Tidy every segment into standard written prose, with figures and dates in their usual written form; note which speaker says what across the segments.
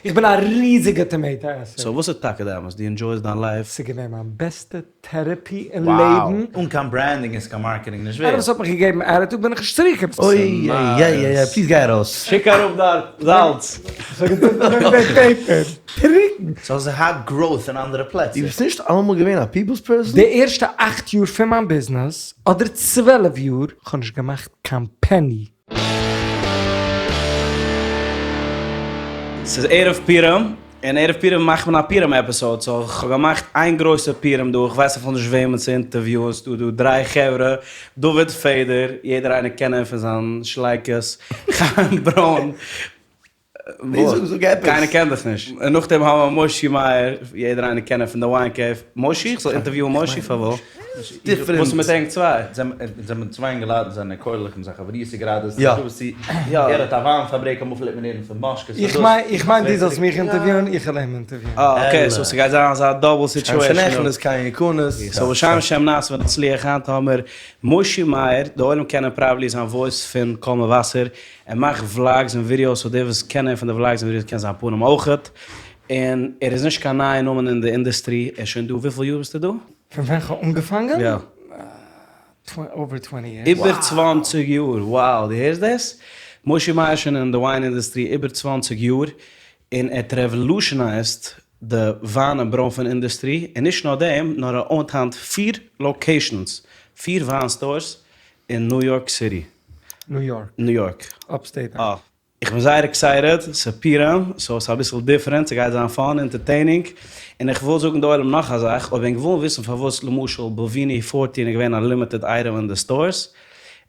Speaker 1: איך בין א ריזיגע טאמעיטא עסער.
Speaker 2: סאו וואס איז טאקע די אמת? דו ענדזשויסט דיין לייף?
Speaker 1: ס'איז געווען מיין בעסטע טערעפי אין לעבן.
Speaker 3: אן קיין branding איז קיין marketing נישט
Speaker 1: איינער
Speaker 3: ווערד.
Speaker 1: וואס האט מיך געגעבן attitude בין איך נישט צוריקגעקומען.
Speaker 4: אוי איי איי איי please גיי ארויס.
Speaker 2: שיק אראפ דארט זאלץ.
Speaker 1: פעפער. טרוקן.
Speaker 3: סאו ס'האט growth אין אנדערע פלעצער.
Speaker 4: דו ביסט נישט אלעמאל געווען א people's person?
Speaker 1: די ערשטע אכט יאר פון מיין ביזנעס, אדער 12 יאר, כ'האב נישט געמאכט קיין פעני.
Speaker 2: ס'איז ערב פורים, און ערב פורים מאכט מען א פורים episode, so כ'האב געמאכט איין גרויסע פורים דא, כ'ווייס אפילו נישט וועמען צו אינטערוויוען, ס'דא דא דריי חברה, דוד פעדער, יעדער איינער קען אים פון זיין שלייקעס, חיים ברוין, קיינער קען דיך נישט, און נאכדעם האבן מיר מושי מאיר, יעדער איינער קען אים פון די Wine Cave, מושי? איך זאל אינטערוויוען מושי? פארוואס? וואס איז מיט ענק צוויי?
Speaker 3: זענען צוויי אינגעלייט וואס זענען כולל מיט זיין חברותא גראדע, ס'איז נישטא וואס צו, ער האט א וויין פאבריק, אמאל פלעגט מען הערן פון משקה, ס'איז דאס.
Speaker 1: איך מיין דו זאלסט מיך אינטערוויוען, איך וועל אים אינטערוויוען.
Speaker 2: אה okay, so ס'גייט זיין אזא double situation דא.
Speaker 4: שם שנכנס כן יכנס.
Speaker 2: so בשם השם נעשה ונצליח, היינט האמיר מושי מאיר, די עולם קענען probably זיין voice פון קול מבשר, ער מאכט vlogs און ווידיאוס so די וואס קענען אים פון די vlogs און ווידיאוס קען זיין פנים אויכעט, און ער איז נישט קיין נייע נאמען אין די אינדוסטרי, ער איז שוין דא, וויפיל יאר ביסטו דא?
Speaker 1: פון ווען כ'האב אנגעפאנגען?
Speaker 2: יא.
Speaker 1: over twenty years.
Speaker 2: איבער צוואנציג יאר! wow! דו הערסט דאס? משה מאיר איז שוין אין די וויין אינדוסטרי איבער צוואנציג יאר, און ער האט revolutionized די וויין און ברוינפן אינדוסטרי, און נישט נאר דעם, נאר ער own ט היינט פיר locations, פיר וויין stores אין ניו יארק סיטי.
Speaker 1: ניו יארק.
Speaker 2: ניו יארק.
Speaker 1: Upstate.
Speaker 2: אה. איך בין זייער excited, ס'איז פורים, so ס'איז אביסל different, ס'גייט זיין fun, entertaining, און איך וויל זאגן די עולם נאך א זאך, אויב ענק ווילן וויסן פארוואס למשל בולוויני fourteen איז געווען א limited item אין די stores,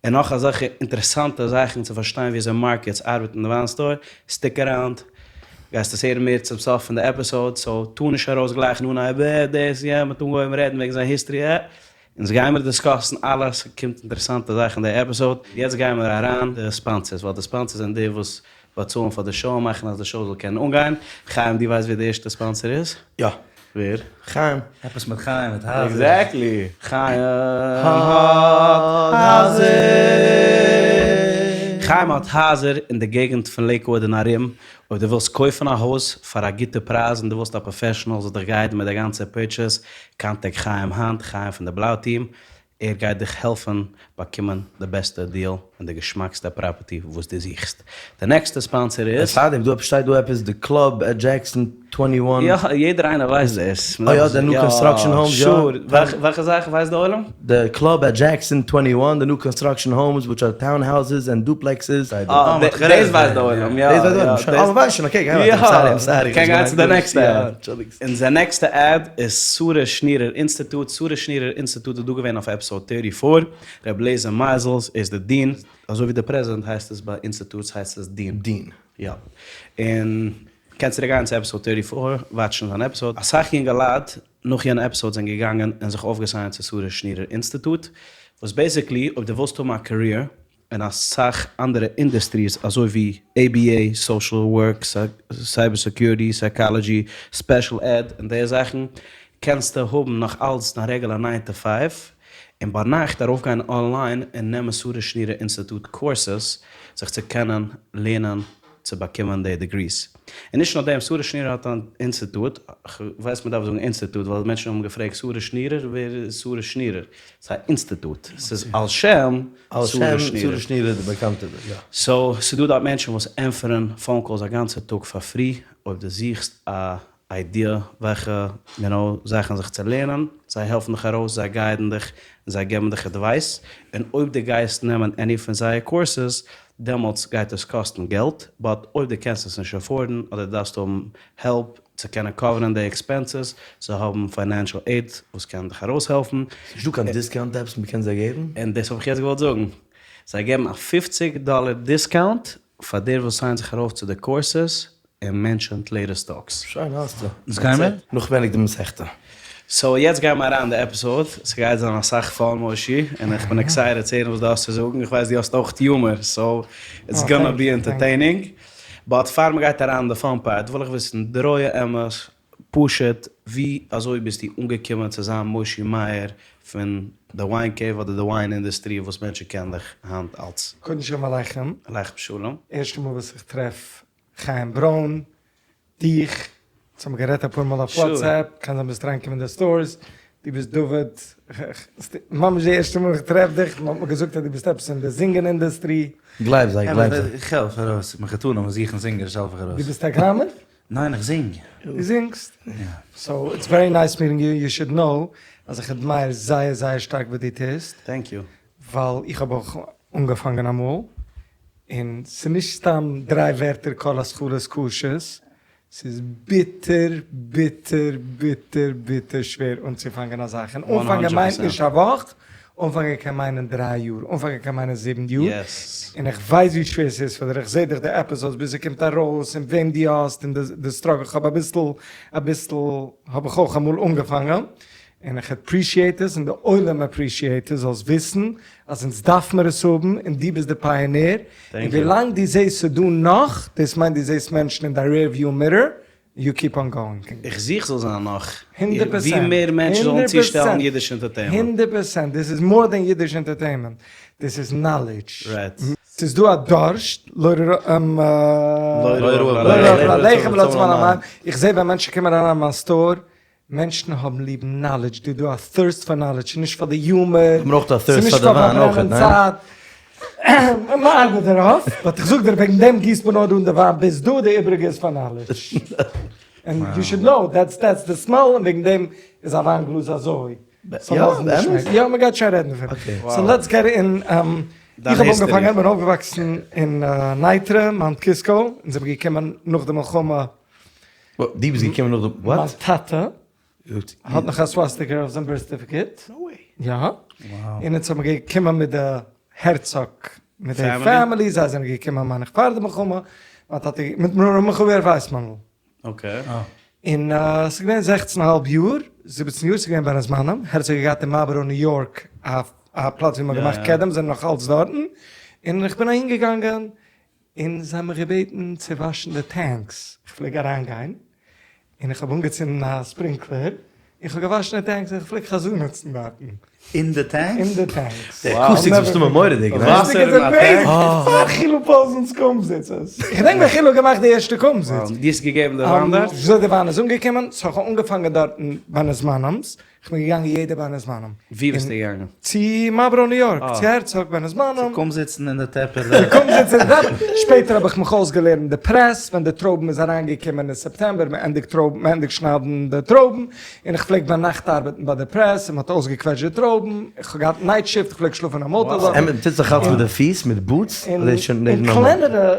Speaker 2: און נאך אזעלכע אינטערעסאנטע זאכן צו פארשטיין ווי אזוי markets ארבעטן אין די וויין store, stick around, גייסט עס הערן מער צום סוף פון די episode, so טוה נישט ארויס גלייך נו ניין ב דאס יא, מ'האט אנגעהויבן רעדן וועגן זיין history ע. אונז גיימער discuss ן אלעס, ס'קומט אינטערעסאנטע זאכן אין די episode, יעצט גיימער אריין די sponsors, ווייל די sponsors זענען די וואס באצאלן פאר די show און מאכן אז די show זאל קענען אנגיין, חיים דו ווייסט ווער די ערשטע sponsor איז?
Speaker 4: יא.
Speaker 2: ווער?
Speaker 4: חיים.
Speaker 3: עפעס מיט חיים מיט הייזער.
Speaker 2: Exactly! חיים האט הייזער! חיים האט הייזער אין די געגנט פון לעיקוואד און ארום, אויב דו ווילסט קויפן א הויז פאר א גוטע פרייז און דו ווילסט א professional זאל דיך guide ן מיט די גאנצע purchase, contact חיים היינט, חיים פון די בלאו team, ער גייט דיך העלפן באקומען די בעסטע deal און די געשמאקסטע property וואס דו זוכסט. די נעקסטע sponsor איז.
Speaker 4: פארדעם דא שטייט דא עפעס די club at Jackson twenty one.
Speaker 2: יא, יעדער איינער ווייסט דאס.
Speaker 4: אה יא, די new construction homes, יא.
Speaker 2: Sure, וועלכע זאך ווייסט די עולם?
Speaker 4: די club at Jackson twenty one, די new construction homes which are townhouses and duplexes.
Speaker 2: אה, דאס ווייסט די עולם, יא.
Speaker 4: דאס ווייסט די עולם, שוין, אה, מ'ווייסט שוין, okay, גיי ווייטער, sorry, I'm sorry.
Speaker 2: קען גיין צו די נעקסטע ad. אונזער נעקסטע ad איז שרה שנירער אינסטיטוט, שרה שנירער אינסטיטוט איז דא געווען אויף episode thirty four, ר' לעזער מייזעלס איז די dean, אזוי ווי די פרעזידענט הייסט עס ביי institutes הייסט עס dean.
Speaker 4: Dean.
Speaker 2: יא. און קענסט צוריק גיין צו episode thirty four watch ן זיין episode. אסאך יונגעלייט נאך יענע episode זענען געגאנגען און זיך אויפגע sign ט צו שרה שנירער אינסטיטוט, וואס basically אויב דו ווילסט האבן א career אין אסאך אנדערע אינדוסטריס אזוי ווי ABA, social work, cyber security, psychology, special ed און די זאכן, קענסטו האבן נאך אלץ דיין רעגולער nine to five און ביינאכט ארויפגיין אנליין און נעמען שרה שנירער אינסטיטוט courses זיך צו קענען לערנען צו באקומען די degrees. און נישט נאר דעם, שרה שנירער האט אן אינסטיטוט, כ'ווייס מ'דארף זאגן אינסטיטוט ווייל מענטשן האבן געפרעגט שרה שנירער? ווער איז שרה שנירער? ס'איז א אינסטיטוט, ס'איז על שם שרה שנירער.
Speaker 4: על שם שרה שנירער די באקאנטע יא.
Speaker 2: So, ס'דא דארט מענטשן וואס ענטפערן phone calls א גאנצע טאג פאר free, אויב דו זוכסט א idea וועלכע יו נאו זאכן זיך צו לערנען, זיי העלפן דיך ארויס, זיי guide ן דיך, און זיי געבן דיך advice, און אויב דו גייסט נעמען any פון זייער courses, דעמאלטס גייט עס קאסטן געלט, but אויב דו קענסט עס נישט afford ן אדער דארפסט האבן help צו קענען cover ן די expenses, זיי האבן financial aid וואס קען דיך ארויסהעלפן.
Speaker 4: ס'נישט דא קיין discount עפעס מ'קען זיי געבן?
Speaker 2: און דאס האב איך יעצט געוואלט זאגן, זיי געבן א פופציג דאלער discount פאר דער וואס sign ט זיך ארויף צו די courses און mention ט Latest Talks.
Speaker 4: שוין האסטו.
Speaker 3: וואס גייען מיר?
Speaker 4: נאך ווענדיג די מסכתא.
Speaker 2: So יעצט גייען מיר אריין אין די episode, ס'גייט זיין אסאך fun מושי, און איך בין excited צו הערן וואס דו האסט צו זאגן, איך ווייס דו האסט אויך humor, so it's gonna be entertaining, but פאר מ'גייט אריין אין די fun part וויל איך וויסן די רויע אמת, פשוט, ווי אזוי ביסטו אנגעקומען צו זיין מושי מאיר פון די Wine Cave אדער די וויין אינדוסטרי וואס מענטשן קענען דיך היינט אלס?
Speaker 1: קודם שלום עליכם.
Speaker 2: עליכם שלום.
Speaker 1: ערשטע מאל וואס איך טרעף חיים ברוין. דיך, אונז האבן גערעדט אפאר מאל אויף וואטסעפפ, קען זיין ביסט אריינגעקומען אין די סטארס, דו ביסט דוד, ממש די ערשטע מאל איך טרעף דיך, מען האט מיר געזאגט אז דו ביסט עפעס אין די זינגען אינדעסטרי.
Speaker 4: גלייב זיי, גלייב זיי.
Speaker 3: איך העלף ארויס, מחותנים וואס זוכן זינגערס העלף איך ארויס.
Speaker 1: דו ביסט א גראמער?
Speaker 3: ניין איך זינג.
Speaker 1: דו זינגסט? יא. סאו איטס ווערי נייס מיטינג יו, יו שוד נאו אז איך אדמייער זייער זייער שטארק וואס דו טוסט.
Speaker 2: טענק יו.
Speaker 1: ווייל איך האב אויך אנגעפאנגען אמאל, און ס'איז נישט סתם דריי ווערטער כל התחלות קשות, ס'איז ביטער ביטער ביטער ביטער שווער אנצופאנגען א זאך, און אנפאנגען מיינט נישט א וואך, אנפאנגען קען מיינען דריי יאר, אנפאנגען קען מיינען זיבן יאר, און איך ווייס ווי שווער ס'איז פאר דיר, איך זעה דיך די עפיזאדס ביז ס'קומט ארויס און וועם דו האסט און די סטראגל, כ'האב אביסל אביסל האב איך אויך אמאל אנגעפאנגען, און איך עפרישיעט עס און די עולם עפרישיעט עס, זאלסט וויסן אז אונז דארף מיר עס האבן און דו ביסט די פייענער, און ווילאנג דו זעסט ס'דא נאך, דאס מיינט דו זעסט מענטשן אין דיין רעיר וויו מירער, יו קיפ אן גאוינג.
Speaker 2: איך זוך זאל זיין נאך,
Speaker 1: הונדערט
Speaker 2: ווי
Speaker 1: פערסענט,
Speaker 2: מער מענטשן זאלן
Speaker 1: הונדערט
Speaker 2: צושטעלן
Speaker 1: פערסענט,
Speaker 2: אידיש ענטערטעינמענט.
Speaker 1: הונדערט פערסענט, דאס איז מאר דען אידיש ענטערטעינמענט, דאס איז נאלידזש.
Speaker 2: רייט.
Speaker 1: ס'איז דא א דארשט, לא רעב ללחם ולא צמא למים, איך זע ווען מענטשן קומען אריין אין מיין סטאר, מענטשן האבן ליב נאלידזש, דא איז דא א thirst פאר נאלידזש, ס'איז נישט פאר די יומער, ס'איז נישט פאר פארברענען צייט, מ'ארבעט דערויף, באט איך זאג דיר וועגן דעם גיסט מען נאר אן די וויין ביז דא, די איבריגע איז פאר נאלידזש, ענד יו שוד נאו דעטס דעטס די סמעל, און וועגן דעם איז א וויין גלאז אזוי, ס'זאל לאזן די שמעק, יא מ'גייט שוין רעדן דערפון, סאו לעטס געט אין, איך האב אנגעפאנגען, כ'בין אויפגעוואקסן אין נייטרא, מאונט קיסקא, אונז זעמיר געקומען נאך די מלחמה.
Speaker 4: דו ביסט געקומען נאך די וואט?
Speaker 1: מיין טאטע האט נאך א סוואסטיקע אויף זיין בירט סערטיפיקעט.
Speaker 2: נאו וועי.
Speaker 1: יא. און אונז האבן געקומען מיט די הערצאג מיט די פעמילי, זיי זענען געקומען מיין איך פאר די מלחמה, מיין טאטע מיט ר' מיכאל בער ווייסמאנדל.
Speaker 2: אקעי.
Speaker 1: און ס'איז געווען זעכצן אהאלב יאר, זיבעצן יאר, ס'איז געווען בין הזמנים, הערצאג האט געהאט אין מארלבארא ניו יארק א פלאץ ווי מ'האט געמאכט קדם, זענען נאך אלץ דארטן, און איך בין אהין געגאנגען, און זיי האבן מיך געבעטן צו וואשן די טענקס, איך פלעג אריינגיין און איך האב אנגעצינדן א ספרינקלער און איך האב געוואשן די טענקס און איך פלעג חזנות'ן דארטן.
Speaker 3: אין די טענקס?
Speaker 1: אין די טענקס.
Speaker 4: די אקוסטיקס איז מסתמא מורא'דיג, ניין?
Speaker 2: וואסער אין א טענק?
Speaker 1: פאר חילו פאלזענס קומזיצעס. איך געדענק ווען חילו האט געמאכט די ערשטע קומזיץ.
Speaker 2: דו האסט געגעבן די וויין דארט?
Speaker 1: וויאזוי די וויין איז אנגעקומען, סאו איך האב אנגעפאנגען דארטן בין הזמנים'ס, כ'בין געגאנגען יעדע בין הזמנים.
Speaker 2: ווי ביסטו געגאנגען?
Speaker 1: צו מארלבארא ניו יארק, צו הערצאג בין הזמנים.
Speaker 3: צו קומזיצן אין די טעפער.
Speaker 1: צו קומזיצן אין די טעפער. שפעטער האב איך מיך אויסגעלערנט די פרעס, ווען די טרויבן איז אריינגעקומען אין סעפטעמבער, מען ענדיגט טרויבן, מען ענדיגט שניידן די טרויבן, און איך פלעג ביינאכט ארבעטן ביי די פרעס, און מען האט אויסגעקוועטשט די טרויבן, איך האב געהאט נייט שיפט, איך פלעג שלאפן אין א מאטעל דארט.
Speaker 4: אמת, מען טוט זיך אלץ מיט די פיס, מיט בוטס, אדער איז שוין
Speaker 1: און קלענערע.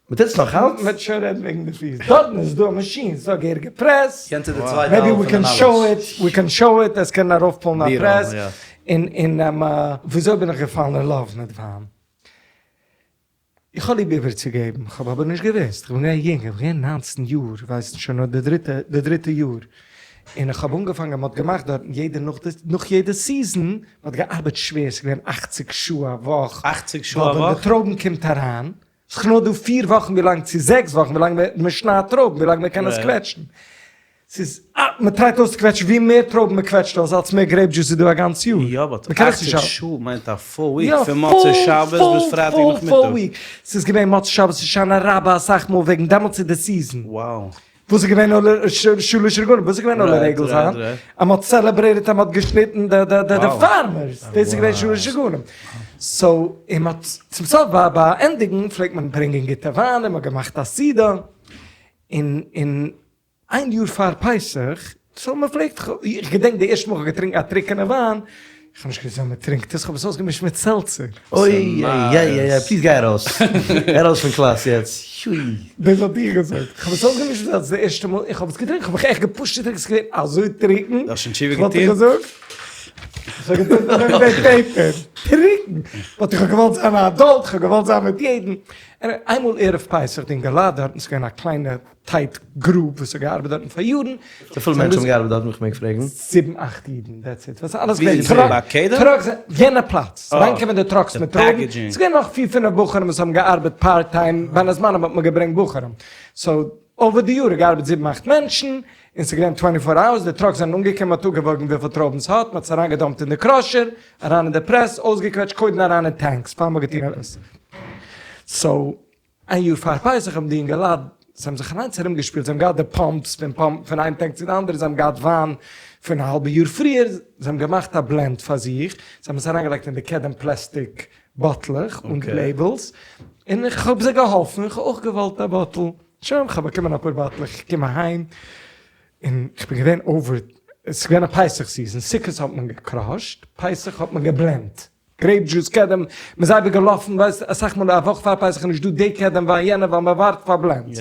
Speaker 4: מען טוט עס נאך אלץ?
Speaker 1: מ'וועט שוין רעדן וועגן די פיס. דארטן איז דא א מאשין, ס'איז דא א געהעריגע פרעס.
Speaker 3: יענץ איז די צווייטע האלב
Speaker 1: מעיבי ווי
Speaker 3: פון די
Speaker 1: קען שאו איט,
Speaker 3: נאלעדזש.
Speaker 1: ווי קען שאו איט, עס קען ארויפפולן א פרעס. און און וויאזוי בין איך געפאלן אין לאוו מיט וויין? איך האב ליב איבערצוגעבן, כ'האב אבער נישט געוואוסט, כ'בין געווען יונג, איך בין געווען ניינצן יאר, ווייסט שוין נאר די דריטע, די דריטע יאר. און איך האב אנגעפאנגען, מ'האט געמאכט דארטן יעדע נאך די, נאך יעדע סיזען, מ'האט געארבעט שווער, ס'איז געווען אכציג שעה א וואך.
Speaker 2: אכציג שעה א וואך?
Speaker 1: ווייל ווען די טרויבן קומט אריין, ס'איז נאר דא פיר וואכן ווי לאנג צו זעקס וואכן ווי לאנג מען שניידט טרויבן ווי לאנג מען קען עס קוועטשן. ס'איז א מען טרייט אויסצוקוועטשן ווי מער טרויבן מען קוועטשט אויס אלץ מער גרעיפ דזשוס איז דא א גאנץ יאר.
Speaker 2: יא באט
Speaker 1: מען קען עס
Speaker 2: אכציג
Speaker 1: נישט
Speaker 2: שעה מיינט א פול וויק
Speaker 1: יא
Speaker 2: פון מוצאי שבת ביז פרייטאג
Speaker 1: פול פול
Speaker 2: נאכמיטאג.
Speaker 1: וויק. ס'איז געווען מוצאי שבת הושענא רבה אסאך מאל וועגן דעמאלטס איז די סיזען.
Speaker 2: Wow.
Speaker 1: וואס איז געווען עולה שלש רגלים? וואס איז געווען עולה רגל זיין? אז מ'האט סעלעברעיטעד אז מ'האט געשניטן די די די פארמערס, דאס איז געווען שלש רגלים. סאו, און מ'האט צום סוף ביי ביי ענדיגן פלעגט מען ברענגען גוטע וויין און מ'האט געמאכט א סעודה, און און איין יאר פאר פסח, סאו מ'פלעגט, איך געדענק די ערשטע מאל כ'האב געטרינקען א טרוקענע וויין, איך האב נישט געוואוסט ווי מען טרינקט עס, איך האב עס אויסגעמישט מיט סעלצער.
Speaker 4: אוי איי איי פליז גיי ארויס, גיי ארויס פון קלאס יעצט, יוי.
Speaker 1: דאס האט איר געזאגט, איך האב עס אויסגעמישט מיט סעלצער די ערשטע מאל, איך האב עס געטרינקען, איך האב מיך עכט געפושט צו טרינקען, עס איז געווען אזוי טרוקן,
Speaker 2: דו האסט שוין תשובה
Speaker 1: איך וואלט דיך
Speaker 2: געטון?
Speaker 1: געזאגט, איך האב געטון די פעיפער, טרוקן, באט איך האב געוואלט זיין א אדאלט, איך האב געוואלט זיין מיט יעדן, איינמאל ערב פסח די אינגעלייט דארטן, עס איז געווען א קליינע טייט גרופ וואס האט געארבעט דארטן פאר יארן.
Speaker 4: וויפיל מענטשן האבן געארבעט דארט איך מעג פרעגן?
Speaker 1: זיבן אכט אידן דעטס איט. וואס אלעס געווען טראקס יענע פלאץ אריינקומען די טראקס מיט טרויבן ס'איז געווען נאך פיר פינעף בחורים וואס האבן געארבעט פארט טיים בין הזמנים האט מען געברענגט בחורים סאו אווער די יאר האט געארבעט זיבן אכט מענטשן און ס'איז געווען טווענטי פאר אווערס די טראקס זענען אנגעקומען מ'האט אפגעוואויגן וויפיל טרויבן ס'האט מ'האט עס אריינגעדאמפט אין די קראשער אריין אין די פרעס אויסגעקוועטשט קודם אריין אין טענקס פאר מ'האט געטון עפעס סאו איין יאר פאר פסח האבן די אינגעלייט. זיי האבן זיך אליינס ארום געשפילט, זיי האבן געהאט די pumps פון pump פון איין tank צו די אנדערע, זיי האבן געהאט וויין פון א האלבע יאר פריער, זיי האבן געמאכט א blend פאר זיך, זיי האבן עס אריינגעלייגט אין די קדם plastic באטלעך אן די labels, און איך האב זיי געהאלפן, איך האב אויך געוואלט א bottle, שוין איך האב באקומען אפאר באטלעך, איך קום אהיים, און איך בין געווען over, עס איז געווען א פסח season, סוכות האט מען געקראשט, פסח האט מען געבלענדט, grape juice קדם, מען איז אייביג געלאפן, ווייסט אסאך מאל א וואך פאר פסח איז נישט דא די קדם וויין יענע ווייל מען ווארט פאר blends.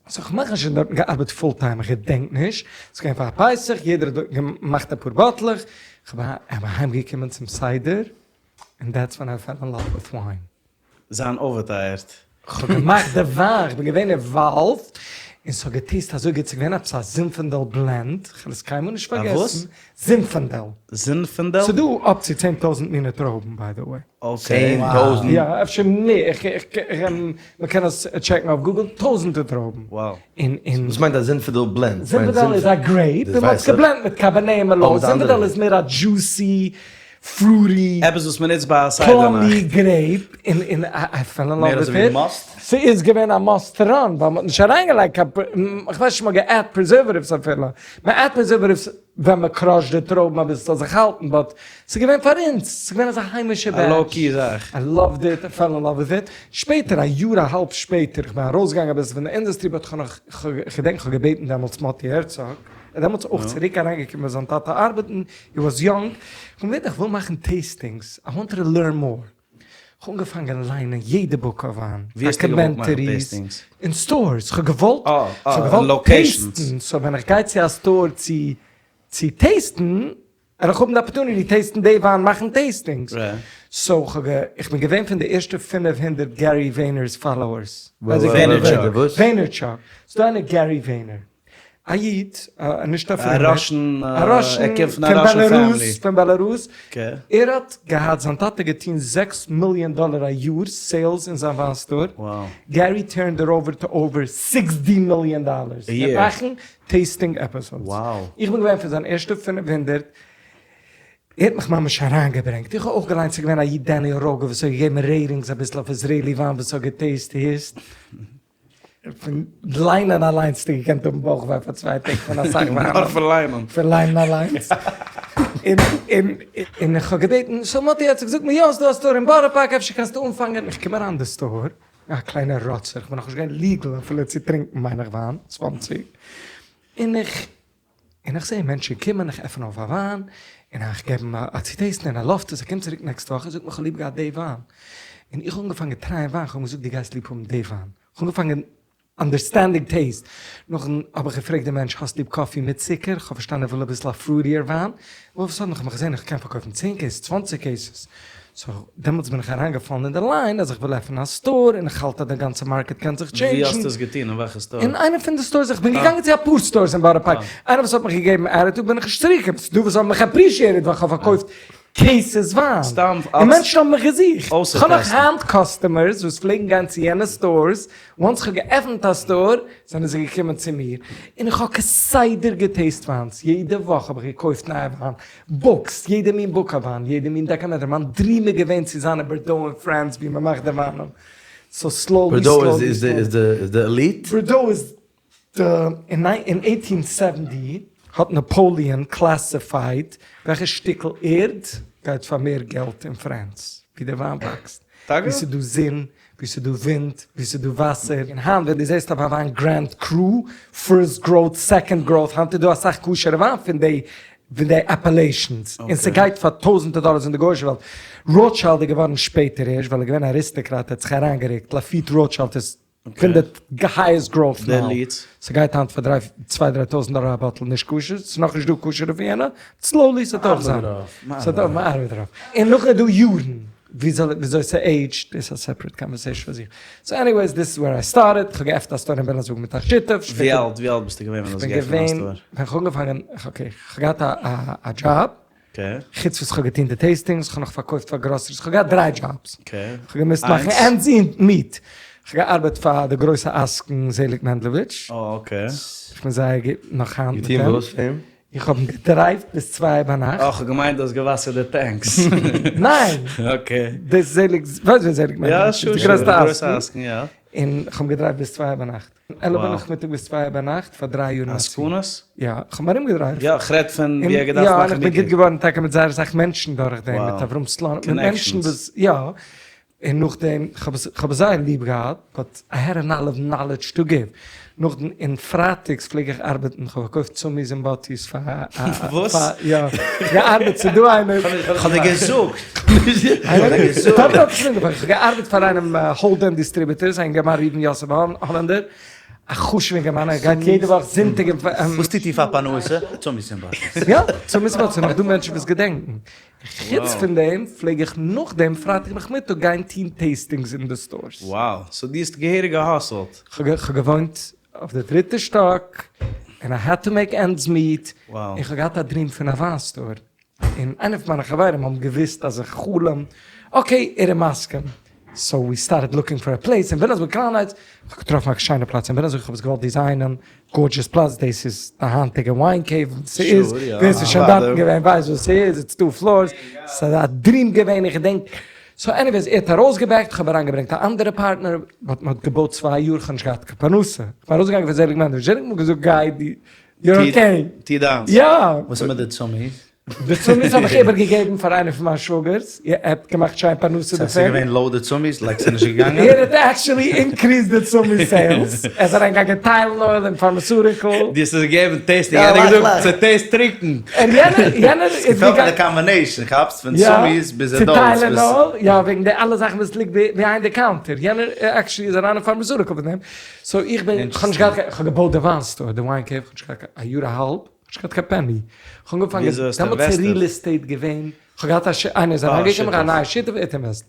Speaker 1: סאו כ'מאך נישט שוין דארטן געארבעט full time איך געדענק נישט, ס'איז געווען פאר פסח יעדער האט געמאכט אפאר באטלעך, כ'בין אהיים געקומען צום סדר און that's when I fell in love with wine.
Speaker 2: זיין overtired.
Speaker 1: כ'האב געמאכט די וויין, כ'בין געווען involved, און ס'האט געטעיסט אזוי גוט, ס'איז געווען עפעס א זינפענדעל blend, כ'וועל עס קיינמאל נישט
Speaker 2: א וואס?
Speaker 1: פארגעסן, זינפענדעל.
Speaker 2: זינפענדעל?
Speaker 1: ס'איז דא up צו 10,000 מיני טרויבן by the way.
Speaker 2: Okay.
Speaker 4: 10,000?
Speaker 1: יא, אפשר מער, איך איך מ'קען עס טשעקן אויף Google, טויזענטער טרויבן.
Speaker 2: Wow.
Speaker 1: און און.
Speaker 4: וואס מיינט א זינפענדעל blend?
Speaker 1: זינפענדעל איז א grape, און מ'האט עס געבלענדט מיט קאבערנעי און מערלאו, זינפענדעל איז מער א דזשוסי, fruity,
Speaker 2: עפעס וואס מ'נוצט ביי א סדר נאכט.
Speaker 1: plummy grape, און און I fell in love
Speaker 3: מער
Speaker 1: with
Speaker 3: אזוי ווי
Speaker 1: it.
Speaker 3: מאסט?
Speaker 1: ס'איז געווען א מאסט run, ווייל מ'האט נישט אריינגעלייגט קיין, כ'ווייס נישט מ'האט געעדט preservatives אפילו, מ'עדט preservatives ווען מ'קראשט די טרויבן אביסל ס'זאל זיך האלטן, but ס'איז געווען פאר אונז, ס'איז געווען אזא היימישע
Speaker 2: א low
Speaker 1: batch.
Speaker 2: key זאך.
Speaker 1: I loved it, I fell in love with it. שפעטער, א יאר א האלב שפעטער, כ'בין ארויסגעגאנגען אביסל פון די industry, but כ'האב נאך, כ'געדענק כ'האב געבעטן דעמאלטס מאטי הערצאג, ער איז דעמאלטס אויך צוריק אריינגעקומען ביי זיין טאטע ארבעטן, he was young, כ'האב געבעטן איך וויל מאכן tastings, I want to learn more. כ'האב אנגעפאנגען ליינען יעדע בוק אויף וויין,
Speaker 2: ווי האסטו געוואלט מאכן
Speaker 1: documentaries,
Speaker 2: tastings?
Speaker 1: אין stores, כ'האב געוואלט,
Speaker 2: אה,
Speaker 1: כ'האב
Speaker 2: אה,
Speaker 1: געוואלט
Speaker 2: locations.
Speaker 1: טעיסטן, so ווען איך גיי צו א store צו צו טעיסטן, וועל איך האבן די opportunity טעיסטן די וויין, מאכן tastings. so כ'האב גע, איך בין געווען פון די ערשטע 500 Gary Vayner's followers.
Speaker 2: וועינערטשאק.
Speaker 1: וועינערטשאק. ס'דא איינער Gary Vayner. א איד, נישט א
Speaker 2: א
Speaker 1: פרומער.
Speaker 2: Russian,
Speaker 1: א Russian,
Speaker 2: ער קומט פון א
Speaker 1: פון
Speaker 2: Russian
Speaker 1: בעלארוס,
Speaker 2: family.
Speaker 1: פון בעלארוס.
Speaker 2: Okay.
Speaker 1: ער האט געהאט, זיין טאטע געטון זעקס מיליאן דאלער א יאר sales אין זיין וויין store.
Speaker 2: Wow.
Speaker 1: Gary turned it over to over 60 מיליאן דאלערס.
Speaker 2: א year.
Speaker 1: מיט מאכן tasting episodes.
Speaker 2: Wow.
Speaker 1: איך בין געווען פון זיין ערשטע 500. ער האט מיך ממש אריינגעברענגט. איך האב אויך געליינט, ס'איז געווען א איד Daniel Roger וואס האט געגעבן ratings אביסל אויף Israeli וויין וואס האט געטעיסט, הערסט? פון ליינען אליינס האסטו געקענט האבן בויך וויי פאר צוויי טעג פון אסאך וויינען.
Speaker 2: נאר פון ליינען.
Speaker 1: פון ליינען אליינס. און און און איך האב געבעטן, so מאטי האט זיך געזאגט מיר יא ס'דא א store אין בארא פארק אפשר קענסטו אנפאנגען, איך קום אריין אין די store, א קליינער ראצער, איך בין נאכנישט געווען legal אפילו צו טרינקן מיין איך וויין, 20, און איך און איך זעה מענטשן קומען, איך עפן אויף א וויין, און איך געב אים א צו טעיסטן און ער לאווט עס, ער קומט צוריק next וואך, ער זאגט מיר איך האב ליב געהאט די וויין, און איך האב אנגעפאנגען טרייען וויין, איך האב אים געזאגט דו גייסט ליב האבן די וויין, איך האב אנגעפאנגען understanding taste, נאכדעם האב איך געפרעגט די מענטש האסט ליב coffee מיט צוקער, איך האב פארשטאנען ער וויל אביסל א fruitier וויין, all of a sudden איך האב מיך געזען איך קען פארקויפן צען cases, 20 cases, so דעמאלטס בין איך אריינגעפאלן אין די line אז איך וויל עפענען א store און איך האלט אז די גאנצע market קען זיך
Speaker 2: ווי
Speaker 1: טשעינדזשן.
Speaker 2: האסטו עס געטון? אין וועלכע store?
Speaker 1: אין איינע פון די stores, איך בין געגאנגען צו אפאר stores אין בארא פארק, איינער וואס האט מיך געגעבן attitude בין איך נישט צוריקגעקומען, ס'איז דא וואס האבן מיך appreciated ווייל כ'האב פארקויפט cases וויין,
Speaker 2: סתם
Speaker 1: און
Speaker 2: אלס
Speaker 1: מענטשן האבן מיך געזוכט,
Speaker 2: אויסער
Speaker 1: כ'האב נאך
Speaker 2: טעסטן.
Speaker 1: היינט customers וואס פלעגן גיין צו יענע stores, once כ'האב געעפנט א store זענען זיי געקומען צו מיר, און איך האב כסדר געטעיסט וויינס, יעדע וואך האב איך געקויפט נייע וויין, books, יעדע מין book אויף וויין, יעדע מין documentary, מיין dream איז געווען צו זיין אין בארדא אין France ווי מ'מאכט די וויינען, so slowly
Speaker 4: בארדא
Speaker 1: slowly
Speaker 4: איז
Speaker 1: slowly.
Speaker 4: איז די elite?
Speaker 1: בארדא איז די, אין 1870 האט נאפאליען classified וועלכע שטיקל ערד גייט פאר מער געלט אין France, ווי די וויין וואקסט,
Speaker 2: טאקע?
Speaker 1: ווי ס'איז דא זון, ווי ס'איז דא ווינט, ווי ס'איז דא וואסער, און היינט ווען דו זעסט אויף א וויין grand cru, first growth, second growth, היינט איז דא אסאך כשר'ע וויין פון די פון די appellations, און ס'גייט פאר טויזענטער דאלארס אין די גוי'אישע וועלט. ראטשילד איז געווארן שפעטער ערשט, ווייל ער איז געווען א אריסטאקראט, ער האט זיך אריינגערוקט, לאפיט ראטשילד איז פון די highest growth
Speaker 2: די
Speaker 1: now.
Speaker 2: elites.
Speaker 1: ס'גייט היינט פאר דריי, צוויי דריי טויזענט דאלאר א bottle, נישט כשר, ס'איז נאכנישט דא כשר'ע פון יענע, slowly ס'וועט אויך זיין. ס'וועט אויך, מ'ארבעט דערויף. און נאכדעם איז דא יארן וויאזוי ס'עידזשט, דאס איז א separate conversation פאר זיך. so anyways, this is where I started, כ'האב געעפנט א store אין וויליאמסבורג מיט א שותף,
Speaker 2: ווי
Speaker 1: שפעטער.
Speaker 2: אלט, ווי אלט ביסטו געווען ווען דו האסט
Speaker 1: כ'בין
Speaker 2: געעפנט א
Speaker 1: געווען,
Speaker 2: store?
Speaker 1: ווען כ'האב אנגעפאנגען, okay, כ'האב געהאט א דזשאב, חוץ וואס כ'האב געטון די tastings, כ'האב נאך פארקויפט פאר groceries, כ'האב געהאט דריי דזשאבס. כ'האב געמוזט מאכן ends meet. כ'האב געארבעט פאר די גרויסע עסקן זעליג מענדלאוויטש. כ'בין זייער גוט נאך היינט מיט אים.
Speaker 4: געטון וואס פאר אים?
Speaker 1: איך האב אים געדרייווט ביז צוויי ביינאכט.
Speaker 2: אה, כ'האב געמיינט דו האסט געוואסערט די tanks.
Speaker 1: ניין!
Speaker 2: Okay.
Speaker 1: דאס זעליג, ווייסט ווער זעליג מענדלאוויטש איז? די גרעסטע עסקן. און כ'האב געדרייווט ביז צוויי ביינאכט. עלעווע נאכמיטאג ביז צוויי ביינאכט פאר דריי יאר.
Speaker 2: עסקנות?
Speaker 1: יא, כ'האב ארומגעדרייווט.
Speaker 2: יא, כ'רעד פון ווי ער געדארפט מאכן
Speaker 1: יא, און כ'בין גוט געווארן טאקע מיט זייער אסאך מענטשן דורך דעם, מיט אברהם סלאנים, מיט מענטשן וואס, יא, און נאכדעם, כ'האב עס, כ'האב עס זייער ליב געהאט, but I had a lot of knowledge to give. נאכדעם, און פרייטאגס פלעג איך ארבעטן, כ'האב פארקויפט צומיס און באטיס פאר א,
Speaker 2: וואס?
Speaker 1: יא, געארבעט, ס'איז דא איינער.
Speaker 3: כ'האב דיר געזאגט.
Speaker 1: כ'האב געארבעט פאר איינעם האלדען distributors, א אינגערמאן ראובן יוסף האלענדער, א חשוב'ע אינגערמאן, ער גייט יעדע וואך זונטאג אין.
Speaker 3: וואס טוט איר פאר פרנסה? צומיס און באטיס.
Speaker 1: יא, צומיס און באטיס, ס'נאך דא מענטשן וואס געדענקן. חוץ פון דעם פלעג איך נאכדעם פרייטאג נאכמיטאג גיין טון tastings אין די stores.
Speaker 2: Wow, so דו האסט געהעריג געהאסלט.
Speaker 1: כ'האב געוואוינט אויף די דריטע שטאק, און I had to make ends meet, און כ'האב געהאט א dream פון א וויין store. און איינער פון מיינע חברים האבן געוואוסט אז איך חלום, okay ער איז מסכים, so we started looking for a place אין וויליאמסבורג קראון הייטס, איך האב געטראפן א שיינע פלאץ אין וויליאמסבורג, איך האב עס געוואלט דיזיינען, gorgeous פלאץ, דאס איז די היינטיגע wine cave, ס'איז, ווער ס'איז שוין דארטן געווען ווייסט וואס ס'איז, it's two floors, ס'איז א dream געווען, איך געדענק, so anyways ער האט ארויסגעבעקט, איך האב אריינגעברענגט א אנדערע partner, but מ'האט געבויט צוויי יאר, איך האב נישט געהאט קיין פרנסה, איך בין ארויסגעגאנגען פון זעליג מענדל, זעליג האט מיר געזאגט גיי דו, you're okay.
Speaker 2: טו דיינס.
Speaker 1: יא!
Speaker 3: וואס איז מיט די צומיס?
Speaker 1: די צומיס האב איך איבערגעגעבן פאר איינער פון מיינע שוואגערס, ער האט געמאכט שיין פרנסה דערפון.
Speaker 3: ס'איז געווען low די צומיס? like ס'איז נישט געגאנגען?
Speaker 1: ער האט actually increased די צומיס sales, ער איז אריינגעגאנגען טיילענאל און pharmaceutical.
Speaker 2: דו האסט עס געגעבן tasting, ער האט געזאגט ס' taste טרוקן.
Speaker 1: און יענער יענער איז
Speaker 3: געפעלט מיר די combination, כאפסט? פון צומיס ביז adults.
Speaker 1: צו טיילענאל, יא וועגן די אלע זאכן וואס ליגט behind די counter, יענער actually איז אריין אין pharmaceutical מיט דעם, so איך בין, כ'האב נישט געהאט קיין, כ'האב געבויט די וויין store, די wine cave, כ'האב נישט געהאט קיין, א יאר א האלב. נישט געהאט קיין penny. כ'האב אנגעפאנגען, דעמאלטס איז real estate געווען, כ'האב געהאט א ש, איינער איז אריינגעקומען, א נייע שותף, ער האט invest.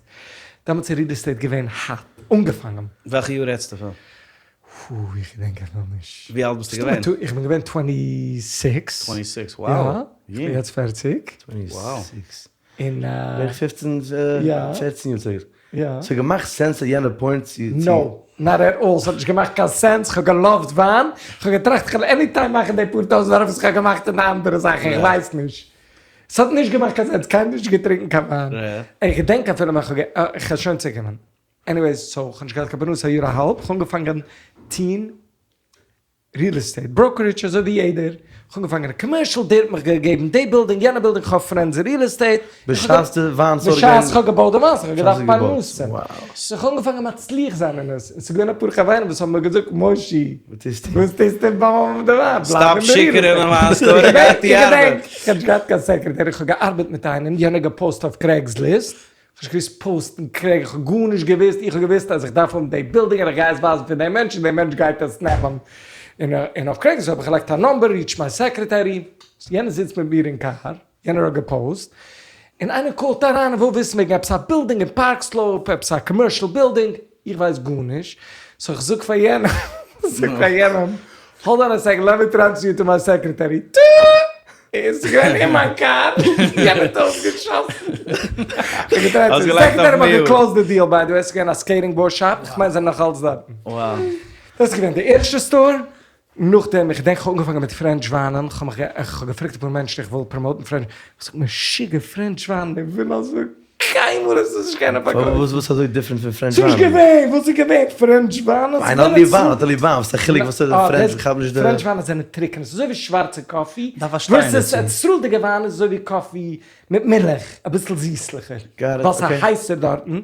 Speaker 1: דעמאלטס איז real estate געווען hot, אנגעפאנגען.
Speaker 2: וועלכע יאר רעדסטו פון?
Speaker 1: פו, איך געדענק אפילו נישט.
Speaker 2: ווי אלט ביסטו געווען?
Speaker 1: איך בין געווען twenty six.
Speaker 2: twenty six, wow.
Speaker 1: יא, איך בין יעצט פערציג.
Speaker 4: twenty six.
Speaker 1: און.
Speaker 4: בערך פופצן, פערצן יאר צוריק.
Speaker 1: יא.
Speaker 4: ס'האט געמאכט sense at יענע point צו.
Speaker 1: no, not at all, ס'האט נישט געמאכט קיין sense, כ'האב געלאווט וויין, כ'האב געטראכט כ'וועל any time מאכן די פאר טויזנט דאלער וואס כ'האב געמאכט אין די אנדערע זאכן, איך ווייס נישט. ס'האט נישט געמאכט קיין sense, קיינער האט נישט געטרינקן קיין וויין. איך געדענק אפילו ווען כ'האב גע, כ'וועל שוין צוקומען. anyways, so כ'האב נישט געהאט קיין פרנסה א יאר א האלב, כ'האב אנגעפאנגען טוהן real estate brokerage אזוי ווי יעדער, כ'האב אנגעפאנגען א commercial, דער האט מיך געגעבן די בילדינג יענע בילדינג, כ'האב friends אין real estate,
Speaker 4: בשעת די וויין store געווען,
Speaker 1: בשעת כ'האב געבויט די וויין store, כ'האב געדארפט פרנסה, so כ'האב אנגעפאנגען מצליח זיין אין עס, און ס'איז געווען אפאר חברים וואס האבן מיר געזאגט מושי, וואס טוסטו בויען די וויין, בלייב אין די real estate, איך געדענק, כ'האב נישט געהאט קיין secretary, כ'האב געארבעט מיט איינעם, יענער האט געפאוסט אויף Craigslist, כ'האב נישט געוואוסט פאוסטן Craig, איך האב גארנישט געוואוסט, איך האב געוואוסט אז איך דארף האבן די בילדינג און איך גיי עס ווייזן פאר דעם מענטש און דער מענטש גייט עס נעמען. און אויף Craigslist האב איך געלייגט א number, reach my secretary, יענער זיצט מיט מיר אין קאר, יענער האט געפאוסט, און איינער קאלט אריין און וויל וויסן וועגן עפעס א בילדינג אין פארק סלאופ, עפעס א commercial building, איך ווייס גארנישט, so איך זאג פאר יענעם, זאג פאר יענעם, hold on a second, let me transfer you to my secretary, טא! איז געווען אין מיין קאר, יענער האט אויסגעשאסן.
Speaker 2: האסט געלייגט אויף
Speaker 1: mute. האט געקלאוזט די deal by the way, ס'איז געווען א skating board shop, איך מיין זיי זענען נאך אלץ דארטן. דאס איז געווען די ערשטע store, נאכדעם, איך געדענק איך האב אנגעפאנגען מיט French וויינען, איך האב מיך, איך האב געפרעגט אפאר מענטשן איך וויל פראמאוטן French, איך זאג משוגע French וויין, איך וויל אזוי. קיינמאל האסטו עס נישט קענען פארקויפן.
Speaker 4: וואס איז אזוי different פון French וויין?
Speaker 1: ס'נישט געווען! וואס איז געווען? French וויין?
Speaker 4: איינער האט ליב וויין האט ער ליב וויין, וואס איז א חילוק וואס איז French, איך כאפ נישט די.
Speaker 1: French וויינען זענען טרוקענע, ס'איז אזוי ווי שווארצע coffee, versus ארץ ישראל'דיגע וויין איז אזוי ווי coffee מיט מילך, אביסל זיסליכער, ווייל ס'איז הייסער דארטן,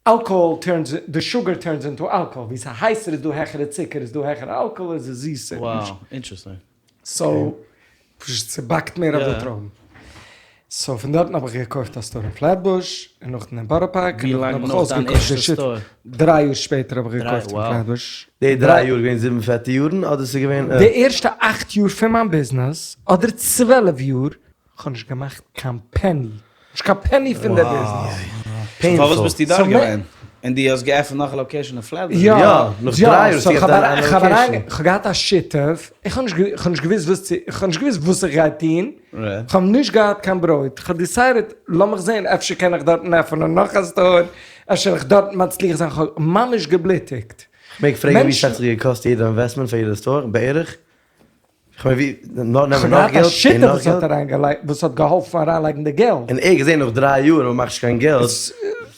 Speaker 1: alcohol turns, די sugar turns into alcohol, ווי ס'איז הייסער איז דא העכערע צוקער, איז דא העכערע אלקאהאל איז עס זיסער.
Speaker 2: Wow, interesting.
Speaker 1: so, פשוט ס'באקט מער אויף די טרויבן. so פון דארטן האב איך געקויפט א store אין פלעטבוש, און נאכדעם אין בארא פארק, און נאכדעם האב איך אויסגעקויפט די שיט. דריי יאר שפעטער האב איך געקויפט אין פלעטבוש.
Speaker 4: די דריי יאר איז געווען זיבן פעטע יארן אדער ס'איז געווען.
Speaker 1: די ערשטע אכט יאר פון מיין ביזנעס, אדער צוועלף יאר, כ'האב נישט געמאכט קיין penny. נישט קיין penny פון די ביזנעס.
Speaker 2: פארוואס ביסטו דארט געווען? און דו האסט געעפנט נאך א location אין פלעטבוש?
Speaker 1: יא, נאך דריי יאר האסטו געעפנט א location. כ'האב געהאט א שותף, איך האב נישט געוואוסט וואס צו, איך האב נישט געוואוסט וואס איך גיי טון, כ'האב נישט געהאט קיין ברויט, כ'האב decided לאמיך זען אפשר קען איך דארטן עפענען נאך א store, אפשר וועל איך דארטן מצליח זיין, כ'האב ממש געבלוטיגט.
Speaker 4: כ'מעג פרעגן ווי סאך ס'האט געקאסט יעדע investment פאר יעדע store בערך? כ'מיין ווי, נאר נעמען נאך געלט
Speaker 1: כ'האב געהאט א שותף וואס האט אריינגעלייגט, וואס האט געהאלפן אריינלייגן די געלט.
Speaker 4: און ער געזען נאך דריי יאר אז מ'מאכט נישט קיין געלט.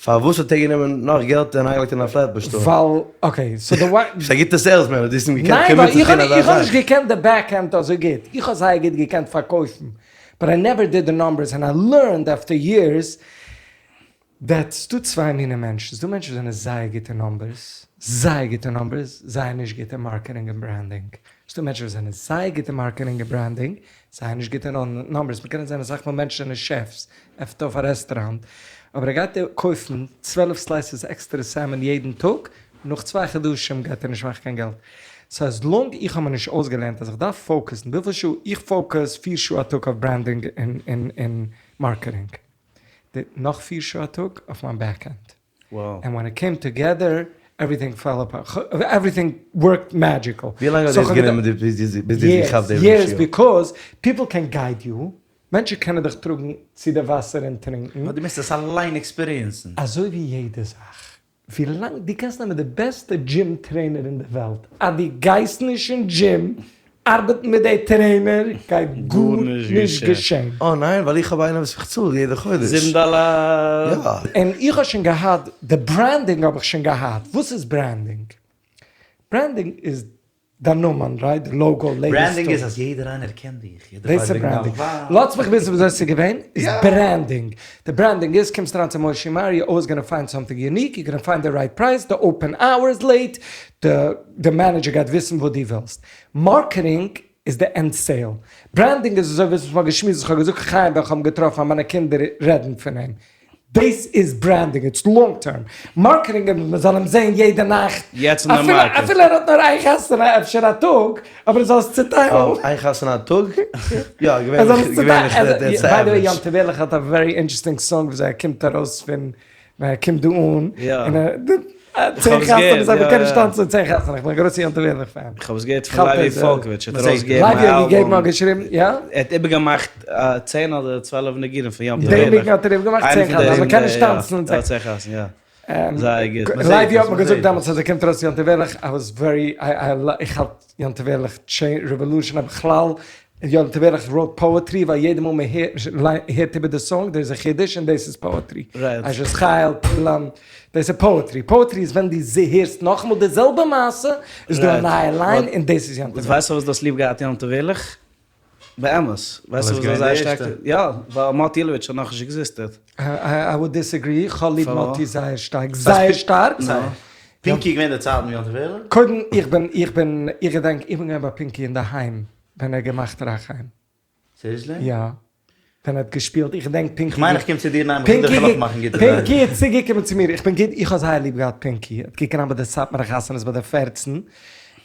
Speaker 4: פארוואס האט ער גענומען נאך געלט און אריינגעלייגט אין א פלעטבוש סטאר?
Speaker 1: ווייל, okay, so די וויי.
Speaker 4: ביסט א גוטע salesman, האט דאס אים געקענט
Speaker 1: ניין, ווייל
Speaker 4: convince ן
Speaker 1: איך
Speaker 4: צו טון
Speaker 1: האב
Speaker 4: אזא
Speaker 1: איך האב נישט
Speaker 4: זאך.
Speaker 1: געקענט די back end אזוי גוט, איך האב זייער גוט געקענט פארקויפן, but I never did the numbers and I learned after years that ס'דא צוויי מיני מענטשן, ס'דא מענטשן וואס זענען זייער גוט אין numbers, זייער גוט אין numbers, זייער נישט גוט אין marketing און branding, ס'דא מענטשן וואס זענען זייער גוט אין marketing און branding, זייער נישט גוט אין numbers, מ'קען זען אסאך מאל מענטשן זענען chefs, עפנט אויף א רעסטוראנט, אבער ער גייט קויפן 12 slices עקסטערע salmon יעדן טאג, נאך צוויי חדשים גייט ער נישט מאכן קיין געלט. so as long איך האב מיר נישט אויסגעלערנט אז איך דארף focus ן, וויפיל שעה איך focus פיר שעה א טאג אויף branding און marketing, נאך פיר שעה א טאג אויף מיין back end. And when it came together everything fell apart, everything worked magical.
Speaker 4: ווי לאנג האט דאס גענומען ביז דו האסט געכאפט די
Speaker 1: years because people can guide you, מענטשן קענען דיך טראגן צו די וואסער און טרינקן.
Speaker 3: נאר דו מוזט עס אליין experience ן.
Speaker 1: אזוי ווי יעדע זאך, ווי לאנג דו קענסט נעמען די בעסטע gym trainer אין די וועלט, אז דו גייסט נישט אין דזשים ארבעטן מיט די trainer גייט גארנישט געשען.
Speaker 4: אה ניין? ווייל איך האב איינער וואס איך צאל יעדע חודש.
Speaker 2: זיבן דאלאר.
Speaker 4: יא.
Speaker 1: און איך האב שוין געהאט, די branding האב איך שוין געהאט. וואס איז branding? Branding איז דיין נאמען, right? די logo, label.
Speaker 3: Branding איז אז יעדער איינער קען דיך.
Speaker 1: דאס איז branding. לאזט מיך וויסן וויאזוי ס'איז געווען, איז branding. די branding איז, קומסט אריין צו מושי מארי, you always gonna find something unique, you gonna find the right price, the open hours late, די manager גייט וויסן וואס דו ווילסט. Marketing איז די end sale. Branding איז אזוי ווי וואס מ'האט געשמועסט וואס כ'האב געזאגט חיים ווען כ'האב אים געטראפן אז מיינע קינדער רעדן פון אים. דאס איז branding, it's long term. Marketing איז מ'זאל אים זען יעדע נאכט.
Speaker 2: יעצט אין די market.
Speaker 1: אפילו ער האט נאר איין חתונה אפשר א טאג, אבער ער זאל עס צוטיילן.
Speaker 4: איין חתונה א טאג? יא, געווענליך געווענליך that's the
Speaker 1: by the way
Speaker 4: average.
Speaker 1: יום טוב ערליך האט א very interesting song וויאזוי ער קומט ארויס פון ווען ער קומט דא אן, און ער, צען חתונות, אבער קען נישט טאנצן צען חתונות, איך בין א גרויסע יום טוב ערליך fan.
Speaker 2: איך האב עס געהערט פון לייבי פאלקאוויטש, ער האט ארויסגעגעבן א אלבום.
Speaker 1: לייבי האט געשריבן, יא?
Speaker 2: ער האט איבערגעמאכט צען אדער 12 ניגונים פון יום טוב
Speaker 1: די
Speaker 2: ערליך.
Speaker 1: ניגון האט ער איבערגעמאכט צען חתונות, מען קען נישט טאנצן
Speaker 2: צען חתונות, יא. זייער גוט.
Speaker 1: לייבי האט מיר געזאגט דעמאלטס אז ער קומט ארויס יום טוב ערליך, I was very, איך האלט יום טוב ערליך revolution בכלל, יום טוב ערליך wrote poetry ווייל יעדע מאל מען הערט איבער די song דאס איז א חידוש און דאס איז poetry. אשת חיל, תהלים, דאס איז poetry. Poetry איז ווען דו הערסט נאכאמאל די זעלבע מעשה איז דא א נייע line און דאס איז יום טוב ערליך.
Speaker 2: ווייסט פארוואס דו האסט ליב געהאט יום טוב ערליך? באמת. ווייסט פארוואס דו האסט זייער שטארק יא, ווייל מאטי אילאוויטש האט נאכנישט existed.
Speaker 1: I would disagree, איך האב ליב מאטי זייער שטארק, זייער שטארק.
Speaker 3: פינקי איז געווען די צייטן יום טוב ערליך?
Speaker 1: קודם איך בין איך בין איך געדענק איך בין געווען ביי פינקי אינדערהיים ווען ער האט געמאכט רחיים.
Speaker 3: Seriously?
Speaker 1: יא. ווען ער האט געשפילט, איך געדענק פינקי.
Speaker 3: איך מיין איך קום צו דיר ניין איך וויל דיך נאך מאכן גוטע
Speaker 1: פינקי איז צוגעקומען צו מיר, איך בין גוט, איך האב זייער ליב געהאט פינקי, ער האט געקענט ביי די סאטמארע חתונות ביי די פערצן,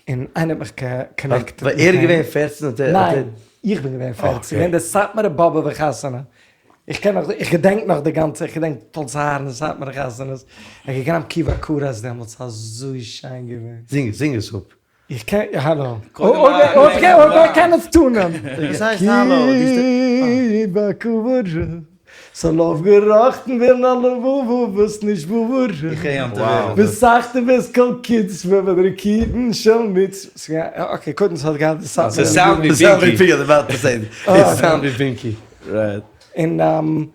Speaker 1: און איינער האט מיך connected
Speaker 4: מיט אים. ער איז געווען פערצן האט ער.
Speaker 1: ניין, איך בין געווען פערצן, געווען די סאטמארע באבוב'ע חתונה, איך קען נאך, איך געדענק נאך די גאנצע, איך געדענק תולדות אהרן סאטמארע חתונות, ער האט געקענט כי בקרת דעמאלטס, אזוי שיין געווען.
Speaker 4: זינג, זינג עס אפ.
Speaker 1: איך קען, האלא. אויב ער קען עס טון.
Speaker 3: וואס הייסט האלא?
Speaker 1: כי בקרת ס'זאל אויפגעראכטן ווערן אלע לבבות נשברה.
Speaker 3: איך הער יום טוב ערליך.
Speaker 1: וסחתם את כל קצבה ורקידן של מצוה. Okay, קודם ס'האט געהאט די סאטמארע.
Speaker 2: ס'סאונד ווי
Speaker 4: פינקי. ס'סאונד ווי פינקי.
Speaker 2: Right.
Speaker 1: און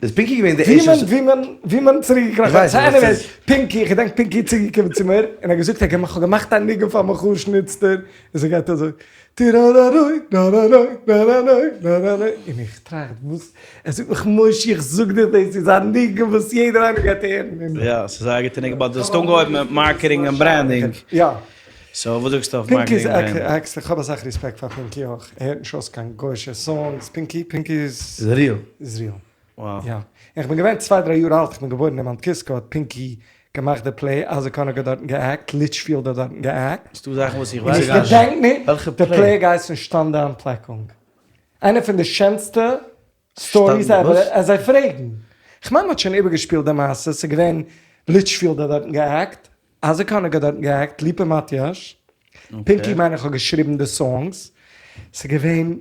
Speaker 4: איז פינקי געווען די ערשטע וואס.
Speaker 1: ווי מען ווי מען צוריקגעקראכן. So anyways, פינקי, איך געדענק פינקי איז צוגעקומען צו מיר און ער האט געזאגט ער האט געמאכט א ניגון פאר מיכל שניצטער און ס'גייט אזוי טירארארוי רארארוי רארארוי רארארוי און איך טראכט וואס ער זאגט מיך מושי איך זאג דיר דאס איז א ניגון וואס יעדער איינער גייט הערן.
Speaker 2: יא ס'איז א גוטע ניגון but דו האסט אנגעהויבן מיט marketing און branding.
Speaker 1: יא.
Speaker 2: So וואס זאגסטו אויף marketing און branding?
Speaker 1: פינקי איז עקסטער, כ'האב אסאך רעספעקט פאר פינקי אויך, ער הערט נישט אויס קיין גוישע songs, פינקי פינקי איז
Speaker 4: איז real.
Speaker 1: איז real.
Speaker 2: Wow.
Speaker 1: יא. איך בין געווען צוויי דריי יאר אלט, איך בין געבוירן אין מאונט קיסקא האט פינקי געמאכט די play, אייזיק האניג האט דארטן גע'עקט, ליטשפילד האט דארטן גע'עקט.
Speaker 2: ס'דא זאכן וואס איך ווייס
Speaker 1: נישט. איך געדענק נישט.
Speaker 4: וועלכע play?
Speaker 1: די play געהייסן שטאנדע אנטפלעקונג. איינע פון די שענסטע stories ever, אז זיי פרעגן. כ'מיין מ'האט שוין איבערגעשפילט די מעשה, ס'איז געווען ליטשפילד האט דארטן גע'עקט, אייזיק האניג האט דארטן גע'עקט, ליפא מאטיאש, פינקי מיין איך האט געשריבן די songs, ס'איז געווען,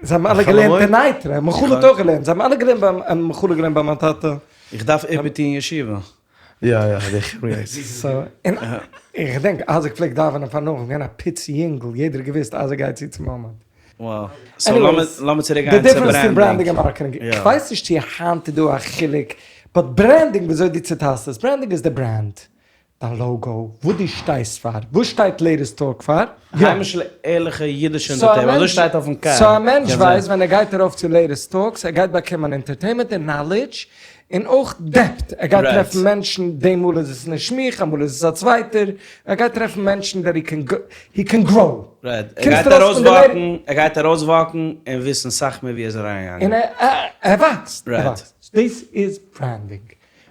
Speaker 1: זיי האבן אלע געלערנט אין נייטרא, מיכל האט אויך געלערנט, זיי האבן אלע געלערנט ביים, מיכל האט געלערנט ביי מיין טאטע.
Speaker 2: איך דארף איבערטון ישיבה.
Speaker 4: יא יא, די חברה גייט.
Speaker 1: So, און איך געדענק אייזיק פלעגט דאווענען פאר נאך, געווען א פיצי יונגל, יעדער האט געוואוסט אייזיק גייט צו צום עמוד.
Speaker 2: Wow. So לאמיר צוריק גיין צו branding.
Speaker 1: די difference פון branding און marketing. איך ווייס נישט צו היינט איז דא א חילוק. באט ברענדינג וויאזוי דו צוטיילסט עס, ברענדינג איז די ברענד, דיין לאגא, וואס דו שטייסט פאר, וואס שטייט לעיטעסט טאלק פאר?
Speaker 2: היימישע ערליכע אידישע אינטערטעינמענט, אזוי שטייט אויפן קאר.
Speaker 1: סאו א מענטש ווייסט ווען ער גייט ארויף צו לעיטעסט טאלקס ער גייט באקומען אינטערטעינמענט און נאלידזש און אויך דעפט, ער גייט טרעפן מענטשן, די מאל איז עס נישט מיך, אמאל איז עס א צווייטער, ער גייט טרעפן מענטשן דעט הי קען גראו.
Speaker 2: רייט, ער גייט ארויסוואקן, ער גייט ארויסוואקן און וויסן סאך מער ווי ער איז אריינגעגאנגען.
Speaker 1: און ער וואקסט, ער וואקסט. דאס איז ברענדינג.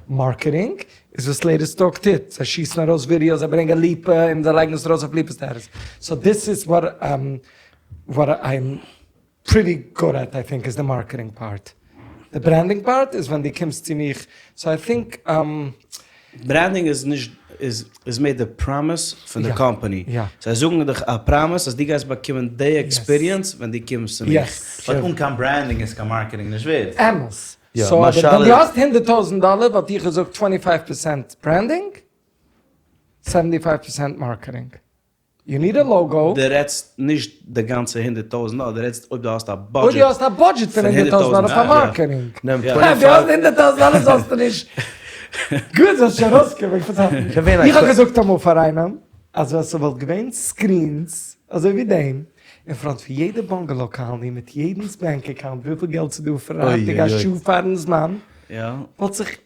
Speaker 1: מארקעטינג איז וואס לעיטעסט טאלק טוט, זיי שיסן ארויס ווידיאוס, זיי ברענגען ליפא און זיי לייגן עס ארויס אויף ליפא סטעטוס, סאו דיס איז וואט וואט איים פריטי גוד עט איי טינק איז די מארקעטינג פארט, די ברענדינג פארט איז ווען דו קומסט צו מיך, סאו איי טינק.
Speaker 2: ברענדינג איז נישט איז מער די פראמיס פון די קאמפאני, זיי זאגן דיך א פראמיס אז דו גייסט באקומען די עקספיריענס ווען דו קומסט צו מיך.
Speaker 3: באט אן קיין ברענדינג איז קיין מארקעטינג נישט ווערד.
Speaker 1: אמת. סאו אבער ווען דו האסט הונדערט טויזענט דאלער וואלט איך געזאגט טווענטי פייוו פערסענט ברענדינג, סעווענטי פייוו פערסענט מארקעטינג. יו ניד א לאגא.
Speaker 2: דו רעדסט נישט די גאנצע הונדערט טויזענט דאלער, דו רעדסט אויב דו האסט א
Speaker 1: בודזשעט. אויב דו האסט א בודזשעט פון הונדערט טויזענט דאלער פאר מארקעטינג. אויב דו האסט הונדערט טויזענט דאלער זאלסטו נישט. גוט זאלסט שוין ארויסקומען. איך האב געזאגט אמאל פאר איינעם אז ווען ס'וואלט געווען סקרינס אזוי ווי דעם אין פראנט פון יעדע באנגעלאו קאלאני מיט יעדנס בענק אקאונט וויפיל געלט ס'איז דא פרייטאג א שעה פארן זמן וואלט זיך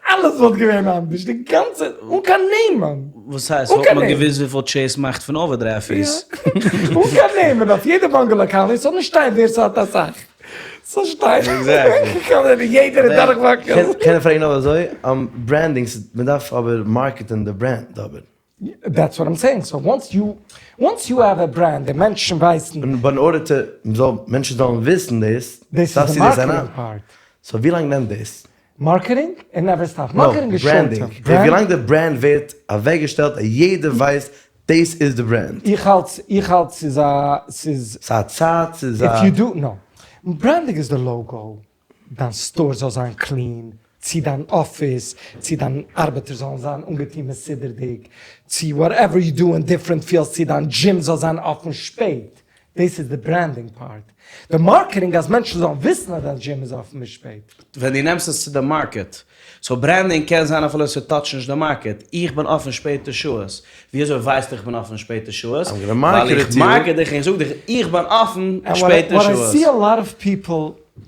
Speaker 1: אלעס וואלט געווען אנדערש די גאנצע אן קיין נעמען.
Speaker 2: וואס הייסט וואלט מען געוויסט וויפיל טשעיס מאכט פון אווערדרעפט פיס?
Speaker 1: אן קיין נעמען אויף יעדע באנגעלאו קאלאני ס'זאל נישט שטיין ווער ס'האט אסאך ס'זאל שטיין יעדער איז דורכוואקן.
Speaker 4: קען איך פרעגן אבער אזוי ברענדינג מ'דארף אבער מארקעטען די ברענד אבער.
Speaker 1: דעטס וואט איים סעיאינג, סאו וואנס יו, וואנס יו העוו א ברענד און מענטשן ווייסן.
Speaker 4: באט אין ארדער טו, מ'זאל, מענטשן זאלן וויסן דאס,
Speaker 1: דאס איז די מארקעטינג פארט.
Speaker 4: סאו ווי לאנג נעמט דאס?
Speaker 1: מארקעטינג? איט נעווער סטאפס. מארקעטינג איז שארט טערם.
Speaker 4: ווי לאנג די ברענד ווערט אוועקגעשטעלט אז יעדער ווייסט דאס איז די ברענד.
Speaker 1: איך האלט, איך האלט ס'איז א, ס'איז.
Speaker 4: ס'איז א צייט, ס'איז א.
Speaker 1: איף יו דו, נאו. ברענדינג איז די לאגא. דיין סטאר זאל זיין קלין, צו דיין אפיס, צו דיין ארבעטער זאלן זיין אנגעטון מסודר'דיג, צו וואטעווער יו דו אין דיפרענט פיעלדס, צו דיין דזשים זאל זיין אפן שפעט, דאס איז די ברענדינג פארט. די מארקעטינג אז מענטשן זאלן וויסן אז דיין דזשים איז אפן ביז שפעט.
Speaker 2: ווען דו נעמסט עס צו די מארקעט. סאו ברענדינג קען זיין אפילו ס'טאטשט נישט די מארקעט. איך בין אפן שפעטע שעות. וויאזוי ווייסטו איך בין אפן שפעטע שעות? ווייל איך מארקעט דיך און איך זאג דיך איך בין אפן שפעטע שעות.
Speaker 1: וואט איי סי א לאט אוו פיפל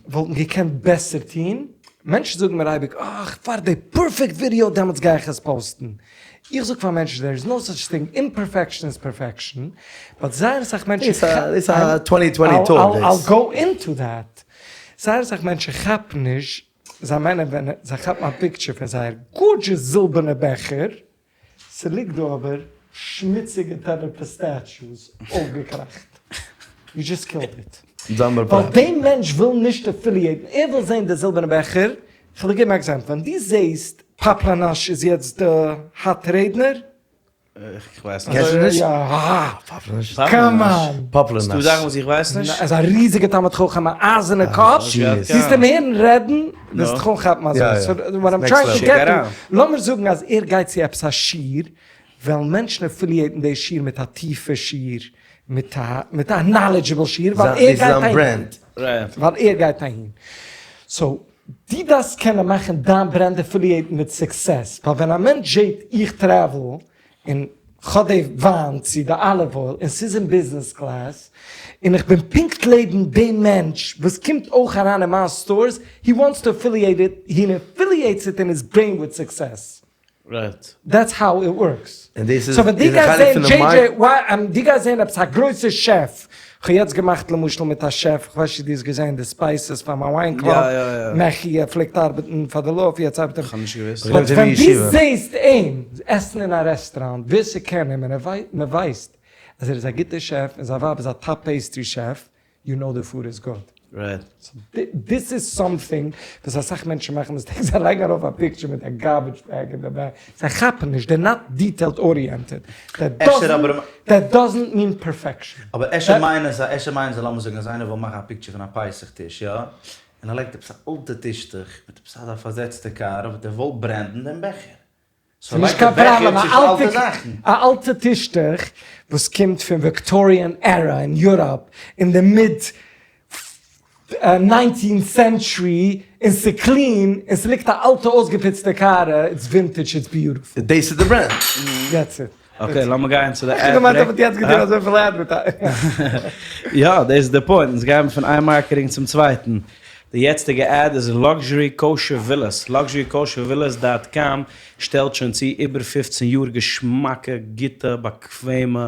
Speaker 1: וואלטן געקענט בעסער טון, מענטשן זאגן מיר אייביג אה איך ווארט די פערפעקט ווידיאו דעמאלטס גיי איך עס פאוסטן, איך זאג פאר מענטשן דער איז נאו סאטש טינג, אימפערפעקשאן איז פערפעקשאן, באט זייער אסאך מענטשן
Speaker 4: דאס איז א טווענטי טווענטי טאלק
Speaker 1: דאס. אייל גאו אינטו דעט, זייער אסאך מענטשן כאפן נישט, זיי מיינען ווען זיי כאפן א פיקטשער פון זייער גארדזשעס זילבערנע בעכער, ס'ליגט דא אבער שמוציגע טעלער פיסטעטשאוס אויפגעקראכט. יו דזשאסט קילד איט. ווייל די מענטש וויל נישט אפיליעטן, ער וויל זען די זילבערנע בעכער. כ'וועל דיר געבן א עקזעמפל, ווען דו זעסט פאפלאנאש איז יעצט די האט רעדנער.
Speaker 2: איך ווייס נישט.
Speaker 4: קענסט נישט?
Speaker 1: קאם אן!
Speaker 4: פאפלאנאש.
Speaker 2: ס'דא זאכן וואס איך ווייס נישט?
Speaker 1: ער איז א ריזיגע תלמיד חכם, א אייזערנע קאפ, וועסט אים הערן רעדן, וועסט דיך אנכאפן אזוי. סאו וואט איים טרייאינג טו געט טו, לאמיר זאגן אז ער גייט צו עפעס א שיעור, וועלן מענטשן אפיליעטן די שיעור מיט א טיפע שיעור, מיט א מיט א נאלעדזשעבל שיעור, ווייל ער גייט אהין. ווייל ער גייט אהין. סאו דו דארפסט קענען מאכן דיין ברענד אפיליעטן מיט סוקסעס, ווייל ווען א מענטש זעט איך טרעוול און כ'האב די וויין צו די אליוו אויל און ס'איז אין ביזנעס קלעס, און איך בין פונקט לעבן דעם מענטש וואס קומט אויך אריין אין מיין סטארס, הי וואנטס טו אפיליעט איט, הי אפיליעטס איט אין היז ברעין וויט סוקסעס. דעטס האו איט ווארקס.
Speaker 4: און דאס איז
Speaker 1: סאו ווען דו
Speaker 4: א
Speaker 1: גייסט
Speaker 4: חלק
Speaker 1: זען
Speaker 4: פון די
Speaker 1: דזשעי
Speaker 4: מארק.
Speaker 1: דזשעי וויי, דו גייסט זען עפעס א גרויסע שעף, כ'האב יעצט געמאכט למשל מיט א שעף, כ'ווייס נישט צו דו האסט געזען די ספייסעס פאר מיין וויין קלאב, מעכי ער פלעגט ארבעטן פאר די לאף יעצט ארבעט ער,
Speaker 2: כ'האב נישט געוואוסט.
Speaker 1: באט ווען דו זעסט אים עסן אין א רעסטוראנט, ווער ס'קען אים און מען ווייסט אז ער איז א גוטער שעף און זיין ווייב איז א טאפ פעיסטרי שעף, יו נאו די פוד איז גוד. דיס איז סאמטינג וואס אסאך מענטשן מאכן מיסטעיקס, זיי לייגן ארויף א פיקטשער מיט א גארבידזש בעג אין די בעק, זיי כאפן נישט, דעיר נאט דיטעילד אריענטעד, דעט דאזענט מין פערפעקשאן.
Speaker 3: אבער אפשר מיינען זיי, אפשר מיינען זיי, לאמיר זאגן אז איינער וויל מאכן א פיקטשער פון א פסח טיש, יא? און ער לייגט עפעס א אלטע טישטוך מיט עפעס אזא פארזעצטע קאר, אבער דער וויל ברענדן דעם בעכער.
Speaker 1: ס'איז נישט קיין פראבלעם, א אלטע טישטוך וואס קומט פון וויקטאריען ערא אין יוראפ אין די מיד ניינטינט סענטשרי און ס'קלין און ס'ליגט א אלטע אויסגעפוצטע קאר, איטס ווינטעדזש איטס ביוטיפול.
Speaker 4: דאס איז די ברענד.
Speaker 1: דעטס איט.
Speaker 2: אקעי לאמיר גיין צו די
Speaker 1: עד ברעיק. איך האב געמיינט אז מ'האט יעצט געטון אזויפיל אדווערטייזינג.
Speaker 2: יא דאס איז די פוינט, אונז גייען פון איין מארקעטינג צום צווייטן. די יעצטיגע עד איז לאקזשערי קאושער ווילאס, לאקזשערי קאושער ווילאס דאט קאם שטעלט שוין צו איבער פופצן יאר געשמאקע גוטע באקוועמע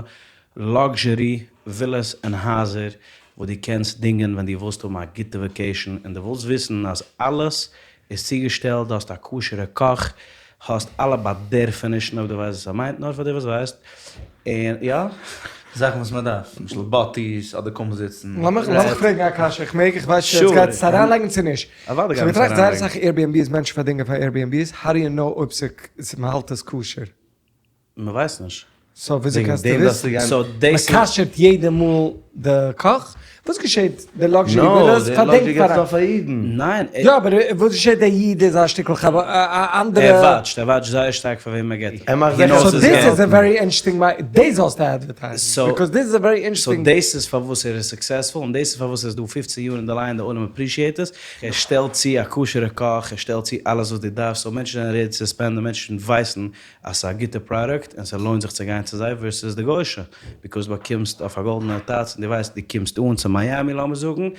Speaker 2: לאקזשערי ווילאס און הייזער וואס דו קענסט דינגען ווען דו ווילסט האבן א גוטע וואקעישן און דו ווילסט וויסן אז אלעס איז צוגעשטעלט, דו האסט א כשר'ע קאך, האסט אלע באדערפענישן אויב דו ווייסט וואס ער מיינט, נאר פאר די וואס ווייסט, און יא.
Speaker 3: זאכן וואס מען דארף, למשל באטיס אדער קומזיצן.
Speaker 1: לאמיך לאמיך פרעגן א קשיא, איך מעג? איך ווייס נישט צו עטס גייט עס אריינלייגן צו נישט.
Speaker 2: אוודאי
Speaker 1: כ'האב
Speaker 2: גיימיר עס
Speaker 1: געטראכט זייער
Speaker 2: אריינלייגן.
Speaker 1: אסאך עירביענבי'ס מענטשן פארדינגען פאר עירביענבי'ס, האו דו יו נאו אויב ס'איז מ'האלט עס כשר?
Speaker 2: מ'ווייסט נישט.
Speaker 1: סאו וויאזוי
Speaker 4: וועגן
Speaker 1: קענסטו
Speaker 4: דעם דארפסטו
Speaker 1: וויסן?
Speaker 4: גיין.
Speaker 2: סאו דאס איז.
Speaker 1: מ'כשר'ט יעדע מאל די קאך? וואס געשעט די לאקזשערי
Speaker 4: נאו,
Speaker 1: ווילאס
Speaker 4: די
Speaker 1: פארדינגט
Speaker 4: לאקזשערי געבסט
Speaker 1: פאר א.
Speaker 4: נאר פאר אידן.
Speaker 2: ניין.
Speaker 1: יא אבער וואס געשעט דער איד איז א שטיקל חב א אנדערע.
Speaker 2: ער וואטשט, ער וואטשט זייער שטארק פאר וועם ער געבט.
Speaker 4: ער מאכט
Speaker 2: הי
Speaker 4: זיכער
Speaker 2: נאוס
Speaker 1: סאו
Speaker 2: היז
Speaker 1: דיס איז א
Speaker 2: געלט.
Speaker 1: ווערי אינטערעסטינג מארקעט, דאס זאלסטו אדווערטייזן, ביקאוז דיס איז א ווערי
Speaker 2: סאו
Speaker 1: אינטערעסטינג.
Speaker 2: דאס איז פארוואס ער איז סוקסעספול און דאס איז פארוואס ער איז דא פופצן יאר אין די ליין די עולם אפרישיעט עס, ער שטעלט צו א כשר'ע קאך, ער שטעלט צו אלעס וואס דו דארפסט, סאו מענטשן זענען רעדי צו ספענדן, מענטשן ווייסן אז ס'איז א גוטע פראדוקט און ס'לוינט זיך צו גיין צו זיי ווערסעס די גוישע, ביקאוז באקומסט אויף א גאלדענע טאץ און דו ווייסט דו קומסט אן צו מיאמי לאמיר זאגן,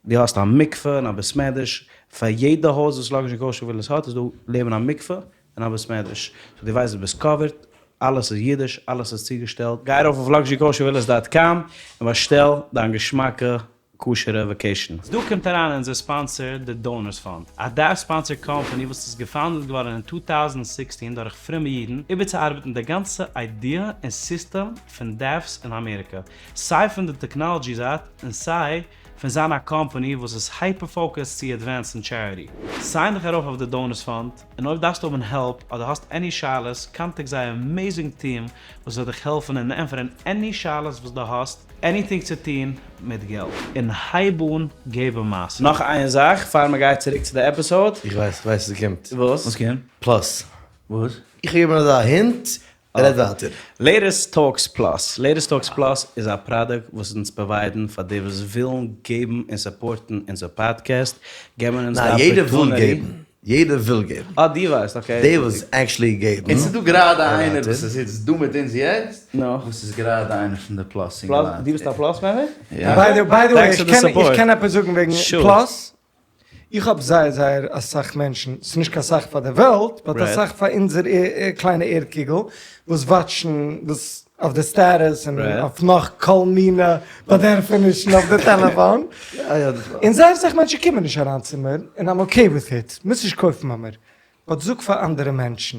Speaker 2: דו האסט א מקווה און א בית מדרש, פאר יעדע הויז וואס לאקזשערי קאושער ווילעס האט איז דא לעבן א מקווה און א בית מדרש, סאו דו ווייסט דו ביסט קאווערט, אלעס איז אידיש, אלעס איז צוגעשטעלט, גיי ארויף אויף לאקזשערי קאושער ווילעס דאט קאם און באשטעל דיין געשמאקע כשר'ע וואקעישן. דא קומט אריין אונזער ספאנסער די דאונערס פאנד, א דעף ספאנסער קאמפאני וואס איז געפאונדעד געווארן אין טו טאוזנט זעכצן דורך פרומע אידן איבערצוארבעטן די גאנצע איידיע און סיסטעם פון דעף'ס אין אמעריקע, סיי פון די טעקנאלעדזשי זייט און סיי פון זיין א קאמפאני וואס איז הייפער פאוקעסד צו עדווענסן טשעריטי. סיין דיך ארויף אויף די דאונערס פאנד, און אויב דארפסטו האבן העלפ אדער האסט עני שאלות קאנטעקט זייער עמעזינג טיעם וואס וועט דיך העלפן און ענטפערן עני שאלות וואס דו האסט, עניטינג צו טוהן מיט געלט. און הייב אן געבן מעשר. נאך איין זאך פאר מען גייט צוריק צו די עפיסאוד.
Speaker 4: איך ווייס, איך ווייס וואס קומט.
Speaker 2: וואס?
Speaker 3: וואס קומט?
Speaker 4: פלאס.
Speaker 3: וואס?
Speaker 4: איך האב געגעבן אזא הינט, רעד ווייטער.
Speaker 2: לעיטעסט טאלקס פלאס, לעיטעסט טאלקס פלאס איז א פראדוקט וואס אונז פראוויידן פאר די וואס ווילן געבן און סופארטן אונזער פאדקעסט, געבן אונז די
Speaker 4: ניין, יעדער וויל
Speaker 2: אפערטונעטי.
Speaker 4: געבן. יעדער וויל געבן.
Speaker 2: אה דו ווייסט, אקעי.
Speaker 4: די וואס עקשעלי געבן.
Speaker 3: און ס'איז דא גראדע איינער וואס איז איצט דא מיט אונז יעצט,
Speaker 2: נו.
Speaker 3: וואס איז גראדע איינער פון די פלאס אינגעלייט.
Speaker 2: דו ביסט א פלאס מעמבער?
Speaker 3: יא.
Speaker 1: ביי די וועי,
Speaker 2: טענקס פאר די סופארט.
Speaker 1: איך קען עפעס זאגן וועגן פלאס? איך האב זייער זייער אסאך מענטשן, ס'איז נישט קיין סאך פאר די וועלט, באט אסאך פאר אונזער קליינע ערד קוגל, וואס וואטשן וואס אויף די סטעטוס און אויף נאך כל מיני באדערפענישן אויף די טעלעפאן, און זייער אסאך מענטשן קומען נישט אריין צו מיר, און איים אקעי וויט איט, מוזט נישט קויפן ביי מיר, באט זאג פאר אנדערע מענטשן,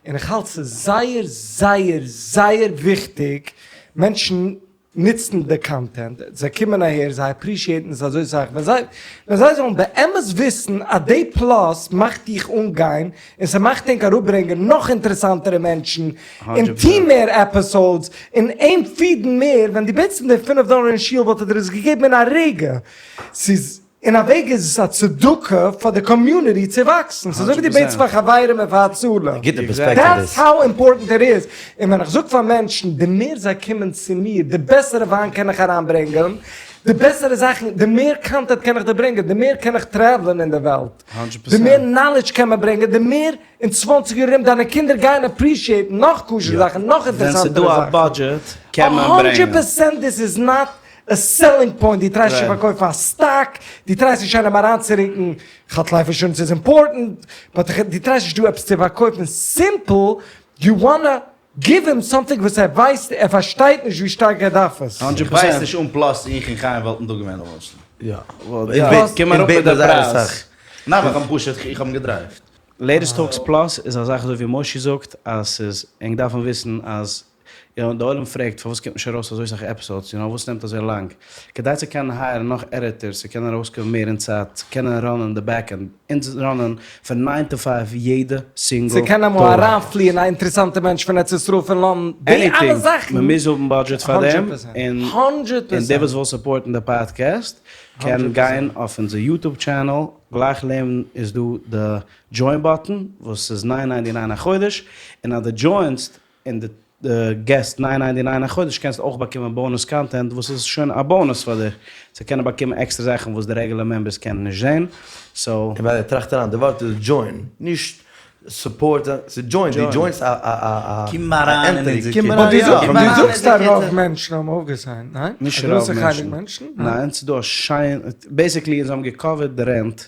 Speaker 1: און איך האלט ס'איז זייער זייער זייער וויכטיג מענטשן נוצן די קאנטענט, זיי קומען אהער, זיי אפרישיעטן עס אזוי סאך, ווען זיי ווען זיי זאלן באמת וויסן אז די פלאס מאכט דיך אנגיין, און ס'מאכט ענק אראפברענגען נאך אינטערעסאנטערע מענטשן, און טוהן מער עפיסאודס, און אים פידן מער, ווען דו בעטסט אים די פינף דאלער אין שול וואלט ער דיר עס געגעבן אין א רגע, ס'איז. אין א וועג איז עס א צדקה פאר די קאמיוניטי צו וואקסן, ס'איז אזוי ווי דו בעטסט פאר חברים און פאר הצלה, דעטס האו אימפארטענט איט איז, און ווען איך זאג פאר מענטשן, די מער זיי קומען צו מיר, די בעסערע וויין קען איך אריינברענגען, די בעסערע זאכן, די מער קאנטענט קען איך דיר ברענגען, די מער קען איך טרעוולען אין די וועלט, די מער נאלעדזש קען מען ברענגען, די מער אין צוואנציג יאר ארום דיינע קינדער גייען אפרישיעטן נאך כשר'ע זאכן, נאך אינטערעסאנטערע זאכן. א האנדרעט פערסענט דיס איז נאט א סעלינג פוינט, דו טרייסט נישט צו פארקויפן א סטאק, דו טרייסט נישט איינעם אריינצורוקן, כאטש לייף אינשורענס איז אימפארטענט, באט דו טרייסט נישט דא עפעס צו פארקויפן, סימפל יו וואנא גיוו הים סאמטינג וואס ער ווייסט, ער פארשטייט נישט ווי שטארק ער דארף עס.
Speaker 3: איך ווייס נישט אן פלאס איך און חיים וואלטן דא געווען למשל.
Speaker 4: יא.
Speaker 2: קום אראפ מיט די פרייז.
Speaker 3: ניין ווייל איך האב פשוט איך האב אים געדרייווט.
Speaker 2: לעיטעסט טאלקס פלאס איז א זאך אזוי ווי מושי זאגט אז ס'איז ענק דארפן וויסן אז יא די עולם פרעגט פארוואס קומט נישט ארויס אזוי סאך עפיסאדס יו נאו וואס נעמט אזוי לאנג כדי צו קענען הייערן נאך עדיטערס צו קענען ארויסקומען מער אין צייט צו קענען ראנען די בעק ענד אונז ראנען פון ניין טו פייוו יעדע סינגל
Speaker 1: צו קענען אמאל
Speaker 2: טאג.
Speaker 1: אריינפליען א אינטערעסאנטע מענטש פון ארץ ישראל פון לאנדאן די אלע
Speaker 2: עניטינג
Speaker 1: זאכן.
Speaker 2: מען מוז האבן בודזשעט פאר דעם און
Speaker 1: הונדרעט
Speaker 2: און דער
Speaker 1: פערסענט.
Speaker 2: וואס וויל סופארטן די פאדקעסט קען גיין אויף אונזער יוטוב טשענעל גלייך לעבן איז דא די דזשוין באטן וואס איז ניין ניינטי ניין א חודש און אז דו דזשוינסט און דו. געסט ניין ניינטי ניין א חודש קענסטו אויך באקומען bonus content וואס איז שוין א bonus פאר דיר צו קענען באקומען עקסטערע זאכן וואס די regular members קענען נישט זען, so.
Speaker 4: און ביי די טראכט אריין, די ווארט איז join, נישט support, ס'איז join, דו join סט א א א
Speaker 3: קום אריין אין אונזער
Speaker 4: קום
Speaker 3: כיתה.
Speaker 4: אריין יא.
Speaker 1: באט דו זאגסט אז רוב מענטשן האבן אויפגע sign ט, ניין?
Speaker 2: נישט
Speaker 1: א
Speaker 2: רוב
Speaker 1: גרויסע חלק
Speaker 2: מענטשן.
Speaker 1: מענטשן?
Speaker 2: ניין, ס'איז דא א שיין, basically אונז האבן גע cover ט די rent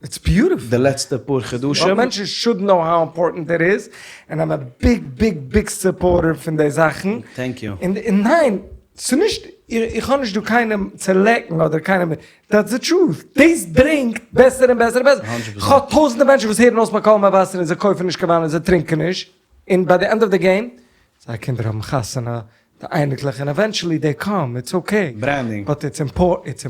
Speaker 1: It's beautiful.
Speaker 2: די לעצטע פאר חדשים.
Speaker 1: רוב מענטשן should know how important it is, and I'm a big big big supporter פון די זאכן.
Speaker 2: Thank you.
Speaker 1: און ניין, ס'נישט, איך האב נישט דא קיינעם צו לעקן אדער קיינעם, that's the truth, דאס ברענגט בעסער און בעסער און בעסער. כ'האב טויזענטער מענטשן וואס הערן אויס ביי קול מבשר און זיי קויפן נישט קיין וויין און זיי טרינקען נישט, און ביי די end of the game, זייער קינדער האבן חתונה, די אייניקלעך און eventually they come, it's okay.
Speaker 2: Branding.
Speaker 1: But it's important, it's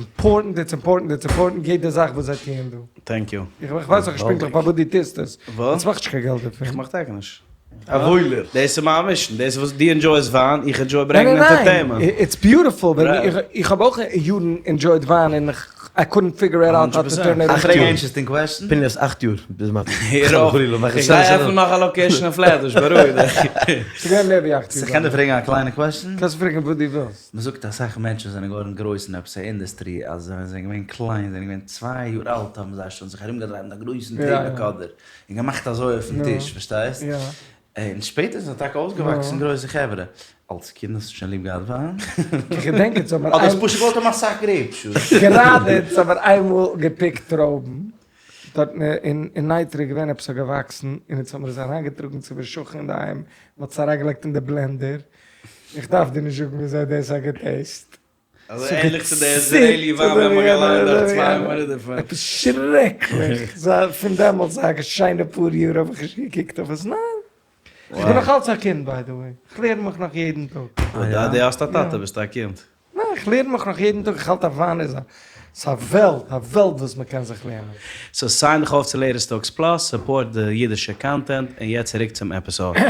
Speaker 1: important, it's important יעדע זאך וואס זיי טוען דא.
Speaker 2: Thank you.
Speaker 1: איך ווייס נאך נישט פונקטליך פארוואס דו טוסט עס.
Speaker 2: וואס?
Speaker 1: עס מאכט נישט קיין געלט דערפון.
Speaker 2: איך מאך טאקע נישט.
Speaker 4: א וואוילער.
Speaker 2: דאס איז מיין mission, דאס איז וואס דו enjoy סט וויין, איך enjoy ברענגען entertainment.
Speaker 1: ניין, it's beautiful, איך האב אויך יארן enjoy ט וויין און I couldn't figure it out how to turn it
Speaker 3: איך פרעג א interesting question.
Speaker 4: פיניאס אכט יאר ביז מ'האט.
Speaker 2: הער אויף, איך גיי עפענען נאך א location אין פלעטבוש, בארואיג דיך.
Speaker 1: ס'איז געווען מער ווי אכט יאר.
Speaker 3: איך קען דיר פרעגן א קליינע question?
Speaker 1: קענסט פרעגן וואס דו ווילסט.
Speaker 3: מ'זאגט אסאך מענטשן זענען געווארן גרויס אין עפעס א industry אז ווען זיי זענען געווען קליין, זענען געווען צוויי יאר אלט האבן זיי שוין זיך ארומגעדרייט מיט א גרויסן tape recorder און געמאכט אזוי אויפן טיש, פארשטייסט? און שפעטער זענען טאקע אויסגעוואקסן גרויסע חברה. אלס קינד האסטו שוין ליב געהאט וויין?
Speaker 1: איך געדענק אונז האבן
Speaker 3: אדער האסט פשוט געוואלט האבן אסאך grapes juice?
Speaker 1: גראדע אונז האבן איינמאל געפיקט טרויבן, דארט אין נייטרא איז געווען עפעס א געוואקסן, און אונז האבן עס אריינגעטראגן צו די שכן אינדערהיים, מען האט עס אריינגעלייגט אין די blender, איך דארף דיר נישט זאגן וויאזוי דאס האט גע taste ט.
Speaker 2: אזוי ענליך צו די Israeli וויין ווען מ'האט געליינט דארט צוויי מינוט דערפון.
Speaker 1: עפעס שרעקליך, פון דעמאלטס א שיינע פאר יאר האב איך נישט געקוקט אויף עס, ניין. איך בין נאך אלץ א קינד by the way, איך לערן מיך נאך יעדן טאג.
Speaker 2: אוי דו האסט א טאטע ביסטו א קינד.
Speaker 1: ניין איך לערן מיך נאך יעדן טאג, איך האלט א וויין איז א, ס'איז א וועלט, א וועלט וואס מ'קען זיך לערנען.
Speaker 2: So sign דיך אויף צו Latest Talks Plus, support די אידישע content, און יעצט צוריק צום episode.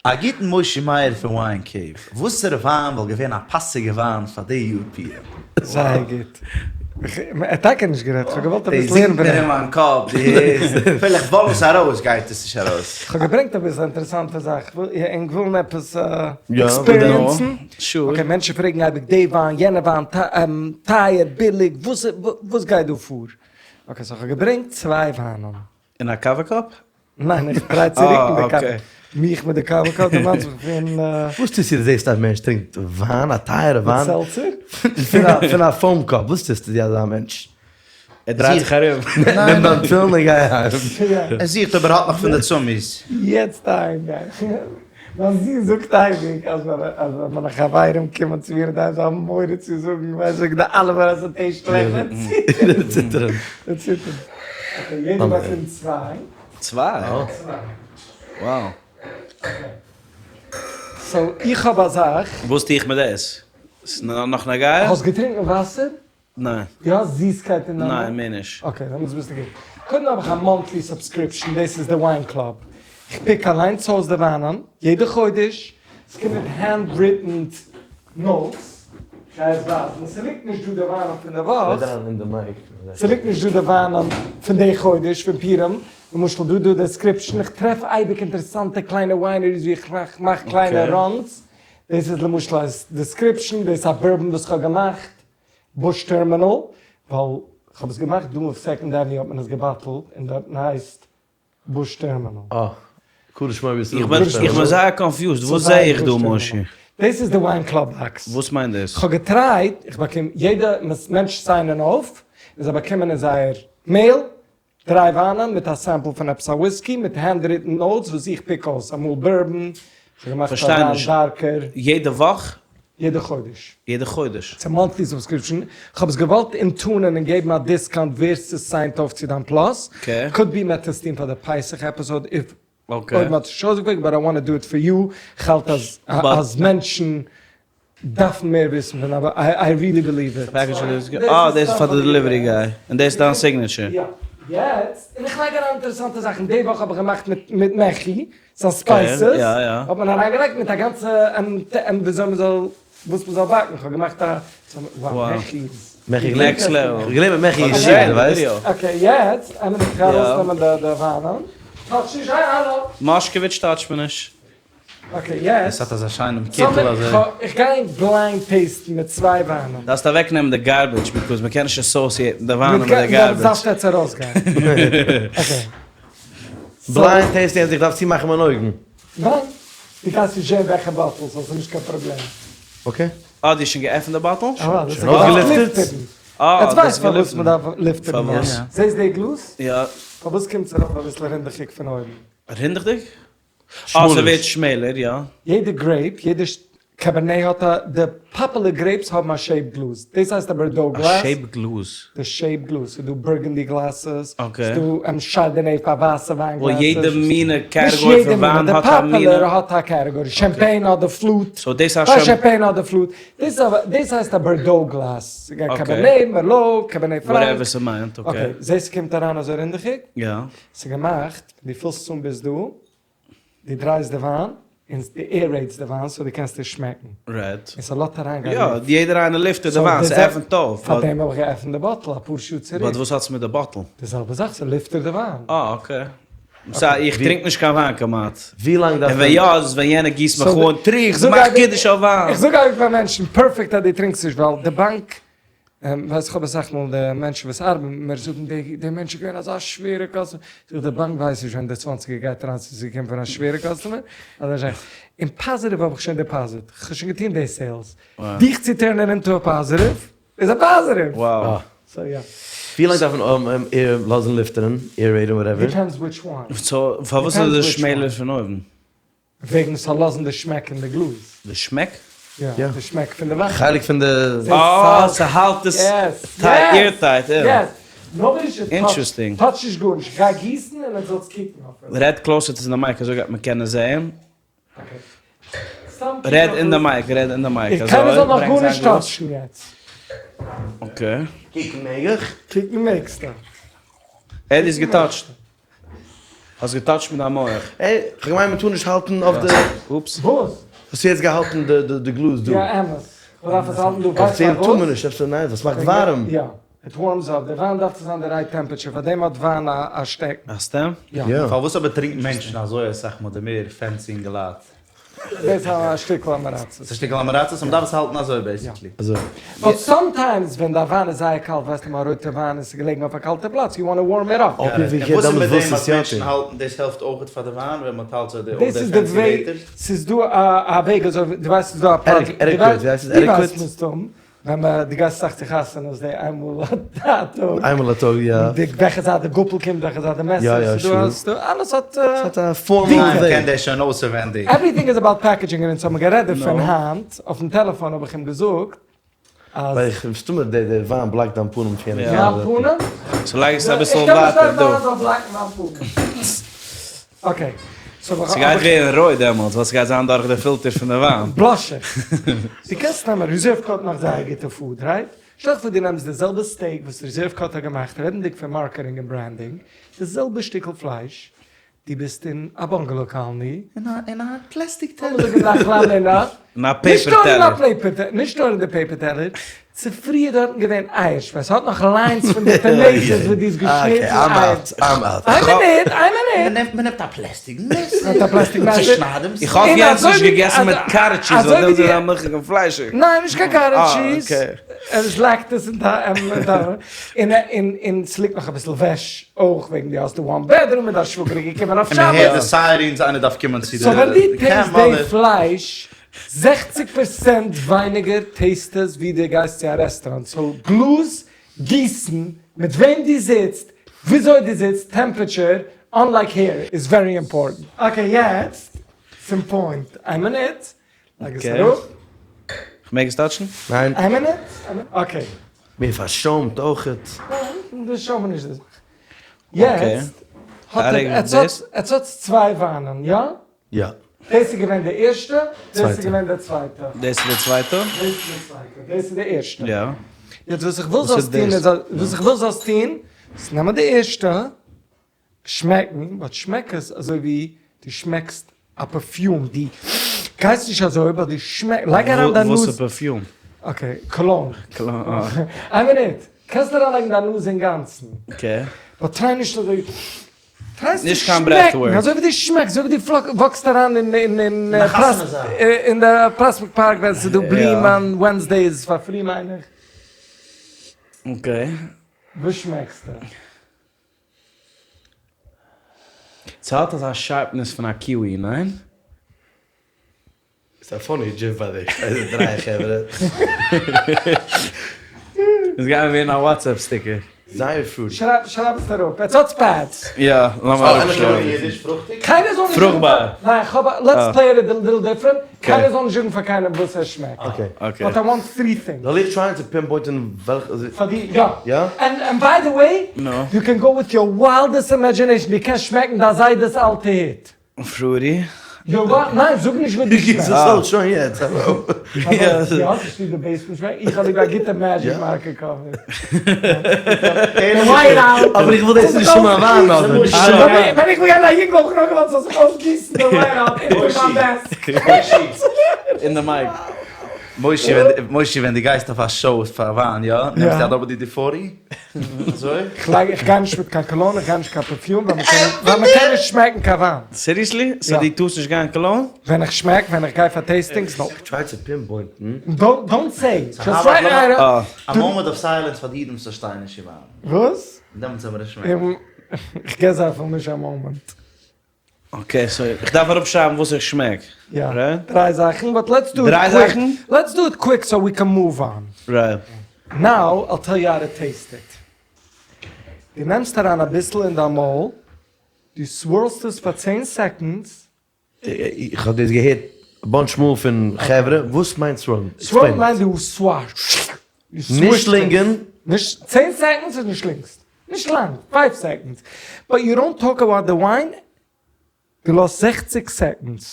Speaker 3: א גוטן משה מאיר פון Wine Cave, וואסערע וויין וואלט געווען א פאסיגע וויין פאר די יאר פורים?
Speaker 1: זייער גוט. ער האט טאקע נישט גערעדט, כ'האב געוואלט אביסל לערנען פון אים.
Speaker 3: דאס זינגט מיר אין מיין קאפ, דו הערסט? אפילו איך וואלט עס ארויס גייט עס נישט ארויס.
Speaker 1: כ'האב געברענגט אביסל אינטערעסאנטע זאך, ענק ווילן עפעס experience ן? Okay, מענטשן פרעגן אייביג די וויין, יענע וויין, טייער, ביליג, וואס גייט דא פאר? Okay, so כ'האב געברענגט צוויי וויינען.
Speaker 2: אין א קאווע cup?
Speaker 1: ניין, איך try צו רוקן די קאווע. מיך מיט די קאווע cup דערמאנט זיך פון.
Speaker 4: וואס טוסטו דו זעסט א מענטש טרינקט וויין, א טייערע וויין?
Speaker 1: מיט seltzer?
Speaker 4: פון א foam cup, וואס טוסטו דו אזא מענטש?
Speaker 2: ער דרייט זיך ארום.
Speaker 4: נעם דיין תפילין און גיי אהיים.
Speaker 3: ער זוכט אויב ער האט נאך פון די צומיס.
Speaker 1: יעצט אהיים גיין. מיין זון זאגט אייביג אז ווען מיינע חברים קומען צו מיר אינדערהיים זיי האבן מורא צו זאגן ווייל זיי זאגן די אלע ווען עס איז שלעכט זיי ציטערן. זיי ציטערן. Okay יעדער באקומט צוויי.
Speaker 2: צוויי?
Speaker 1: צוויי.
Speaker 2: Wow.
Speaker 1: So איך האב א זאך.
Speaker 2: וואס טו איך מיט דאס? ס'איז נאך נוגע?
Speaker 1: האסט געטרינקען וואסער?
Speaker 2: ניין.
Speaker 1: דו האסט זיסקייט אין דיין מויל?
Speaker 2: ניין, מער נישט.
Speaker 1: Okay, דעמאלטס ביסטו גוט. קודם האב איך א monthly subscription, דאס איז די Wine Club. איך pick אליינס אויס די וויינען, יעדע חודש, עס קומט מיט hand written notes, כ'גיי עס ווייזן, ס'ליגט נישט דא די וויינען פון די וואך, ס'ליגט נישט דא די וויינען פון די חודש, פון פורים, למשל דא דא description, איך טרעף אייביג אינטערעסאנטע קליינע wineries ווי איך מאך קליינע runs, דאס איז למשל א description, דאס איז א bourbon וואס כ'האב געמאכט, Bush Terminal, ווייל כ'האב עס געמאכט דא אויף Second Avenue האט מען עס געבאטלט און דארטן הייסט Bush Terminal.
Speaker 4: אה, קרא שמו בישראל
Speaker 2: איך בין
Speaker 4: Bush
Speaker 2: איך בין
Speaker 4: Terminal.
Speaker 2: זייער confused, וואס זעה איך דא מושי?
Speaker 1: דאס איז די Wine Club box.
Speaker 2: וואס מיינט דאס?
Speaker 1: כ'האב געטרייט, איך באקום יעדע מענטש sign ען אויף, און זיי באקומען אין זייער mail דריי וויינען מיט א sample פון עפעס א וויסקי מיט handwritten notes וואס איך pick אויס, אמאל bourbon, כ'האב געמאכט א
Speaker 2: פארשטיי
Speaker 1: וויין
Speaker 2: נישט.
Speaker 1: darker.
Speaker 2: יעדע וואך?
Speaker 1: יעדע חודש.
Speaker 2: יעדע חודש?
Speaker 1: ס'איז א monthly subscription, כ'האב עס געוואלט אינטונען און געבן א discount ווער ס'סיינט אויף צו דיין Plus, could be מ'עט עס טון פאר די פסח episode if אויב מ'האט עס נישט אויסגעפיגערט, but I want to do it for you, כ'האלט אז אז מענטשן דארפן מער וויסן פון אבער I really believe it.
Speaker 2: Packaging איז גוט. אה דאס איז פאר די delivery guy. און דאס איז דיין signature.
Speaker 1: יא. יעצט, און איך לייג אריין אינטערעסאנטע זאכן, די וואך האב איך געמאכט מיט מיט מעכי, ס'איז spices, האט מען אריינגעלייגט מיט א גאנצע וויאזוי מ'זאל, וואס מ'זאל באקן, כ'האב געמאכט א, וואו מעכי איז.
Speaker 4: מעכי
Speaker 2: Next level.
Speaker 4: כ'האב געלערנט מיט מעכי אין ישיבה, דו ווייסט?
Speaker 1: Okay יעצט עמער איך ארויסנעמען די וויינען. Touch נישט, היי האלא!
Speaker 2: מאשקעוויטש touch ט מען נישט.
Speaker 1: Okay יעצט.
Speaker 3: עס האט אזא שיינעם קיטל אזוי.
Speaker 1: איך גיי בליינד טעיסטן מיט צוויי וויינען.
Speaker 2: דארפסט אוועק נעמען די גארבידזש because מ'קען נישט עסאוסיעטן די וויינען מיט די גארבידזש.
Speaker 1: דארפסט יעצט ארויסגיין. Okay.
Speaker 4: Blind tasting אז איך דארף צומאכן מיינע אויגן?
Speaker 1: ניין. דו גייסט נישט זען וועלכע bottle so ס'איז נישט קיין פראבלעם.
Speaker 4: Okay.
Speaker 2: אה דו האסט שוין געעפנט די bottle?
Speaker 4: שוין אויסגעלופטערט?
Speaker 2: אה
Speaker 1: יעצט ווייסט פארוואס מ'דארף לופטערן.
Speaker 2: פארוואס?
Speaker 1: זעסט די גלאז?
Speaker 2: יא.
Speaker 1: פארוואס קומט עס ארויף אביסל רינדעכיג פון אויבן?
Speaker 2: רינדעכדיג? אה ס'ווערט שמעלער יא.
Speaker 1: יעדע grape, יעדע Cabernet האט א, די popular grapes האבן א shape גלאז, דאס הייסט א Bordeaux גלאז.
Speaker 2: א shape גלאז?
Speaker 1: די shape גלאז, ס'איז דא Burgundy glasses, ס'איז דא Chardonnay פאר ווייסע וויין glasses.
Speaker 2: יעדע מינע category פון וויין האט א מינע.
Speaker 1: די popular האט א category, Champagne האט די flute, פאר Champagne האט די flute, דאס הייסט א Bordeaux גלאז, Cabernet, Merlot, Cabernet Franc.
Speaker 2: Whatever ס'מיינט, okay.
Speaker 1: Okay, זעסט ס'קומט אריין אזוי רינדעכיג?
Speaker 2: יא.
Speaker 1: ס'איז געמאכט, דו פילסט עס אן ביז דא, דו דרייסט די וויין, און דו aerate סט די וויין so דו קענסט עס שמעקן.
Speaker 2: Right.
Speaker 1: און ס'לאזט אריינגיין
Speaker 2: לופט. יא, יעדער איינער לופטערט די וויין, ס'עפנט אויף.
Speaker 1: פארדעם האב איך געעפנט די bottle אפאר שעה צוריק.
Speaker 2: But וואס האט עס מיט די bottle?
Speaker 1: די זעלבע זאך, ס'לופטערט די וויין.
Speaker 2: אה okay. סא איך טרינק נישט קיין וויין כמעט.
Speaker 4: ווי לאנג דארף
Speaker 2: און ווען יא איז ווען יענער גיסט מיך אן, טרינק, מאך קידוש אויף וויין.
Speaker 1: איך זאג אייביג פאר מענטשן, perfect אז דו טרינקסט נישט ווייל די באנק ווייס איך האב אסאך מאל די מענטשן וואס ארבעטן מיט מיר זאגן די די מענטש איז געווען אזא שווערע customer, זאג איך די באנק ווייסט נישט ווען די צוואנציגער גייט אריין צו ס'איז געקומען פון א שווערע customer אדער נישט, און positive האב איך שוין deposit, כ'האב שוין געטון די sales, דיך צו turn ען into א positive איז א positive! So יא.
Speaker 4: ווי לאנג דארף מען לאזן לופטערן, aerate ן whatever?
Speaker 1: Depends which one.
Speaker 2: So פארוואס איז עס שמעלער פון אויבן?
Speaker 1: וועגן ס'זאל לאזן די שמעק אין די גלאז.
Speaker 2: די שמעק?
Speaker 1: יא, די שמעק פון די וויין.
Speaker 4: חלק פון די.
Speaker 2: אה, ס'האלט עס tight, air tight, יא.
Speaker 1: Yes. Nobody should touch.
Speaker 2: Interesting.
Speaker 1: Touch נישט גארנישט, גיי גיסן און עטס זאלטס קוקן אויף עס.
Speaker 2: רעד closer צו די mic אזוי גייט מען קענען זעהן.
Speaker 1: Okay.
Speaker 2: רעד אין די mic, רעד אין די mic, אזוי.
Speaker 1: קיינער זאל נאך גארנישט touch ן יעצט.
Speaker 2: Okay.
Speaker 4: קוקן מעג איך?
Speaker 1: קוקן מעגסטו.
Speaker 2: ער איז גע touch ט. האסט גע touch ט מיט דיין מח.
Speaker 4: עה, כ'האב געמיינט מ'טאר נישט האלטן אויף די.
Speaker 2: Oops.
Speaker 1: וואס?
Speaker 4: האסט יעצט געהאלטן די גלאז דא.
Speaker 1: יא אמת. כ'דארף עס האלטן דא. ווייסט
Speaker 4: פארוואס? טאר מען נישט, אפשר ניין, ווייל ס'מאכט ווארעם.
Speaker 1: יא. It warms up. די וויין דארף צו זיין די right temperature, פארדעם האט וויין א שטעקן.
Speaker 2: א stem?
Speaker 1: יא.
Speaker 3: פארוואס אבער טרינקן מענטשן אזוי אסאך מאל די מער fancy אינגעלייט?
Speaker 1: דאס איז א שטיקל עם הארצות.
Speaker 3: ס'איז א שטיקל עם הארצות, מ'דארף עס האלטן אזוי basically.
Speaker 4: אזוי.
Speaker 1: But sometimes ווען די וויין איז זייער קאלט, ווייסטו אמאל רויטע וויין און ס'איז געלעגן אויף א קאלטע פלאץ, you want to warm it up.
Speaker 3: און וואס איז מיט דעם אז מענטשן האלטן דאס העלפט אויכעט פאר די וויין ווען מ'האלט אזוי די אויף די fancy waiters?
Speaker 1: ס'איז דא א וועג אזוי, דו ווייסט ס'איז דא א פלאץ,
Speaker 4: Etiquette, ווי הייסט עס?
Speaker 1: דו ווייסט מסתם. ווען מען דו גייסט אסאך צו חתונות די איינמאל א טאג.
Speaker 4: איינמאל א טאג יא.
Speaker 1: די וועלכע זייט די גאפל קומט וועלכע זייט די מעסער
Speaker 4: יא יא sure.
Speaker 1: ס'דא אלעס האט.
Speaker 4: ס'האט א formal וועג.
Speaker 3: קען דער שוין אויסעווענדיג.
Speaker 1: Everything is about packaging און אונז האבן גערעדט דערפון היינט אויפן טעלעפאן האב איך אים געזאגט אז.
Speaker 4: ווייל איך מסתמא די די וויין block ט דיין פנים פון יענע
Speaker 1: מיין פנים?
Speaker 2: So לייג עס אביסל ווייטער דא.
Speaker 1: איך קען נישט דיין וויין זאל block ן מיין פנים. Okay.
Speaker 2: ס'גייט ווערן רויט דעמאלטס ווייל ס'גייט זיין דורך די פילטער פון די וויין.
Speaker 1: Blush איך. דו קענסט נעמען Reserve Cut מאכט זייער גוטע food, right? שטעל דיך פאר דו נעמסט די זעלבע steak וואס Reserve Cut האט געמאכט, רעדנדיג פון marketing און branding, די זעלבע שטיקל פלייש, דו ביסט אין א bungalow colony.
Speaker 3: אין א פלעסטיק טעלער.
Speaker 2: אין א paper טעלער.
Speaker 1: נישט נאר אין די paper טעלער, צופרי איז דארטן געווען אייער שפייז, ס'האט נאך lines פון די tomatoes וואס דו האסט געשניטן אייער.
Speaker 4: I'm out, I'm out.
Speaker 1: איין מינוט, איין מינוט.
Speaker 3: מ'נעמט א פלעסטיק מעסער.
Speaker 1: מ'נעמט א פלעסטיק מעסער.
Speaker 3: צושנייד אים.
Speaker 2: איך האף יענץ נישט געגעסן מיט cottage cheese, ווייל דעמאלטס איז ער א מילכיגע פליישיג.
Speaker 1: ניין, נישט קיין cottage cheese. ער איז lactose intolerant. און ס'ליגט נאך אביסל וועש אויך, וועגן דו האסט די one bedroom און דיין שוואגער איז געקומען אויף שבת.
Speaker 3: און מ'הערט די sirens, איינער דארף קומען צו די.
Speaker 1: So ווען דו taste די פלייש זעכציג פערסענט ווייניגער taste עס ווי דו גייסט צו א רעסטוראנט, so גלאז גיסן, מיט וועם דו זיצט, וויאזוי דו זיצט, temperature, unlike here, איז very important. Okay יעצט צום point, איין מינוט, לייג עס אראפ.
Speaker 2: כ'מעג עס touch ן?
Speaker 4: ניין.
Speaker 1: איין מינוט, okay.
Speaker 4: מיר פארשוימט אויכעט.
Speaker 1: ניין, דאס שוימען נישט די זאך. יעצט האט ער, עטס האטס צוויי וויינען, יא?
Speaker 4: יא.
Speaker 1: דאס איז געווען די ערשטע, דאס איז געווען די צווייטע.
Speaker 2: דאס איז די צווייטע?
Speaker 1: דאס איז די צווייטע, דאס איז די ערשטע.
Speaker 2: יא.
Speaker 1: יעצט וואס איך וויל זאלסט טון איז, וואס איך וויל זאלסט טון, איז נעמען די ערשטע, שמעקן, but שמעק עס אזוי ווי דו שמעקסט א perfume, דו גייסט נישט אזוי, but דו שמעקסט, לייג אריין דיין נאז.
Speaker 2: וואס איז perfume?
Speaker 1: Okay, cologne.
Speaker 2: Cologne, אה.
Speaker 1: איין מינוט, קענסט אריינלייגן דיין נאז אינגאנצן.
Speaker 2: Okay.
Speaker 1: But try נישט אזוי. טרייסט צו
Speaker 2: נישט קיין breath
Speaker 1: שמעקן,
Speaker 2: work.
Speaker 1: אזוי ווי דו שמעקסט, אזוי ווי דו וואקסט אריין אין אין אין אין די פראספעקט פארק ווען ס'איז דא בלימען Wednesdays פאר free מיין איך.
Speaker 2: Okay.
Speaker 1: וואס שמעקסטו?
Speaker 2: ס'האט אזא sharpness פון א kiwi, ניין?
Speaker 4: ס'איז א funny דזשיף ביי די דריי חברה.
Speaker 2: עס גייט ווערן א WhatsApp sticker.
Speaker 4: זייער fruity.
Speaker 1: שרייב שרייב עס אראפ. עטס האטס pads.
Speaker 2: יא, לאמיר אראפשרייבן.
Speaker 1: קיינער זאל נישט זאגן פאר. ניין כ'האב א, let's play it a little different. קיינער זאל נישט זאגן פאר קיינעם וואס עס שמעקט.
Speaker 4: Okay.
Speaker 1: But I want three things.
Speaker 4: זאל איך טרייען צו pinpoint ען וועלכע.
Speaker 1: פאר די, יא.
Speaker 4: יא?
Speaker 1: And by the way, you can go with your wildest imagination, דו קענסט שמעקן דיין זיידע'ס אלטע הוט.
Speaker 2: Fruity.
Speaker 1: יא וואט? ניין זאג נישט וואס דו שמעקסט.
Speaker 4: גיס עס אויס שוין יעצט.
Speaker 1: יא האסט נישט ליב די basement שמעק? איך האב ליב א גוטע magic marker cover.
Speaker 4: אבער איך וויל דאס נישט אין מיין וויין אבער.
Speaker 1: ווען איך בין געווען א יונגל האב איך נאר געוואלט ס'זאל זיך אויסגיסן די white out אונטער מיין desk.
Speaker 2: אין די mic.
Speaker 3: מושי מושי ווען דו גייסט אויף א show פאר וויין יא? נעמסטו א WD forty? אזוי?
Speaker 1: כ'לייג איך גיי נישט מיט קיין cologne איך גיי נישט קיין perfume ווייל מ'קען נישט שמעקן קיין וויין.
Speaker 2: Seriously? So דו טארסט נישט גיין cologne?
Speaker 1: ווען איך שמעק ווען איך גיי פאר tastings no.
Speaker 4: כ'טריי צו pinpoint ן.
Speaker 1: Don't say. Just write
Speaker 3: א moment of silence פאר די אידן וואס פארשטייען נישט וויין.
Speaker 1: וואס?
Speaker 3: דעמאלטס ווען מיר שמעקן.
Speaker 1: איך געב זיי אפילו נישט א moment.
Speaker 2: Okay so איך דארף אראפשרייבן וואס איך שמעק,
Speaker 1: יא, דריי זאכן, but let's do it
Speaker 2: דריי
Speaker 1: קוויק,
Speaker 2: זאכן?
Speaker 1: Let's do it quick so we can move on.
Speaker 2: Right.
Speaker 1: Now I'll tell you how to taste it. דו נעמסט אריין אביסל אין דיין מויל, דו swirl סט עס פאר צען seconds.
Speaker 4: איך האב דאס געהערט א bunch מאל פון חברה, וואס מיינט swirl ן?
Speaker 1: Swirl ן מיינט דו swash.
Speaker 4: נישט שלינגען.
Speaker 1: נישט, צען seconds איז נישט שלינגסט. נישט לאנג, five seconds. But you don't talk about the wine, דו לאזט 60 seconds.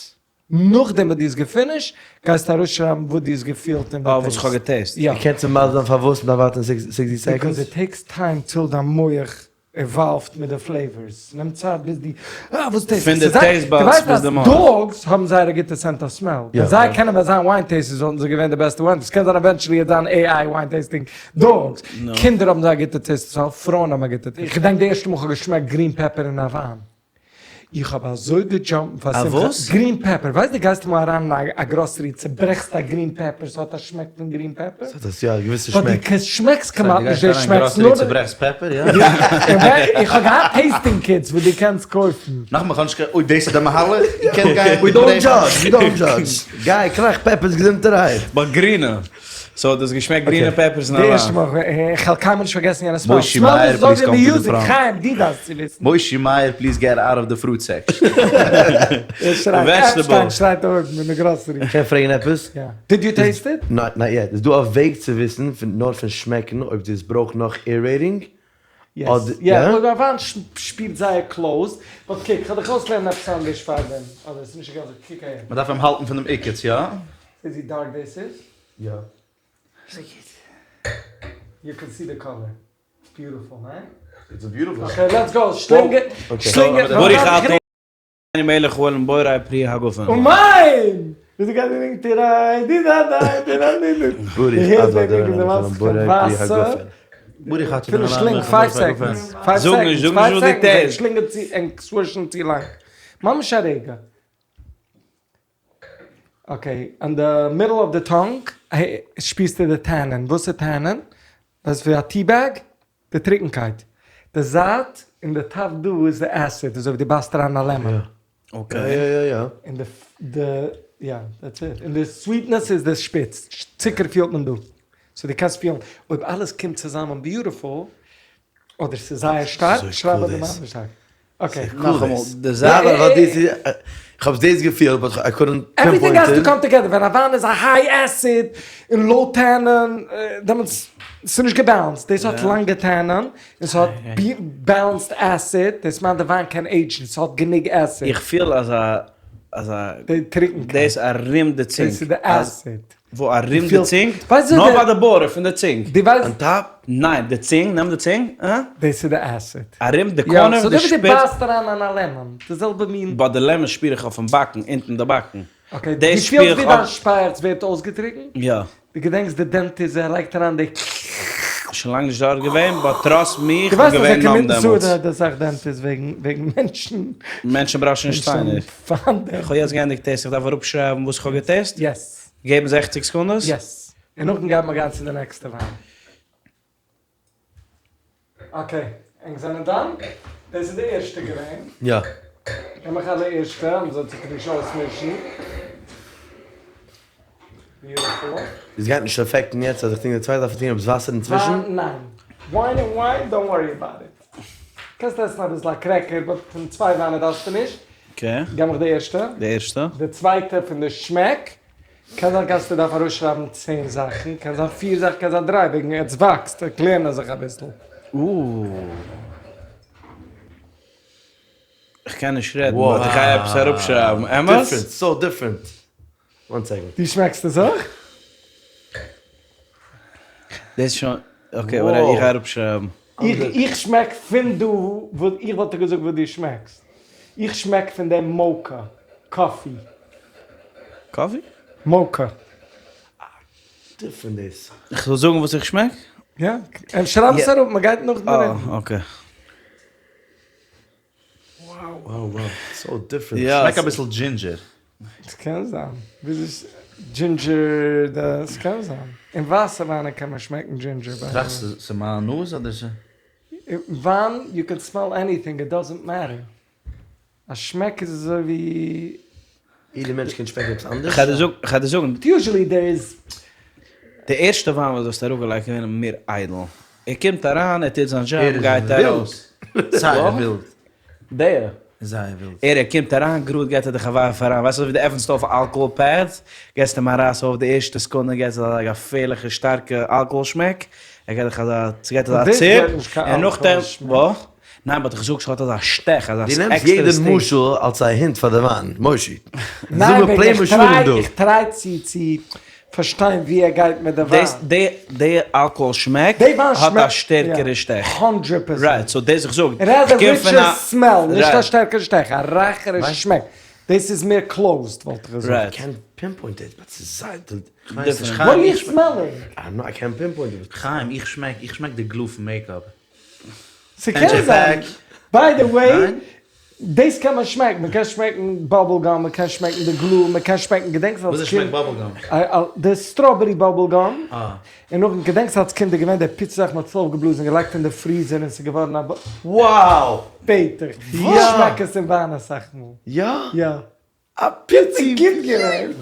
Speaker 1: נאכדעם וואס דו האסט געפינישט, גייסטו ארויסשרייבן וואס דו האסט געפילט אין די
Speaker 2: אה,
Speaker 1: taste.
Speaker 2: וואס איך האב געטעסט.
Speaker 1: יא.
Speaker 4: קענסטו מסביר זיין פארוואס מ'דארף ווארטן 60 seconds?
Speaker 1: Because it takes time till דיין מח evolve ט מיט די flavors. ס'נעמט צייט ביז די, אה וואס דאס?
Speaker 2: פון די taste buds ביז די מח.
Speaker 1: Dogs האבן זייער א גוטע scent of smell. ווען זיי קענען ווען זיין wine tasters וואלטן זיי געווען די בעסטע wine. ס'קען זיין eventually וועט זיין AI wine tasting dogs. קינדער האבן זייער גוטע taste of smell, פרויען האבן א גוטע taste. איך געדענק די ערשטע מאל כ'האב געשמעקט green pepper אין א וויין. איך האב אזוי געדזשאמפט פאר
Speaker 2: א
Speaker 1: שמחה.
Speaker 2: וואס?
Speaker 1: Green pepper. ווייסט די גייסט אמאל אריין אין א גראסערי צוברעכסט א green pepper ס'האט א שמעק פון green pepper?
Speaker 4: ס'האט א יא א געוויסע
Speaker 1: But
Speaker 4: שמעק.
Speaker 1: די שמעקסט כמעט
Speaker 3: דו
Speaker 1: נישט
Speaker 3: גייסט
Speaker 1: די
Speaker 3: אריין אין
Speaker 1: שמעקסט
Speaker 3: גראסערי
Speaker 1: נאר די
Speaker 3: צוברעכסט pepper יא?
Speaker 1: איך האב געהאט tasting kits וואס דו קענסט קויפן.
Speaker 3: נאכאמאל כ'האב נישט קיין אוי דאס איז די מהלך? איך קען גיין
Speaker 4: We don't judge, we don't judge. גיי קראך peppers געזונטערהייט.
Speaker 2: But גרינע. So דאס געשמעקט גרינע peppers אין א
Speaker 1: די
Speaker 2: וויין.
Speaker 1: ערשטע מאל, איך וועל קיינמאל נישט פארגעסן יענע smell.
Speaker 3: מושי
Speaker 1: Smell
Speaker 3: מאיר
Speaker 1: איז אזוי
Speaker 3: please
Speaker 1: ווי
Speaker 3: come to the
Speaker 1: music,
Speaker 3: front.
Speaker 1: חיים דו דארפסט צו וויסן.
Speaker 3: מושי מאיר please get out of the fruit section.
Speaker 1: ער שרייט, עפשטיין שרייט אויבן אין די גראסערי.
Speaker 4: קען פרעגן עפעס?
Speaker 1: יא. Did you taste it?
Speaker 4: Not yet. איז דא א וועג צו וויסן פון נאר פון שמעקן אויב דאס ברויך נאך aerating?
Speaker 1: Yes. יא, אויב א וויין שפירט זייער closed, but קוק, כ'וועל דיך אויסלערנען עפעס אנדערש פארדעם, אדער ס'איז נישט אזוי, קוק אהער.
Speaker 3: מ'דארף אים האלטן פון דעם עוקץ, יא?
Speaker 1: זעסט ווי dark דאס איז?
Speaker 4: יא.
Speaker 1: You can see the color. It's beautiful, ניין?
Speaker 4: It's a beautiful.
Speaker 1: Okay, let's go. שלינג שלינג
Speaker 2: ברוך אתה ה' מלך העולם בורא פרי הגפן.
Speaker 1: אמן! וויאזוי גייט די ניגון? תיריי די דיי דיי דיריי די די.
Speaker 4: ברוך אתה ה' מלך העולם בורא פרי הגפן.
Speaker 3: ברוך אתה
Speaker 1: אפילו שלינג five seconds. Five
Speaker 2: זאג נישט, זאג נישט וואס דו טוסט.
Speaker 1: שלינגען צו און swish ן צו לאנג. ממש א רגע. Okay, אין די middle of the tongue שפירסטו די tannin. וואס איז tannin? דאס איז ווי א tea bag, די טרוקנקייט. די זייט און די top דא איז די acid, אזוי ווי דו בייסט אריין א lemon.
Speaker 2: Okay.
Speaker 4: יא יא יא.
Speaker 1: און די די יא that's it. און די sweetness איז די שפיץ. צוקער פילט מען דא. So דו קענסט פילן אויב אלעס קומט צוזאמען beautiful, אדער ס'איז זייער שטארק, שרייב אדער מאך נישט שטארק. Okay.
Speaker 2: נאכאמאל, די זייט.
Speaker 4: כ'האב דאס געפילט but I couldn't
Speaker 1: Everything has to come together, ווען א וויין איז א high acid און low tannin, דעמאלטס ס'איז נישט געבעלענסד, דאס האט לאנגע tannin און ס'האט balanced acid, דאס מיינט די וויין קען עידזשן, ס'האט גענוג acid.
Speaker 2: איך פיל אזא אזא
Speaker 1: די טרוקנקייט.
Speaker 2: דאס ארום די צונג.
Speaker 1: דאס איז די acid.
Speaker 2: וואו ארום די צונג? נאר ביי די border פון די צונג.
Speaker 1: דו ווייסט.
Speaker 4: On top?
Speaker 2: ניין, די צונג, נעם די צונג, אה?
Speaker 1: דאס איז די acid.
Speaker 2: ארום די corner, די שפיץ.
Speaker 1: יא, ס'איז אזוי ווי דו בייסט אריין אין א lemon, די זעלבע מין.
Speaker 2: But די lemon שפיר איך אויפן באקן, אונטן די באקן.
Speaker 1: Okay, דו פילסט ווי דיין שפייעכץ ווערט אויסגעטריקנט?
Speaker 2: יא.
Speaker 1: דו געדענקסט די dentist ער לייגט אריין די.
Speaker 2: שוין לאנג נישט דארט געווען, באט טראסט מי,
Speaker 1: דו
Speaker 2: איך בין
Speaker 1: ווייסט אז
Speaker 2: געווען נאם
Speaker 1: אינמיטן
Speaker 2: דעמאלטס.
Speaker 1: סעודה די זאך דענטיסט וועגן וועגן מענטשן.
Speaker 2: מענטשן בראשן שטיינער.
Speaker 1: פיינט
Speaker 2: איך האב יעצט געענדיגט טעסט, איך דארף אראפשרייבן וואס איך האב געטעסט?
Speaker 1: יעס.
Speaker 2: געבן זעכציג סעקונדעס?
Speaker 1: יעס. און נאכדעם גייט מען גיין צו די נעקסטע וויין. אקעי, ענק זענען דאן? דאס איז די ערשטע געווען.
Speaker 4: יא.
Speaker 1: נעם איך אלע ערשטע, אז מ'זאל זיך נישט אויסמישן. ביוטיפול.
Speaker 4: עס גייט נישט אפעקטן יעצט אז איך טרינק די צווייטע דארף איך טרינקען עפעס וואסער אינצווישן?
Speaker 1: וויין ניין. וויין און וויין דאנט ווארי אבאוט איט. קענסט עסן אביסל א קרעקער באט פון צוויי וויינען דארפסטו נישט.
Speaker 2: אקעי.
Speaker 1: געב מיך די ערשטע.
Speaker 2: די ערשטע.
Speaker 1: די צווייטע פון די שמעק. קען זיין גייסטו דארפן ארויסשרייבן צען זאכן, קען זיין פיר זאכן, קען זיין דריי, וועגן עטס וואקסט, ענק לערנען זיך אביסל.
Speaker 2: איך קען נישט רעדן באט איך גיי עפעס אראפשרייבן, אמת?
Speaker 4: דיפרענט, סאו דיפרענט. וואן סעקאנד.
Speaker 1: דו שמעקסט עס אויך?
Speaker 2: דאס איז שוין, אקעי ווארט איך גיי אראפשרייבן.
Speaker 1: איך שמעק פון דא וואס איך וואלט דיר געזאגט וואס דו שמעקסט. איך שמעק פון דעם מאקא קאפי.
Speaker 2: קאפי?
Speaker 1: מאקא.
Speaker 4: דיפרענט דאס.
Speaker 2: איך זאל זאגן וואס איך שמעק?
Speaker 1: יא, שרייב עס אראפ, מ'גייט נאכדעם רעדן.
Speaker 2: אה, אקעי.
Speaker 4: וואו וואו, סאו דיפרענט.
Speaker 3: שמעק אביסל דזשינדזשער.
Speaker 1: ס'קען זיין. וויאזוי דזשינדזשער די, ס'קען זיין. אין ווייסע וויינען קען מען שמעקן דזשינדזשער ביי די וועי.
Speaker 3: טראכסט ס'איז מיין נאז אדער ס.
Speaker 1: וויין יו קען סמעל עניטינג איט דאזענט מעטער. א שמעק איז אזוי ווי.
Speaker 4: יעדע מענטש קען שמעקן עפעס אנדערש.
Speaker 2: כ'גיי דיר זאגן.
Speaker 1: יוזשעלי דער איז.
Speaker 2: די ערשטע וויין וואס דו האסט אראפגעלייגט איז געווען מער איידל. ער קומט אריין, ער טוט זיין דזשאב, גייט ארויס.
Speaker 3: זייער ווילד.
Speaker 2: דער?
Speaker 3: זייער ווילד.
Speaker 2: ער ער קומט אריין, גראד געט ער דיך א ווארף אריין. ווייסט אזוי ווי דו עפענסט אויף א אלקאהאל פעד, געסט אים א רייס אויף די ערשטע סעקונדע געט עס אזא געפערליכע שטארקע אלקאהאל שמעק, ער געט דיך אזא, ס'געט אזא ציפ, און נאכדעם, וואס? ניין באט איך זאג ס'האט אזא שטעך, אזא
Speaker 4: דו נעמסט
Speaker 2: עקסטערע
Speaker 4: יעדע
Speaker 2: סטינג.
Speaker 4: משל אלס א הינט פאר די וויין, מושי.
Speaker 1: ניין
Speaker 4: זאג מיר
Speaker 1: וועגן
Speaker 4: פלעין
Speaker 1: איך
Speaker 4: משלים
Speaker 1: טריי
Speaker 4: דא.
Speaker 1: איך טריי צו צו פארשטיין ווי ער גייט מיט די וויין.
Speaker 2: דאס די די אלקאהאל שמעק
Speaker 1: די וויין
Speaker 2: האט א
Speaker 1: שמעקט
Speaker 2: שטערקערע שטעך.
Speaker 1: הונדרעט פערסענט.
Speaker 2: רייט, סאו דאס איך זאג,
Speaker 1: ער האט א
Speaker 2: איך קום פון
Speaker 1: ריטשער
Speaker 2: א
Speaker 1: סמעל, נישט א
Speaker 2: רייט.
Speaker 1: שטערקערע שטעך, א רייכערע שמעק. דאס איז מער קלאוזד וואלט איך געזאגט.
Speaker 2: רייט.
Speaker 4: איי קענט פינפוינט איט באט ס'איז זייער
Speaker 3: כ'ווייס נישט
Speaker 1: וואט
Speaker 3: חיים
Speaker 1: אר יו
Speaker 3: איך שמעק.
Speaker 1: סמעלינג?
Speaker 4: איי דאנט נאו איי קענט פינפוינט איט.
Speaker 3: חיים איך שמעק איך שמעק די גלו פון מעיקאפ.
Speaker 1: ס'קען זיין. ביי די וועי, דאס קען מען שמעקן, מען קען שמעקן באבל גאם, מען קען שמעקן די גלו, מען קען שמעקן, געדענקסט אלס
Speaker 3: וויאזוי
Speaker 1: קינד,
Speaker 3: שמעקט באבל גאם?
Speaker 1: די סטראבערי באבל גאם, און נאכדעם געדענקסט אלס קינד איז געווען די פיצי זאך מען האט עס אויפגעבלאזן און געלייגט אין די פריזער און ס'איז געווארן א.
Speaker 4: Wow!
Speaker 1: בעט איך, איך שמעק עס אין וויין אסאך מאל.
Speaker 4: יא?
Speaker 1: יא.
Speaker 4: א פיצי!
Speaker 1: גוט געווען!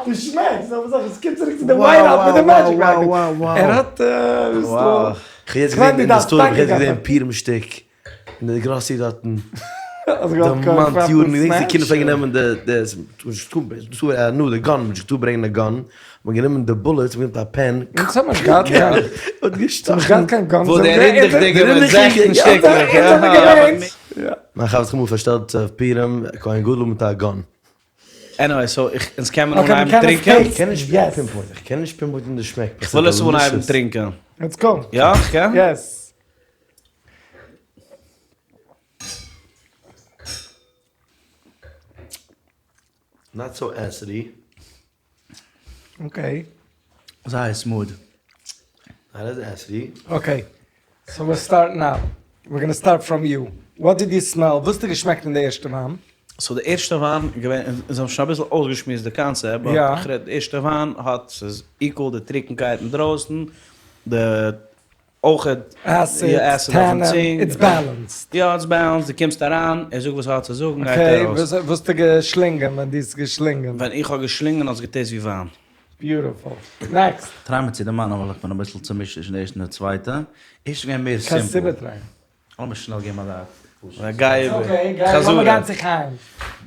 Speaker 1: דו שמעקסט! זעלבע זאך, עס קומט צוריק צו די ווייט אוט מיט די מעדזשיק וואקער. ער האט
Speaker 4: כ'האב יעצט געזען אין די סטאר האב איך יעצט געזען פורים שטיק אין די גראסערי דארטן. דערמאנט יארן, געדענקסט די קינדער פלעגן נעמען די די נו די גאן, מ'האט נישט געטארט ברענגען א גאן, מ'האט גענומען די בולעטס, מ'האט גענומען א פען,
Speaker 1: אונז האבן נישט געהאט קיין,
Speaker 4: מ'האט
Speaker 1: אונז האבן נישט געהאט קיין גאנס,
Speaker 2: וואו די רינדעכדיגע מיט זעכצן שטיקלעך, יא.
Speaker 4: מיין חבר האט זיך אמאל פארשטעלט אויף פורים כהן גדול מיט א גאן.
Speaker 2: עניוועי סאו איך אונז קען מען אנהייבן טרינקען?
Speaker 4: איך קען נישט פינפוינטן, איך קען נישט פינפוינטן די שמעק.
Speaker 2: איך וויל עס אנהייבן טרינקען.
Speaker 1: לעטס גאו.
Speaker 2: יא? איך קען?
Speaker 1: יעס.
Speaker 4: נאט סאו עסידי.
Speaker 1: אקעי.
Speaker 3: זייער סמוד.
Speaker 4: נאט עז עסידי.
Speaker 1: אקעי. סאו וויר סטארטינג נאו. וויר גאנא סטארט פראם יו. וואט דיד יו סמעל? וואס האסטו געשמעקט אין די ערשטע וויין?
Speaker 2: סאו די ערשטע וויין איז געווען, אונז האבן שוין אביסל אויסגעשמועסט די קאנסעפט, באט איך רעד די ערשטע וויין האט, ס'איז איקוועל די טרוקנקייט אינדרויסן, די אויכעט
Speaker 1: עסיד, טענין, איטס בעלענסד.
Speaker 2: יא איטס בעלענסד, דו קומסט אריין, ער זאגט וואס ער האט צו זאגן, גייט ער ארויס.
Speaker 1: אקעי, וואס האסטו געשלינגען ווען דו האסט געשלינגען?
Speaker 2: ווען איך האב געשלינגען האט עס געטעיסט ווי וויין.
Speaker 1: ביוטיפול. נעקסט.
Speaker 3: טריי מיר צו דערמאנען ווייל איך בין אביסל צומישט צווישן די ערשטע און די צווייטע. ערשטע איז געווען מער סימפל.
Speaker 1: קענסט איבערטרייען.
Speaker 3: לאמיר שנעל געבן אזא פשוט.
Speaker 2: גיי איבער.
Speaker 1: אקעי, גיי, לאמיר גיין צו חיים.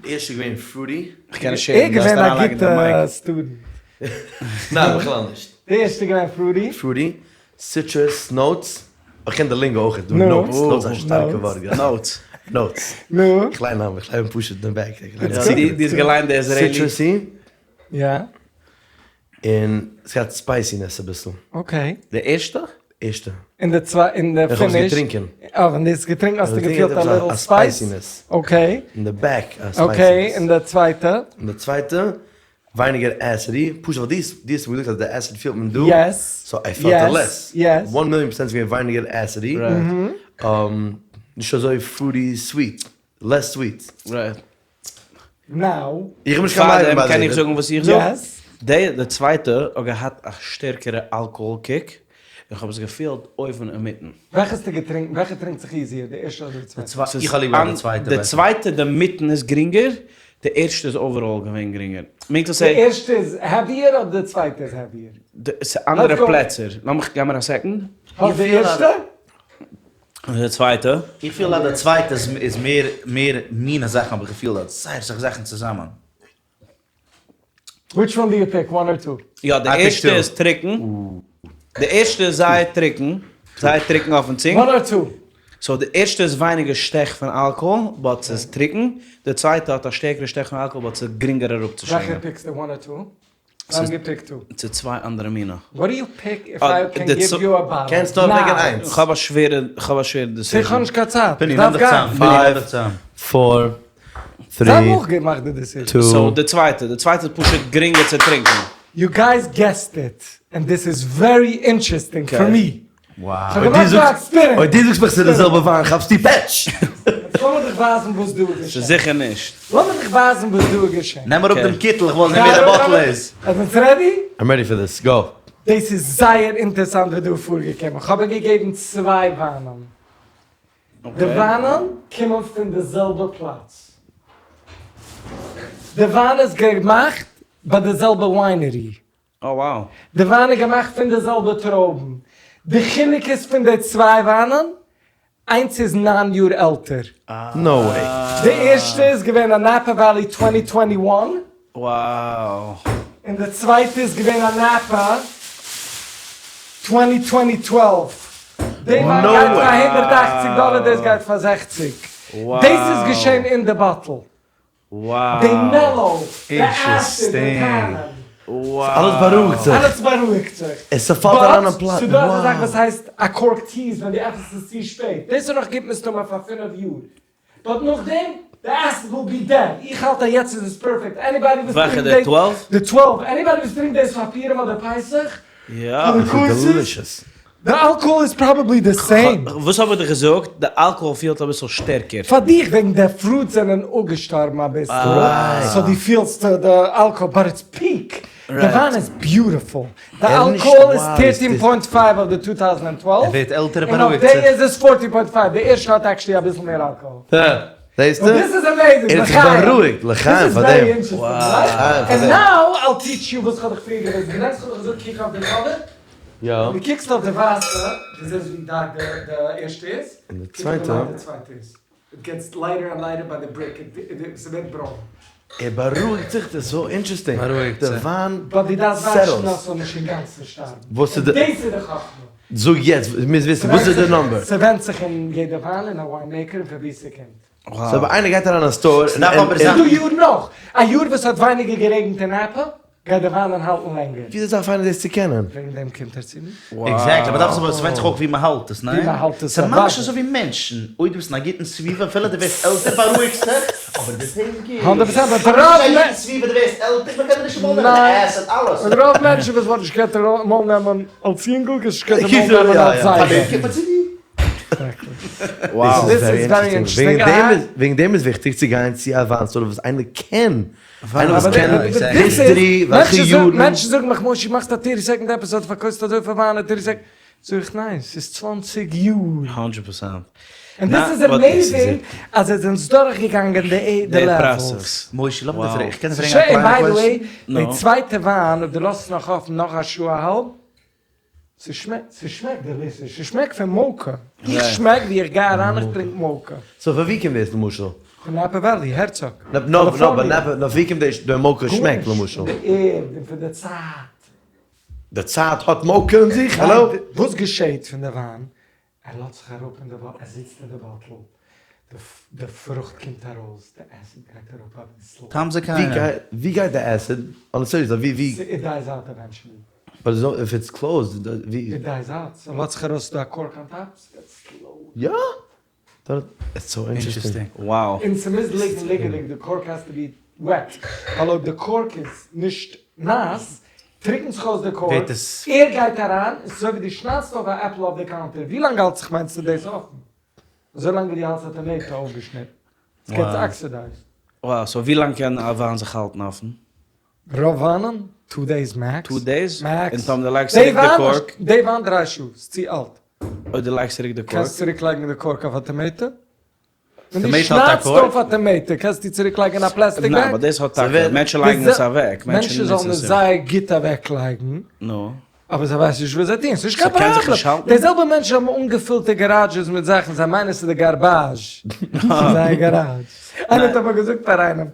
Speaker 4: די ערשטע איז געווען פרוטי.
Speaker 2: איך קען נישט הערן, דארפסט אריינלייגן די מייק.
Speaker 1: ער געווען א גוטע סטודענט.
Speaker 4: ניין בכלל נישט.
Speaker 1: די ערשטע איז געווען פרוטי.
Speaker 4: פרוטי, סיטרעס, נאוטס, איך קען די לינגא אויך, דא נאוטס, נאוטס איז א שטארקע ווארט.
Speaker 2: נאוטס.
Speaker 4: נאוטס.
Speaker 1: נו.
Speaker 4: איך ליין איך ליין פשוט די בעק.
Speaker 2: דו האסט געליינט די איזרעילי?
Speaker 4: סיטרעסי.
Speaker 1: יא.
Speaker 4: און ס'געהאט ספייסינעס אביסל.
Speaker 1: אקעי.
Speaker 2: די ערשטע?
Speaker 4: ערשטע.
Speaker 1: אין די צוויי אין די פיניש.
Speaker 4: איך האב עס געטרינקען.
Speaker 1: אה ווען דו האסט געטרינקען האסטו געפילט א ליטל ספייס?
Speaker 4: ספייסינעס.
Speaker 1: אקעי.
Speaker 4: אין די בעק א ספייסינעס.
Speaker 1: אקעי, און די צווייטע?
Speaker 4: און די צווייטע. ווייניגער עסידי, פשוט ווייל דו האסט מיר געזאגט אז די עסיד פילט מען דא,
Speaker 1: יעס,
Speaker 4: סאו איי פעלט איט לעס,
Speaker 1: יעס,
Speaker 4: וואן מיליאן פערסענט ס'איז געווען ווייניגער עסידי, נישט אזוי פרוטי סוויט, לעס סוויט.
Speaker 2: רייט.
Speaker 1: נאו.
Speaker 4: איך בין נישט קיין מבין
Speaker 2: פארדעם
Speaker 4: ביי
Speaker 2: קען
Speaker 4: די
Speaker 2: איך זאגן וואס איך זאג?
Speaker 1: יעס.
Speaker 2: די די צווייטע האט געהאט א שטערקערע אלקאהאל קיק, און כ'האב עס געפילט אויבן אינמיטן.
Speaker 1: וועלכע האסטו געטרינקן? וועלכע טרינקט זיך איזיער, די ערשטע אדער די צווייטע?
Speaker 3: איך האב ליב געהאט די צווייטע
Speaker 2: די
Speaker 3: בעסער.
Speaker 2: צווייטע די מיטן איז גרינגער, די ערשטע איז אוועראלל געווען גרינגער. מיינט צו
Speaker 1: די
Speaker 2: סעי.
Speaker 1: ערשטע איז העוויער אדער די צווייטע איז העוויער?
Speaker 2: ס'איז אנדערע פלעצער. לאמיך, געב מיר א סעקאנד.
Speaker 1: האסט די ערשטע?
Speaker 2: די צווייטע.
Speaker 3: איך פיל אז די צווייטע איז מער מער מינע זאכן האב איך געפילט דארט, זייער אסאך זאכן צוזאמען.
Speaker 1: וויטש וואן דו יו פיק, וואן אר טו?
Speaker 2: יא די ערשטע איז טרוקן, די ערשטע איז זייער טרוקן, זייער טרוקן אויפן צונג.
Speaker 1: וואן אר טו?
Speaker 2: סאו די ערשטע איז ווייניגער שטעך פון אלקאהאל באט ס'איז טרוקן, די צווייטע האט א שטערקערע שטעך פון אלקאהאל באט ס'איז גרינגער אראפצושלינגען.
Speaker 1: וועלכע פיקסטו, וואן אר טו? איים געפיקט טו.
Speaker 2: צו צוויי אנדערע מינע.
Speaker 1: וואט דו יו פיק איף איי קען גיוו יו א באטל
Speaker 4: קענסט נאר פיקן איינס.
Speaker 2: כ'האב א שווערע, כ'האב א שווערע דעסיזשען.
Speaker 1: כ'האב נישט קיין צייט,
Speaker 3: פיני
Speaker 1: איך
Speaker 3: נעם
Speaker 1: דארף
Speaker 3: דיך
Speaker 1: גיין.
Speaker 3: צאם, פיני נעם דיך צאם.
Speaker 4: פאר,
Speaker 1: זיי האבן
Speaker 4: טרי,
Speaker 1: אויך געמאכט די דעסיזשען.
Speaker 4: טו.
Speaker 2: סאו די צווייטע, די צווייטע איז פשוט גרינגער צו טרינקען.
Speaker 1: יו גייס געסד איט, ענד דיס איז ווערי אינטערעסטינג פאר מי.
Speaker 3: וואו.
Speaker 1: כ'האב געמאכט דא א עקספירימענט.
Speaker 4: אויב דו זאגסט מיך ס'איז די זעלבע וויין כאפסטו פעטש.
Speaker 1: יעצט לאמיר דיך ווייזן וואס דא איז געשען.
Speaker 2: ס'איז זיכער נישט.
Speaker 1: לאמיר דיך ווייזן וואס דא איז געשען.
Speaker 3: נעם אראפ דעם קיטל, איך וויל זען ווער די באטל איז.
Speaker 1: עטס רעדי?
Speaker 4: איים רעדי פאר דיס, גאו.
Speaker 1: דאס איז זייער אינטערסאנט וואס דא איז פארגעקומען. כ'האב איר געגעבן צוויי וויינען. די וויינען קומען פון די זעלבע פלאץ. די וויין איז געמאכט ביי די זעלבע וויינערי.
Speaker 2: Oh wow.
Speaker 1: די וויין איז געמאכט פון די זעלבע טרויבן. די חילוק איז פון די צוויי וויינען, איינס איז ניין יאר עלטער.
Speaker 4: נאו וועי.
Speaker 1: די ערשטע איז געווען א נאפא וואלי טווענטי טווענטי וואן.
Speaker 2: Wow.
Speaker 1: און די צווייטע איז געווען א נאפא טווענטי טווענטי טוועלוו. די וויין גייט פאר הונדערט אַכציק דאלער דאס גייט פאר זעכציק. דאס איז געשען אין די באטל. די מעלאו, די עסיד, די טענין.
Speaker 4: אלעס בארואיגט זיך.
Speaker 1: אלעס בארואיגט זיך.
Speaker 4: עס ס'פאלט אריין אין פלאץ.
Speaker 1: באט ס'דא אזא זאך וואס הייסט א קארק טיז ווען דו עפענסט עס צו שפעט. דאס איז נאך גוט מסתמא פאר פינף יאר. באט נאכדעם, די עסיד וויל בי דעד. איך האלט אז יעצט איז עס פערפעקט. עניבאדי וואס
Speaker 2: וועלכע
Speaker 1: טרינקט
Speaker 2: די
Speaker 1: דאס.
Speaker 2: טוועלוו?
Speaker 1: די טוועלוו. עניבאדי וואס טרינקט דאס פאר פורים אדער פסח.
Speaker 2: יא.
Speaker 1: פאר די כוסות. די אלקאהאל איז פראבעבלי די סעים.
Speaker 2: וואס האב איך דיך געזאגט? די אלקאהאל פילט אביסל שטערקער.
Speaker 1: פאר דיך וועגן די פרוט זענען אפגעשטארבן אביסל סאו דו פילסט די אלקאהאל באט איטס פיעק די וויין איז ביוטיפול די אלקאהאל איז טערטין פוינט פייוו אויף די טו טאוזענד ענד טוועלוו
Speaker 3: ער ווערט עלטער
Speaker 1: און אויף די איז עס פארטין פוינט פייוו די ערשטע האט עקשעלי אביסל מער אלקאהאל.
Speaker 4: זעסטו?
Speaker 1: דיס איז עמעזינג!
Speaker 4: ער האט זיך בארואיגט, לחיים פאר דעם.
Speaker 1: ענד נאו אייל טיטש יו וואס כ'האב דיך פריער געוויזן, געדענקסט כ'האב דיך געזאגט קוק אויף די קאלער?
Speaker 4: יא.
Speaker 1: דו קוקסט אויף די ווייסע, דו זעסט ווי דארק די ערשטע איז,
Speaker 4: און די
Speaker 1: קוק ווי
Speaker 4: צווייטע.
Speaker 1: לייט די צווייטע איז. איט געטס לייטער ענד לייטער ביי די בריק, ס'ווערט ברוין.
Speaker 4: ער בארואיגט זיך, דאס איז סאו אינטערעסטינג.
Speaker 3: בארואיגט
Speaker 4: די
Speaker 3: זיך.
Speaker 4: וויין
Speaker 1: באט דו דארפסט וואטשן
Speaker 4: סעטלס.
Speaker 1: אז ס'זאל נישט אינגאנצן שטארבן.
Speaker 4: וואס איז
Speaker 1: און
Speaker 4: די.
Speaker 1: דאס איז די חכמה.
Speaker 4: זאג יעצט, מ'מוז וויסן, וואס איז די נאמבער?
Speaker 1: ס'ווענדט זיך אין יעדע וויין און א וויין מעיקער און פון וואו ס'קומט.
Speaker 4: סאו אויב איינער גייט אריין אין א סטאר
Speaker 3: ס'דארף אבער זיין.
Speaker 1: ס'דא יארן נאך. א יאר וואס ס'האט ווייניגער גערעגנט אין נאפא, גייט די וויין אנהאלטן לענגער.
Speaker 4: וויאזוי דארף איינער דאס צו קענען?
Speaker 1: וועגן דעם קומט ער צו מיר.
Speaker 3: עקזעקטלי, אבער דארף עס אבער ס'ווענדט זיך אויך ווי מ'האלט עס, ניין?
Speaker 1: ווי מ'האלט עס,
Speaker 3: ס'איז ממש אזוי ווי מענטשן, אויב דו ביסט אין א גוטן סביבה אפילו דו ווערסט עלטער בארואיגסט זיך, אבער די טעיסט גוט.
Speaker 1: הונדערט פראצענט, באט
Speaker 3: אויב
Speaker 1: רוב
Speaker 3: ביסט אין א גוטן סביבה דו ווערסט עלטער, מ'קען דיר נישט אמאל נעמען די עסיד, אלעס.
Speaker 1: און רוב מענטשן וואס וואלט נישט געקענט אמאל נעמען אלס יונגל קען נישט אמאל נעמען אלס זיידע.
Speaker 4: וואו.
Speaker 1: דיס איז ווערי אינטערעסטינג.
Speaker 4: וועגן דעם איז וויכטיג צו גיין צו א וויין סטאר וואס איינער קען. איינער וואס קען היסטערי, וועלכע יארן.
Speaker 1: מענטשן זאגן מיך מושי מאכסט א טערטי סעקאנד עפיסאד פארקויפסט אזוי פיל וויין אין טערטי סעקאנד. זאג איך ניין ס'איז צוואנציג יאר.
Speaker 2: הונדרעט פערסענט.
Speaker 1: און דאס איז עמעיזינג אז עס זענען דורך געגאנגען די לעוועלס.
Speaker 3: מושי לאמיר דיר פרעגן, איך קען דיר פרעגן א קליינע
Speaker 1: ביי די וועי,
Speaker 3: קוועסטשן?
Speaker 1: די צווייטע וויין אויב דו לאזט עס נאך אפן נאך א שעה א האלב, ס'שמעקט, ס'שמעקט דעלישעס, ס'שמעקט פון מאוקע, איך שמעק ווי איך גיי אריין איך טרינק מאוקע.
Speaker 4: סאו פון ווי קומט דאס למשל?
Speaker 1: פון נאפע וואלי, הערצאג,
Speaker 4: נאו נאו באט נאפע, נאר ווי קומט די מאוקע שמעק למשל?
Speaker 1: פון די ערד און פון די צייט.
Speaker 4: די צייט האט מאוקע אין זיך? האלא?
Speaker 1: וואס געשעהט פון די וויין? ער לאזט זיך אראפ אין די באטל, ער זיצט אין די באטל, די פרוכט קומט ארויס, די עסיד גייט אראפ אביסל.
Speaker 3: טעם זה קיינער.
Speaker 4: ווי גייט די עסיד? אן א סיריעס ווי ווי?
Speaker 1: איט דייס אוט עווענטשעלי.
Speaker 4: באט איף איטס קלאוזד ווי?
Speaker 1: איט דייס אוט, ס'לאזט זיך ארויס ס'דא א קארק אן טאפ, ס'גייט סלאולי.
Speaker 4: יא? איטס סאו אינטערעסטינג.
Speaker 2: וואו.
Speaker 1: און ס'מוז ליגן ליגעדיג, די קארק האס טו בי. וועט, ווייל אויב די קארק איז נישט נאס, טריקנט זיך אויס די קארק, עיר גייט אריין, און ס'איז אזוי ווי דו שניידסט אויף א עפל אויף די קאונטער, ווי לאנג האלט זיך מיינסטו דאס אפן? אזוי לאנג ווי דו האלטסט א טאמעיטא אויפגעשניטן, עס געטס אקסידייזד.
Speaker 2: וואו, סאו ווי לאנג קען א וויין זיך האלטן אפן?
Speaker 1: רוב וויינען? טו דעיס מעקס.
Speaker 2: טו דעיס?
Speaker 1: מעקס.
Speaker 2: און טאמער דו לייגסט צוריק די קארק?
Speaker 1: די וויין דריי שעה, ס'איז צו אלט.
Speaker 2: אויב דו לייגסט צוריק די קארק?
Speaker 1: קענסט צוריק לייגן די קארק אויף א טאמעיטא? ווען דו שניידסט אויף א טאמעיטא קענסטו צוריק לייגן אין א פלעסטיק בעג?
Speaker 2: ניין, באט דאס האט טאקע, מענטשן לייגן עס אוועק.
Speaker 1: מענטשן זאלן עס זייער גוט אוועק לייגן.
Speaker 2: נו.
Speaker 1: אבער זיי ווייסן נישט וואס זיי טוען, ס'נישט קיין פראבלעם. די זעלבע מענטשן האבן אנגעפילטע גאראדזשעס מיט זאכן, זיי מיינען ס'איז די גארבאזש פון זייער גאראדזש. איינער האט אמאל געזאגט פאר איינעם,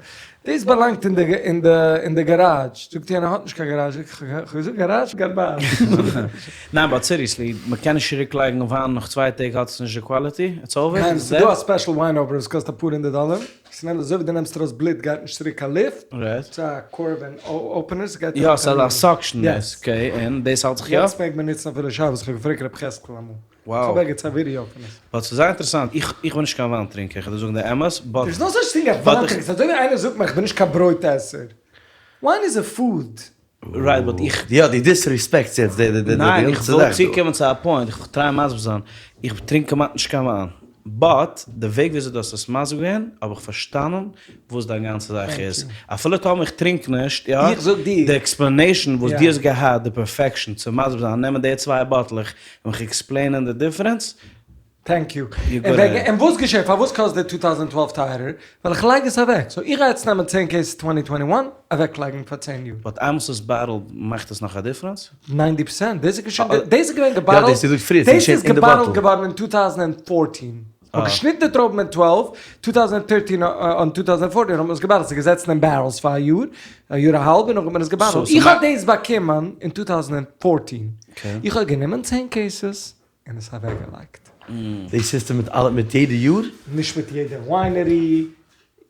Speaker 1: דאס באלאנגט אין די אין די אין די גאראדזש, זאגט יענער האט נישט קיין גאראדזש, זאג איך, כ'האב געזאגט גאראדזש גארבאזש.
Speaker 2: ניין באט סיריעסלי, מ'קען נישט צוריק לייגן וויין נאך צוויי טעג האט עס נישט די קוואליטי? איטס אווער?
Speaker 1: ניין, ס'איז דא א ספעשל וויין אפענער וואס קאסט אפאר הונדערט דאלער, ס'נעמט אזוי ווי דו נעמסט ארויס בלוט גייט נישט צוריק קיין לופט, ס'איז א קארבאן אפענער ס'גייט
Speaker 2: יא ס'איז א סאקשן דאס, אקעי, און דאס האלט זיך יא?
Speaker 1: יעצט מעג מען נוצן אפילו שבת, כ'האב געפרעגט ר' חזקאל אמאל.
Speaker 2: וואו.
Speaker 1: כ'האב ערגעץ א ווידיאו פון עס.
Speaker 2: באט ס'איז זייער אינטערעסאנט, איך איך בין נישט קיין וויין טרינקער, איך וועל דיר זאגן די אמת, באט.
Speaker 1: דער'ס נאו סאטש טינג א וויין טרינקער, ס'איז אזוי ווי איינער זאגט מיר איך בין נישט קיין ברויט עסער. וויין איז א פוד.
Speaker 2: רייט באט איך.
Speaker 4: יא דו דיסריספעקטס יעצט די די די
Speaker 2: ניין איך
Speaker 4: גאנצע
Speaker 2: וויל
Speaker 4: זאך דא.
Speaker 2: צוקומען צו א פוינט, איך טריי מסביר זיין, איך טרינק כמעט נישט קיין וויין, באט די וועג וויאזוי דו האסט עס מסביר געווען האב איך פארשטאנען וואס דיין גאנצע זאך איז, אפילו טאמער איך טרינק נישט, יא,
Speaker 1: איך זאג דיר.
Speaker 2: די עקספלענעישאן וואס דו האסט געהאט, די פערפעקשאן צו מסביר זיין, נעמען די צוויי באטלעך און מיך עקספלעינען די דיפרענס.
Speaker 1: טענק יו. און וואס געשעט? פארוואס קאסט די טו טאוזענד טוועלוו טייערער? ווייל איך לייג עס אוועק. סאו איך גיי יעצט נעמען צען קעיסעס טווענטי טווענטי וואן, אוועקלייגן פאר צען יאר.
Speaker 2: באט איינמאל ס'איז באטעלד מאכט עס נאך א דיפרענס?
Speaker 1: ניינטי פערסענט. דאס איז געווען געבאטעלט, דאס איז געבאטעלט געווארן אין טו טאוזענד פארטין. מ'האט געשניטן די טרויבן אין טוועלוו, טו טאוזענד טערטין און טו טאוזענד פארטין האט מען עס געבאטלט, ס'איז געזעצן אין בערעלס פאר א יאר, א יאר א האלב און נאכדעם האט מען עס געבאטלט. איך האב דאס באקומען אין טו טאוזענד פארטין, איך האב גענומען צען קעיסעס און עס אוועקגעלייגט.
Speaker 4: די סיסטעם מיט אלע מיט יעדע יאר?
Speaker 1: נישט מיט יעדע וויינערי,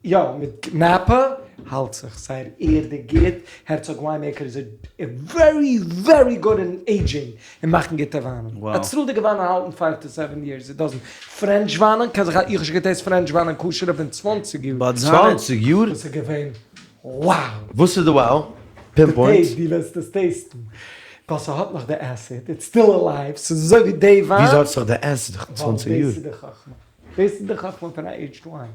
Speaker 1: יא מיט נאפא האלט זיך זייער ערדיג גוט, הערצאג וויינמעיקער איז ווערי ווערי גוד אין עידזשינג און מאכן גוטע וויינען, אצרה'דיגע וויינען האלטן פייוו טו סעווען יערס, איט דאזענט, פרענטש וויינען קען זיך, איך האב שוין געטעסט פרענטש וויינען כשר'ע פון צוואנציג יאר,
Speaker 4: צוואנציג יאר?
Speaker 1: וואס איז געווען wow!
Speaker 4: וואס איז די wow? פינפוינט?
Speaker 1: די טעיסט, דו וועסט עס טעיסטן ווייל ס'האט נאך די עסיד, איטס סטיל עלייוו, ס'איז אזוי ווי די וויין.
Speaker 4: וויאזוי האט עס נאך די עסיד נאך צוואנציג יאר?
Speaker 1: ווייל דאס איז די חכמה, דאס איז די חכמה פון א עידזשד וויין.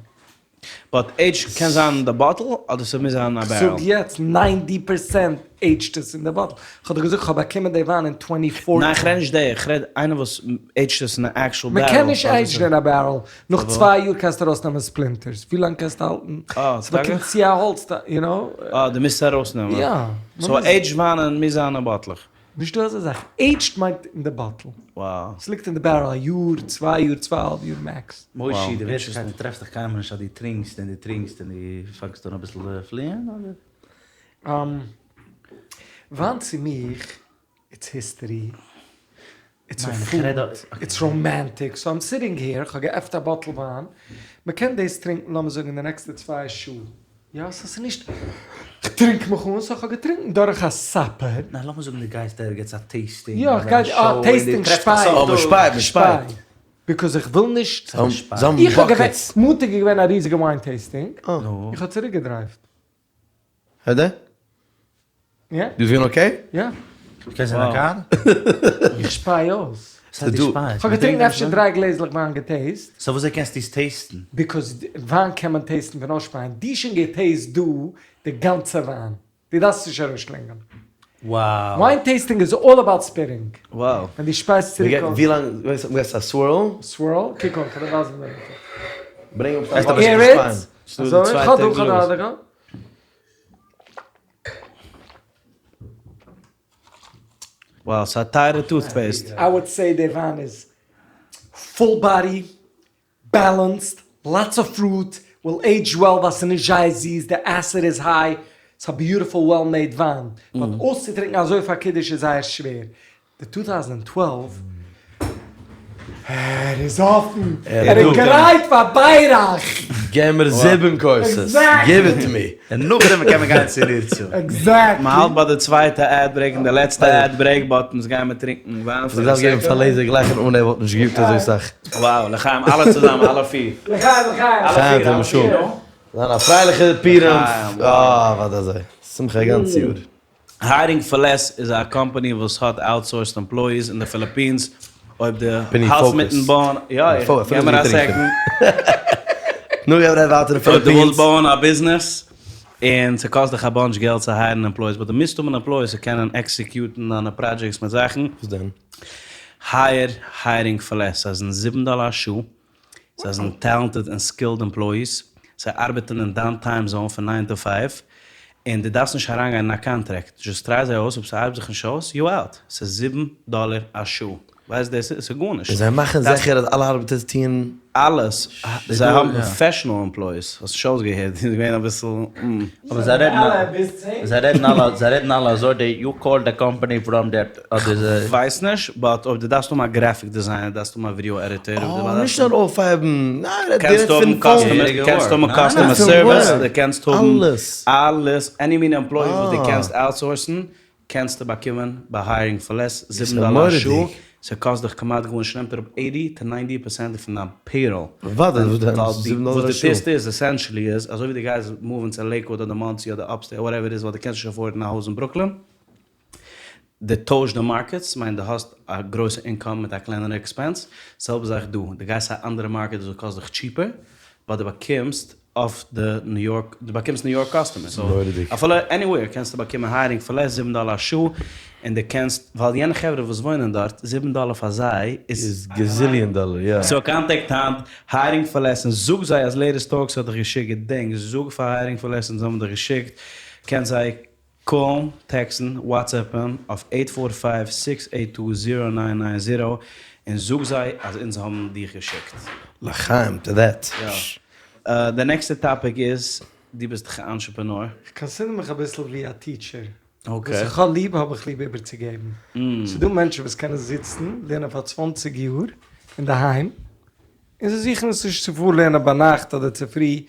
Speaker 2: באט עידזשד קען זיין אין די באטל אדער ס'מוז זיין אין א בערעל?
Speaker 1: כ'זאג יעצט ניינטי פערסענט עידזשט עס אין די באטל. כ'האב דיר געזאגט כ'האב באקומען די וויין אין טווענטי פארטין.
Speaker 2: ניין כ'רעד נישט די, כ'רעד איינער וואס עידזשט עס אין א עקשול בערעל.
Speaker 1: מ'קען נישט עידזשן אין א בערעל. נאך צוויי יאר קענסטו ארויסנעמען ספלינטערס. ווי לאנג קענסטו האלטן? ס'באקומט צו א האלץ, יו נאו.
Speaker 2: אה, דו מוזט עס ארויסנעמען.
Speaker 1: יא.
Speaker 2: סאו עידזשד וויינען מוז זיין אין באטלעך.
Speaker 1: נישטא אזא זאך. עידזשד מיינט אין די באטל.
Speaker 2: וואו.
Speaker 1: ס'ליגט אין די בערעל א יאר, צוויי יאר, צוויי אהאלב יאר מעקס.
Speaker 3: מושי, די ווירקליכקייט טרעפט דיך קיינמאל נישט אז דו טרינקסט און דו טרינקסט און דו פאנגסט אן אביסל פליען אדער?
Speaker 1: וויין צו מיך, איטס היסטערי, איטס א פוד, איטס ראמענטיק, סאו איים סיטינג העיר, כ'האב געעפנט א באטל וויין, מ'קען דאס טרינקן לאמיר זאגן אין די נעקסטע צוויי שעה. יא, סאו ס'איז נישט כ'טרינק מיך אן, סאו כ'האב געטרינקן דורך א סאפער.
Speaker 3: ניין לאמיר זאגן דו גייסט ערגעץ א טעיסטינג
Speaker 1: יא, איך גיי א טעיסטינג שפיי.
Speaker 4: אה, מ'שפייט, מ'שפייט.
Speaker 1: ביקאוז איך וויל נישט.
Speaker 4: זיי האבן
Speaker 1: איך האב געווען,
Speaker 4: באקעטס.
Speaker 1: מאנטאג איז געווען א ריזיגע וויין טעיסטינג, איך האב צוריק געדרייווט.
Speaker 4: העדע?
Speaker 1: יא.
Speaker 4: דו ביסט געווען אקעי?
Speaker 1: יא.
Speaker 3: קענסט אין א קאר?
Speaker 1: איך שפיי אויס.
Speaker 3: ס'איז דא.
Speaker 1: כ'האב געטרינקן אפשר דריי גלעזלעך וויין געטעיסט.
Speaker 3: סאו וויאזוי קענסטו עס טעיסטן?
Speaker 1: ביקאוז וויין קען מען טעיסטן פון אויסשפייען. דו האסט שוין געטעיסט דא די גאנצע וויין. דו דארפסט נישט ארויסשלינגען.
Speaker 3: וואו.
Speaker 1: וויין טעיסטינג איז אלל אבאוט ספיטינג.
Speaker 2: וואו.
Speaker 1: ווען דו שפייסט צוריק אויס.
Speaker 4: ווי לאנג, ווייסט, מ'געט א סווירל?
Speaker 1: סווירל? קוק אן, כ'וועל דיר ווייזן ווי מ'טוט.
Speaker 4: ברענג אויף א באקעט צו שפייען.
Speaker 1: אזוי, כ'האב דא, כ'האב דא, כ'האב דא.
Speaker 2: וואו, ס'איז א טייערע טוטפעיסט.
Speaker 1: איי וואלד סעי די וויין איז פול באדי, בעלענסד, לאטס אוו פרוט, וויל עידזש וועל ווייל ס'איז נישט זייער זיס, די עסיד איז היי, ס'איז א ביוטיפול וועל מעיד וויין, באט אויסצוטרינקן אזוי פאר קידוש איז זייער שווער, די טו טאוזענד טוועלוו ער איז אפן, ער איז גרייט פאר בירך!
Speaker 4: געב מיר זיבן כוסות, גיוו איט טו מי.
Speaker 3: און נאכדעם קען מען גיין צו נרצה.
Speaker 1: עקזעקטלי.
Speaker 2: מ'האלט ביי די צווייטע עד ברעיק און די לעצטע עד ברעיק באט אונז גייען מיר טרינקן וויין
Speaker 4: פאר א סעקאנד. געבן פאר לעיזער גלייך אן אן ער וואלט נישט געגיבט אזוי סאך.
Speaker 2: וואו, לחיים אלע צוזאמען אלע פיר.
Speaker 1: לחיים לחיים.
Speaker 4: לחיים אלע פיר. זיין א פרייליכע פורים. אה, ווארט אזוי. שמחה א גאנץ יאר.
Speaker 2: היירינג פאר לעס איז א קאמפאני וואס האט אוטסאורסד עמפלויאיס אין די פיליפינס, אויב דו האלטסט מיטן בויען, יא יא, געב מיר א סעקאנד.
Speaker 4: נו גיי רעד ווייטער
Speaker 2: אויב דו ווילסט בויען א ביזנעס און ס'קאסט דיך א באנטש געלט צו הייערן עמפלויאיס באט דו מוזט האבן עמפלויאיס צו קענען עקסעקיוטן דיינע פראדזשעקטס מיט זאכן,
Speaker 4: וואס דען?
Speaker 2: הייער היירינג פאר לעס, זיי זענען זיבן דאלער א שעה, זיי זענען טעלענטעד און סקילד עמפלויאיס, זיי ארבעטן אין דיין טיים זאון פון ניין טו פייוו, און דו דארפסט נישט אריינגיין אין א קאנטרעקט, דזשאסט טריי זיי אויס, אויב ס'ארבעט זיך נישט אויס, יו אוט, ס'איז זיבן דאלער א שעה, ווייסט דאס איז גארנישט.
Speaker 4: און זיי מאכן זיכער אז אלע ארבעטערס טוען.
Speaker 2: אלעס, זיי האבן פראפעשענעל עמפלויאיס, האסט נישט אויסגעהערט, איז געווען אביסל.
Speaker 3: אבער זיי רעדן זיי רעדן אלע זיי רעדן אלע אזוי די יו קאל די קאמפאני פראם דעט אדער זיי.
Speaker 2: כ'ווייס נישט, באט אויב דו דארפסט האבן א גרעפיק דיזיינער, דארפסט האבן א ווידעא עדיטער, אויב דו
Speaker 4: אה, נישט נאר אויפהייבן, ניין, רעדט
Speaker 2: קענסט
Speaker 4: דירעקט
Speaker 2: האבן
Speaker 4: פון פאון.
Speaker 2: קאסטומער, קענסט האבן קאסטומער סערוויס, דו קענסט האבן
Speaker 4: אלעס.
Speaker 2: אלעס, עני מין עמפלאי וואס דו קענסט אוטסאורסן, קענסטו באקומען ביי היירינג פאר לעס, זיבן דאלער א שעה, ס'קאסט דיך כמעט גארנישט, ס'נעמט אראפ עיטי טו ניינטי פערסענט פון דיין פעיראל.
Speaker 4: אוודאי, וואס דען, זיבן דאלער א
Speaker 2: וואס דו
Speaker 4: שעה.
Speaker 2: טוסט איז, עסענשעלי איז, אזוי ווי דו גייסט מופן צו לעיקוואד אדער מאנסי אדער אפסטעיט וואטעווער איט איז ווייל דו קענסט נישט עפארדן א הויז אין ברוקלין, דו טוישט די מארקעטס, מיינט דו האסט א גרויסע אינקאם מיט א קלענערע עקספענס, זעלבע זאך דא, דו גייסט צו א אנדערע מארקעט וואס קאסט דיך טשיפער, באט דו באקומסט אויף די ניו יארק, דו באקומסט ניו יארק קאסטומערס, סאו אפילו עניוועיר קענסטו באקומען היירינג פאר לעס זיבן דאלער א שעה, און דו קענסט, ווייל יענע חברה וואס וואוינען דארט, זיבן דאלער פאר זיי איז.
Speaker 4: איז געזיליאן דאלער, יא.
Speaker 2: סאו קאנטעקט היינט היירינג פאר לעס און זאג זיי אז לעיטעסט טאלקס האט דיך געשיקט, געדענק, זאג פאר היירינג פאר לעס אונז האבן דיך געשיקט, קענסט זיי קאלן, טעקסטן, וואטסעפפן אויף עיט פאר פייוו סיקס עיט טו זירא ניין ניין זירא און זאג זיי אז אונז האבן דיך געשיקט.
Speaker 4: לחיים טו דעט.
Speaker 2: יא. די נעקסטע טאפיק איז, דו ביסט דאך א אנטרעפרענאר.
Speaker 1: איך קאנסידער מיך אביסל ווי א טיטשער. וואס איך האב ליב האב איך ליב איבערצוגעבן. ס'דא מענטשן וואס קענען זיצן לערנען פאר צוואנציג יאר אינדערהיים און זיי זוכן עס נישט צו פארלערנען ביינאכט אדער צופרי,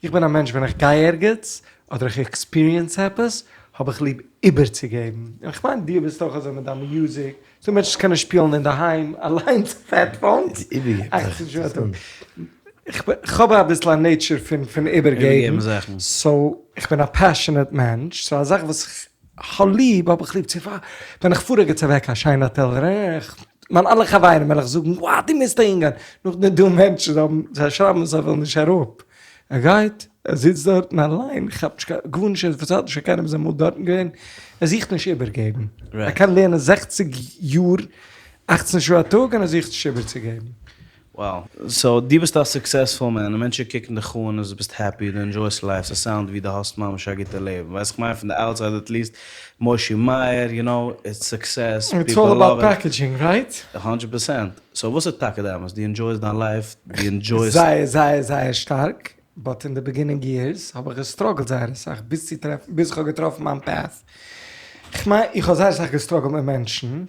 Speaker 1: איך בין א מענטש ווען איך גיי ערגעץ אדער איך עקספיריענס עפעס האב איך ליב איבערצוגעבן, און איך מיין דו ביסט אויך אזוי מיט דיין מיוזיק, ס'דא מענטשן וואס קענען שפילן אינדערהיים אליינס אויף העדפאונס, איך האב אביסל א נעיטשער פון איבערגעבן, סאו איך בין א פעשענעט מענטש, סאו א זאך וואס איך האב ליב האב איך ליב צו פאר, ווען איך פאר ערגעץ אוועק א שיינע האטעל, איך, מיין אלע חברים וועל איך זאגן וואו דו מוזט אהין גיין, נאכדעם איז דא מענטשן זיי האבן זיי שרייבן זיי ווילן נישט אראפ, ער גייט ער זיצט דארטן אליין כאפט נישט קיין גארנישט ער פארציילט נישט פאר קיינעם איז אמאל דארטן געווען, ער זוכט נישט איבערגעבן, ער קען לערנען זעכציג יאר אכצן שעה א טאג און ער זוכט נישט איבערצוגעבן.
Speaker 2: Wow. סאו דו ביסט א סוקסעספול מען, און מענטשן קוקן דיך אן אז דו ביסט העפי, דו ענדזשויסט לייף, ס'סאונד ווי דו האסט ממש א גוטע לעבן, ווייסט איך מיין פון די אוטסייד עט ליעסט, מושי מאיר, יו נאו, איטס סוקסעס,
Speaker 1: איטס אלל אבאוט פעקעדזשינג, רייט?
Speaker 2: האנדרעט פערסענט. סאו וואס איז טאקע די אמת? דו ענדזשויסט דיין לייף? דו ענדזשויסט.
Speaker 1: זייער זייער זייער שטארק, באט אין די ביגינינג יערס האב איך געסטראגלט זייער אסאך ביז צו טרעפן, ביז איך האב געטראפן מיין פעט. כ'מיין איך האב זייער אסאך געסטראגלט מיט מענטשן,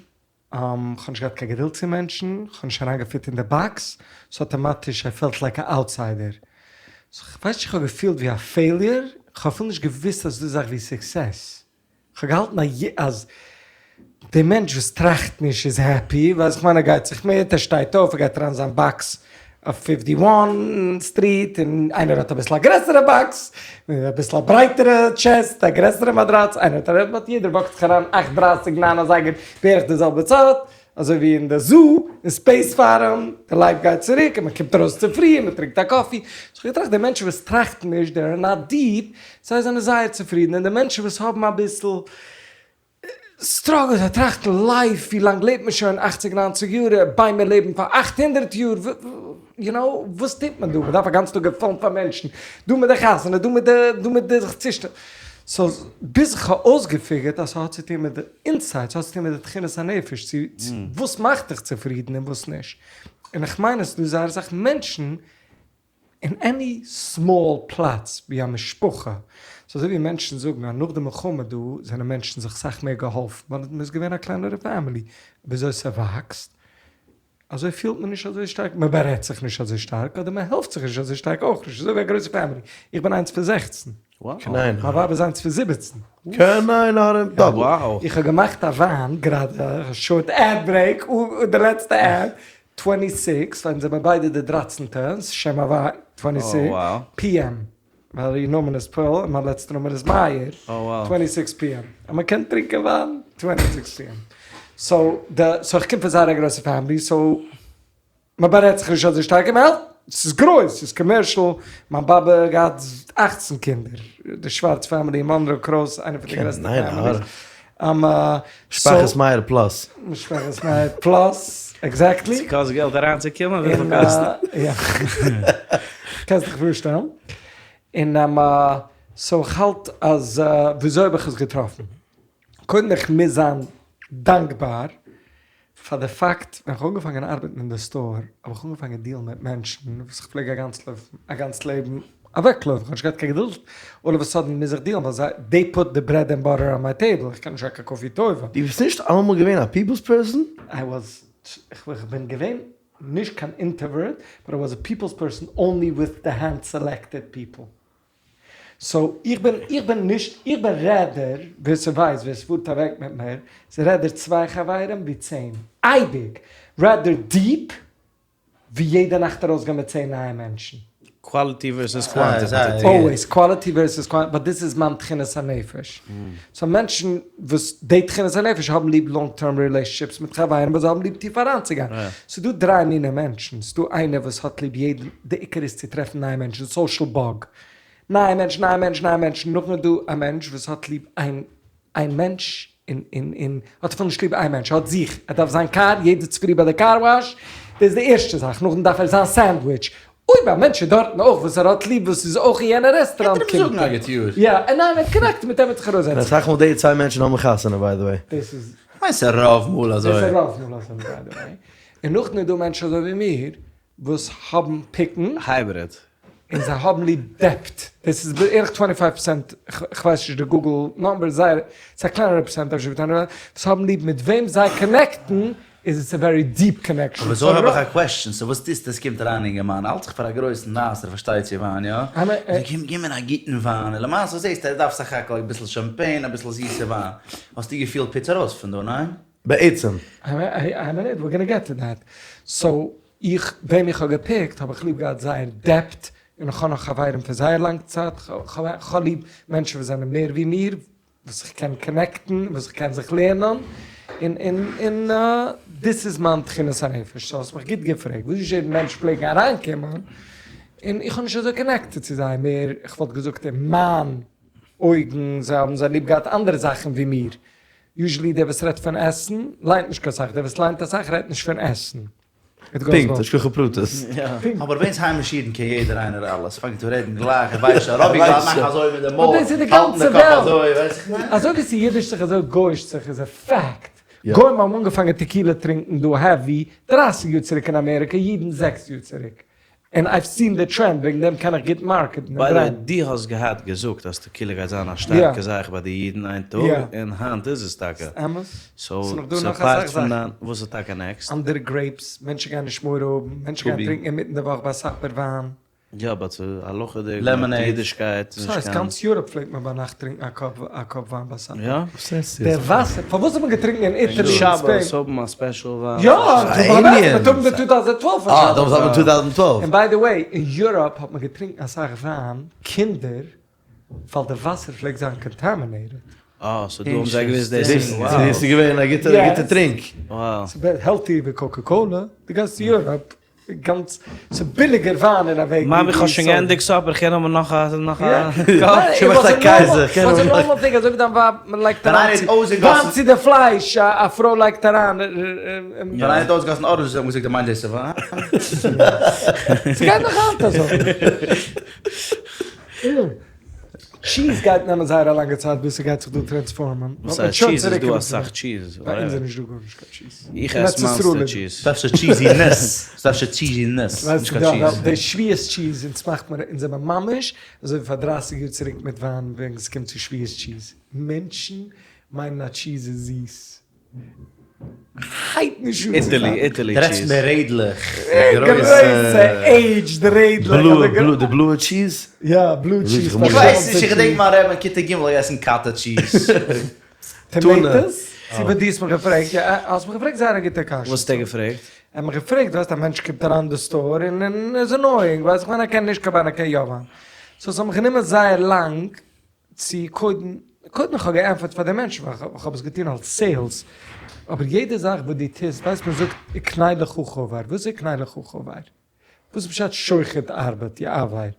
Speaker 1: כ'האב נישט געהאט קיין געדולד צו מענטשן, כ'האב נישט אריינגעפיט אין די באקס, סאו אטאמאטיש איי פעלט לייק א אוטסיידער. סאו כ'ווייס נישט, כ'האב געפילט ווי א פעיליער, כ'האב אפילו נישט געוואוסט אז ס'איז דא אזאך ווי סוקסעס. כ'האב געהאלטן אז די מענטש וואס טראכט נישט איז העפי, ווייל כ'מיין ער גייט זיך מיט, ער שטייט אויף, ער גייט אריין אין זיין באקס אויף פיפטי וואן סטריט, און איינער האט אביסל א גרעסערע באקס, אביסל א ברייטערע טשעסט, א גרעסערע מאדראץ, איינער האט א באט יעדער וואקט זיך אריין אכט דרייסיג ניין אזייגער בערך די זעלבע צייט, אזוי ווי אין די זו, אין ספעיס פארעם, די לייף גייט צוריק און מען קומט ארויס צופרי און מען טרינקט א קאפי, סאו איך האב געטראכט די מענטשן וואס טראכטן נישט, דעי אר נאט דיעפ, זיי זענען זייער צופרידן, און די מענטשן וואס האבן אביסל סטראגל, זיי טראכטן לייף, ווי לאנג לעבט מען שוין, אכציג ניינציג יאר, ביימער לעבן פאר אכט הונדרעט יאר, יו נאו, וואס טוט מען דא, מען דארף א גאנצן טאג געפאלן פאר מענטשן, דא מיט די חתונה, דא מיט די, דא מיט די זיך צושטעלן, סאו ביז איך האב אויסגעפיגערט אז ס'האט צו טון מיט די אינסייד, ס'האט צו טון מיט די תכונת הנפש, צו וואס מאכט דיך צופרידן און וואס נישט, און איך מיין אז ס'דא זייער אסאך מענטשן אין עני סמאל פלאץ ווי א משפחה, ס'איז אזוי ווי מענטשן זאגן אז נאך די מלחמה דא זענען מענטשן זיך סאך מער געהאלפן ווייל מ'איז געווען א קלענערע פעמילי, וויאזוי ס'וואקסט אזוי פילט מען נישט אזוי שטארק, מ'בארעדט זיך נישט אזוי שטארק אדער מ'העלפט זיך נישט אזוי שטארק אויך נישט, אזוי ווי א גרויסע פעמילי, איך בין איינס פון זעכצן, מיין ווייב איז איינס פון זיבעצן.
Speaker 4: קיין עין הרע דאבל.
Speaker 1: איך האב געמאכט א וויין גראדע, א שארט עד ברעיק, די לעצטע עד, טווענטי סיקס, ווען זעמער ביידע די דרייצענטע, שם הווי', טווענטי סיקס, פי עם. ווייל איר נאמען איז פערל און מיין לעצטע נאמען איז מאיר, טווענטי סיקס פי עם, אז מען קען טרינקען וויין, טווענטי סיקס פי עם, סאו די, סאו איך קום פון זייער א גרויסע פעמילי, סאו מען בארעדט זיך נישט אזוי שטארק און מען העלפט, ס'איז גרויס, ס'איז קאמערשל, מיין באבע האט געהאט אכצן קינדער, די שווארץ פעמילי אין מאנרא קרויס, איינע פון די גרעסטע פעמיליס.
Speaker 4: משפחת מאיר פלאס.
Speaker 1: משפחת מאיר פלאס, עקזעקטלי.
Speaker 2: ס'קאסט געלט אריינצוקומען? וויפיל קאסט?
Speaker 1: יא. קענסט דיך פארשטעלן. און סאו איך האלט אז וויאזוי האב איך עס געטראפן? קודם איך מוז זיין דאנקבאר פאר די פאקט ווען כ'האב אנגעפאנגען ארבעטן אין די סטאר האב איך אנגעפאנגען דיעלן מיט מענטשן וואס איך פלעג א גאנץ לעבן אוועקלויפן, כ'האב נישט געהאט קיין געדולד, אלל אוו א סאדען מוז איך דיעלן ווייל זיי דעי פוט די ברעד ענד באטער אן מיי טעיבל, איך קען נישט זיין קיין כפוי טובה.
Speaker 4: דו ביסט נישט אלעמאל געווען א פיפלס פערסאן?
Speaker 1: איי וואס, כ'בין געווען נישט קיין אינטערווערט, באט איי וואס א פיפלס פערסאן אנלי וויט די הענד סעלעקטעד פיפל. סאו איך בין איך בין נישט איך בין רעדער ווער ס'ווייסט ווער ס'פארט אוועק מיט מיר איז רעדער צוויי חברים ווי צען אייביג רעדער דיעפ ווי יעדע נאכט ארויסגיין מיט צען נייע מענטשן.
Speaker 2: קוואליטי ווערסעס קוואנטיטי.
Speaker 1: אלוועיס קוואליטי ווערסעס קוואנטיטי באט דאס איז מיין תכונת הנפש. סאו מענטשן וואס די תכונת הנפש האבן ליב לאנג טערם רילעישאנשיפס מיט חברים וואס זיי האבן ליב טיף אריינצוגיין. ס'דא דריי מיני מענטשן, ס'דא איינער וואס האט ליב יעדן, די עיקר איז צו טרעפן נייע מענטשן, סאושעל באג, נייע מענטשן נייע מענטשן נייע מענטשן, נאכדעם איז דא א מענטש וואס האט ליב איין איין מענטש און און און האט אפילו נישט ליב איין מענטש, ער האט זיך, ער דארף זיין קאר יעדע צופרי ביי די קאר וואש, דאס איז די ערשטע זאך, נאכדעם דארף ער זיין סענדוויטש, אויב א מענטש איז דארטן אויך וואס ער האט ליב וואס איז אויך אין יענע רעסטוראנט
Speaker 3: קומט ער אים זאגן א גוט יאר.
Speaker 1: יא, און ניין ער קאנעקט מיט אים וועט זיך ארויסזעצן.
Speaker 4: און אסאך מאל די צוויי מענטשן האבן חתונה ביי די וועי.
Speaker 1: דאס איז.
Speaker 3: כ'מיין ס'איז רוב מאל אזוי.
Speaker 1: דאס איז רוב מאל אזוי ביי די וועי. און נאכדעם איז דא מענטשן אזוי ווי מיר וואס האבן פיקן.
Speaker 2: הייבריד.
Speaker 1: און זיי האבן ליב דעפט. דאס איז בערך טווענטי פייוו פערסענט, כ'ווייס נישט די גוגל נאמבער, זייער, ס'איז א קלענערע פערסענט אפשר ווי טווענטי פייוו, וואס האבן ליב מיט וועם זיי קאנעקטן איז עס א ווערי דיעפ קאנעקשאן.
Speaker 3: אבער אזוי האב איך א קוועסטשען, סאו וואס טוסטו עס קומט אריין א אינגערמאן האלט זיך פאר א גרויסן נייסער פארשטייט צו וויין יא? זאג אים גיב מיר א גוטן וויין און למעשה זעסטו ער דארף סך הכל אביסל שאמפעין אביסל זיסע וויין האסטו געפילט פוץ ארויס פון דא ניין?
Speaker 4: בעצם.
Speaker 1: איין מינוט, ווער גאנא געט טו דעט. סאו איך, וועם איך האב געפיקט האב איך ליב געהאט זייער דעפט, און איך האב נאך חברים פון זייער לאנג צייט, כ'האב ליב מענטשן וואס זענען מער ווי מיר, וואס איך קען קאנעקטן, וואס איך קען זיך לערנען, און און און דאס איז מיין תכונת הנפש, סאו האסט מיך גוט געפרעגט, וואס נישט יעדע מענטש פלעגן אריינקומען, און איך האב נישט אזוי קאנעקטעד צו זיי מער, איך וואלט געזאגט אין מיין אויגן, זיי האבן זיי ליב געהאט אנדערע זאכן ווי מיר, יוזשעלי דער וואס רעדט פון עסן, ליינט נישט קיין סאך, דער וואס ליינט אסאך רעדט נישט פון עסן.
Speaker 4: פונקט, השגחה פרטית.
Speaker 3: אבער ווען ס'היימישע אידן קען יעדער איינער אלעס, פאנגט אן רעדן גלייך, איך ווייס שוין, רבי גלייך מאכן אזוי מיט די מויל, האלטן די קאפ אזוי, ווייסט איך מיין?
Speaker 1: אזוי ווי ס'אידישט זיך אזוי גויאישט זיך איז א פאקט. גוים האבן אנגעפאנגען טעקילע טרינקן דא העווי דרייסיג יאר צוריק אין אמעריקע, אידן זעקס יאר צוריק. און אייוו סין די טרענד, וועגן דעם קען איך גוט מארקעטן און
Speaker 2: ביי די וועי,
Speaker 1: ברענדן.
Speaker 2: דו האסט געהאט געזאגט אז טעקילע גייט זיין א שטארקע זאך ביי די אידן איין טאג, און היינט איז עס טאקע.
Speaker 1: אמת.
Speaker 2: סאו,
Speaker 1: ס'איז נאך דא
Speaker 2: ס'איז
Speaker 1: נאך
Speaker 2: פארט
Speaker 1: אסאך
Speaker 2: פון
Speaker 1: זאכן.
Speaker 2: דיין, וואס איז טאקע נעקסט?
Speaker 1: אנדערע גרעיפס, מענטשן גייען נישט מורא האבן, מענטשן גייען טרינקען אינמיטן די וואך ביי סאפער וויין.
Speaker 2: יא באט ס'איז הלכה'דיג,
Speaker 3: לעמאנעיד.
Speaker 2: אידישקייט,
Speaker 1: וואס הייסט? גאנץ יוראפ פלעגט מען ביינאכט טרינקן א קאפ א קאפ וויין ביי סאפער.
Speaker 2: יא?
Speaker 4: וואס רעדסטו
Speaker 1: דער
Speaker 4: יעצט?
Speaker 1: וואסער, פארוואס האט מען געטרינקן אין איטעלי און ספעין?
Speaker 2: שבת האבן א ספעשל וויין.
Speaker 1: יא! מ'וועט האבן די טו טאוזענט טוועלף פאר
Speaker 4: אה,
Speaker 1: שבת.
Speaker 4: דאמאלס האט מען טו טאוזענט טוועלף.
Speaker 1: און ביי די וועי, אין יוראפ האט מען געטרינקן אסאך וויין, קינדער, ווייל די וואסער פלעגט זיין קאנטעמינעיטעד.
Speaker 2: אה, סאו דא האבן זיי געוואוסט דאס איז וואו.
Speaker 4: דאס איז געווען א גוטע טרינק.
Speaker 2: וואו.
Speaker 1: ס'איז העלטי ווי קאקע קאלע, דו גייסט צו יוראפ. גאנץ ס'איז ביליגער וויין אין א וועג.
Speaker 2: מאמי כ'האב שוין געענדיגט סאפער כ'קען האבן נאך א נאך א
Speaker 1: קאפ?
Speaker 4: שוין מאכט א קייזער כ'קען האבן נאך.
Speaker 1: נארמאל טינג אזוי ווי דיין ווייב מען לייגט אריין וויין צו די פלייש א פרוי לייגט אריין.
Speaker 3: ווען איינער האט אויסגעגאסן אראנדזש דזשוס האט מען געזאגט ער מיינט דאס וויין.
Speaker 1: ס'גייט נאך היינט אזוי. טשיז גייט נעמען זייער א לאנגע צייט ביז ס'גייט זיך דא טרענספארמען.
Speaker 2: וואס הייסט טשיז? איז דא אסאך טשיז.
Speaker 1: ביי אונז איז נישט דא גארנישט קיין טשיז.
Speaker 2: איך עס מאנסטער טשיז.
Speaker 3: ס'דארף שוין טשיזינעס. ס'דארף שוין טשיזינעס. נישט קיין טשיז.
Speaker 1: די שבועות טשיז אונז מאכט מיר אונז זעמער ממש אזוי ווי פאר דרייסיג יאר צוריק מיט וויין ווען ס'קומט צו שבועות טשיז. מענטשן מיינען אז טשיז איז זיס. הייבט נישט אן צו
Speaker 2: איטעלי,
Speaker 1: זיין.
Speaker 2: איטעלי
Speaker 3: דו רעדסט
Speaker 2: טשיז.
Speaker 3: פון די רעדלעך, די
Speaker 1: גרויסע עידזשד רעדלעך.
Speaker 4: בלויע, בלויע, די בלויע טשיז?
Speaker 1: יא, בלו טשיז.
Speaker 3: איך ווייס נישט, איך געדענק מיין רבי אין כיתה ג' האט געגעסן קאטעדזש טשיז.
Speaker 1: טאמעיטאס? צו וואס דו האסט מיך געפרעגט? יא, האסט מיך געפרעגט זייער א גוטע קשיא.
Speaker 2: וואס האט ער געפרעגט?
Speaker 1: ער האט מיך געפרעגט, ווייסט א מענטש קומט אריין אין די סטאר און און איז אנויאינג, ווייסט איך מיין ער קען נישט קיין וויין ער קען יא וויין. סאו ס'האט מיך גענומען זייער לאנג צו קודם, קודם איך האב געענטפערט פאר די מענטשן ווייל איך האב עס געטון אלס סעילס, אבער יעדע זאך וואס דו טוסט, ווייסט מען זאגט וקנה לך חבר, וואס איז וקנה לך חבר? וואס איז פשט שוחד ארבעט יעוור?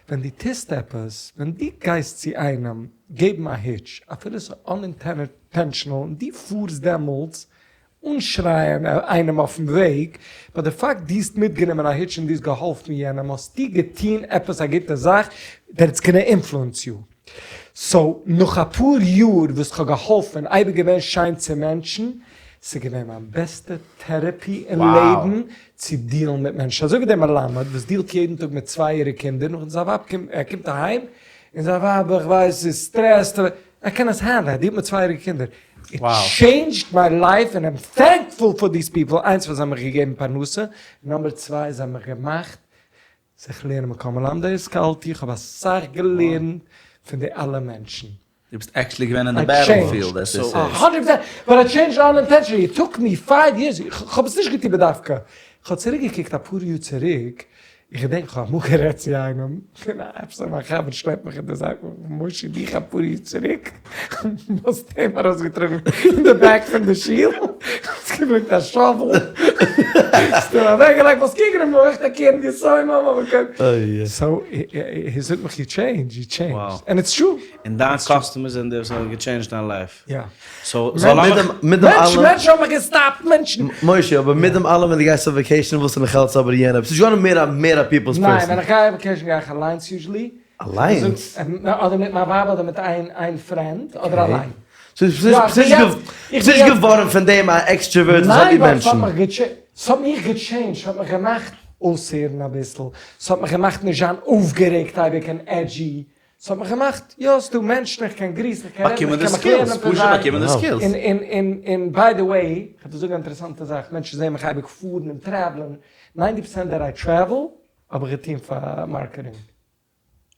Speaker 1: ווען דו טוסט עפעס, ווען דו גייסט צו איינעם געבן א היטש, אפילו ס'איז אנאינטענשאנעל, און דו פארסט דעמאלטס אנשרייען איינעם אויפן וועג, באט די פאקט דו האסט מיטגענומען א היטש און דו האסט געהאלפן יענעם האסטו געטון עפעס א גוטע זאך דעט איטס גאנא אינפלוענס יו. סאו נאך אפאר יאר וואס כ'האב געהאלפן און אייביג געווען שיין צו מענטשן, ס'איז געווען מיין בעסטע טערעפי אין לעבן צו דיעלן מיט מענטשן, אזוי ווי דער מלמד וואס דיעלט יעדן טאג מיט צוויי יעריגע קינדער, נאכדעם זיין ווייב קומט, ער קומט אהיים און זיין ווייב איך ווייס איז סטרעסד, ער קען עס הענדלען, ער דיעלט מיט צוויי יעריגע קינדער, איט טשעינדזשד מיי לייף און איים טענקפול פאר דיס פיפל, איינס פון זיי האבן מיך געגעבן פרנסה, נאמבער צוויי זיי האבן מיך געמאכט זיך לערנען מכל מלמדי השכלתי, איך האב אסאך געלערנט פון די אלע מענטשן.
Speaker 3: דו ביסט עקטשעלי געווען אין די בעטל פיעלד עס איז.
Speaker 1: האנדרעט פערסענט, באט איי טשעינדזשד אנאינטענשאנעלי, איט טוק מי פייוו יערס, איך האב עס נישט געטון בדווקא, איך האב צוריק געקוקט אפאר יאר צוריק, איך געדענק איך האב אמאל גערעדט צו איינעם, און עפעס מיין חבר שלעפט מיך אין די זייט, משה דיך אפאר יאר צוריק האסט אים ארויסגעטראגן אין די בעק פון די שול, האסט געברענגט א שאוול, האסט אים אוועקגעלייגט, וואלסט קעגן אים געמאכט א קרן יתומים, אבער קודם, סאו ער זאגט מיך יו טשעינדזש, יו טשעינדזש, ענד איטס טרו.
Speaker 2: און דיין קאסטומערס זענען די וואס האבן געטשעינדזשד דיין לייף.
Speaker 1: יא.
Speaker 2: סאו זאל
Speaker 4: איך. מיט דעם אלעם.
Speaker 1: מענטשן האבן מיך געסטאפט, מענטשן.
Speaker 4: משה, אבער מיט דעם אלעם ווען דו גייסט אויף וועקעישן ווילסטו נאך אלץ אבער יענער, ביסט נישט געווארן מער א מער א פיפלס פערסאן.
Speaker 1: ניין, ווען איך גיי אויף וועקעישן גיי איך אליינס יוזשעלי.
Speaker 4: אליינס?
Speaker 1: אדער מיט מיין ווייב אדער מיט איין איין פרענד, אדער אליין.
Speaker 4: סאו ביסט נישט געווארן פון דעם א עקסטראווערט וואס האט ליב מענטשן?
Speaker 1: ניין, ווייל ס'האט מיך געטשעינדזשט, ס'האט מיך געמאכט אויסהערן אביסל, ס'האט מיך געמאכט נישט זיין אויפגערעגט אייביג און עדזשי, ס'האט מיך געמאכט, יא ס'דא מענטשן, איך קען גריסן, איך קען רעדן, איך קען מיך לערנען פון זיי, און און און און ביי די וועי, כ'וועל דיר זאגן א אינטערעסאנטע זאך, מענטשן זעען מיך אייביג פארן און טרעוולען, ניינטי פערסענט דעט איי טרעוול האב איך געטון פאר מארקעטינג.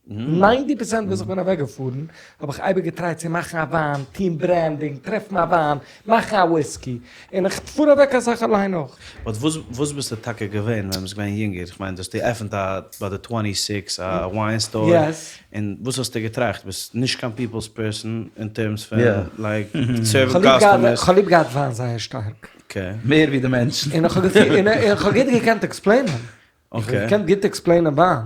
Speaker 1: ניינטי פערסענט וואס איך בין אוועק געפארן האב איך אייביג געטרייט צו מאכן א וויין, טון ברענדינג, טרעפן א וויין, מאכן א וויסקי, און איך פאר אוועק אסאך אליין אויך.
Speaker 2: באט וואס וואס ביסטו טאקע געווען ווען ביסט געווען יונגער? איך מיין דו האסט געעפענט א ביי די טווענטי סיקס א וויין סטאר, און וואס האסטו געטראכט? ביסט נישט קיין פיפלס פערסאן אין טערמס פון לייק סערווינג קאסטומערס?
Speaker 1: כ'האב ליב געהאט וויין זייער שטארק.
Speaker 3: מער ווי די מענטשן.
Speaker 1: און איך האב גוט געקענט עקספלעינען. איך האב געקענט גוט עקספלעינען וויין,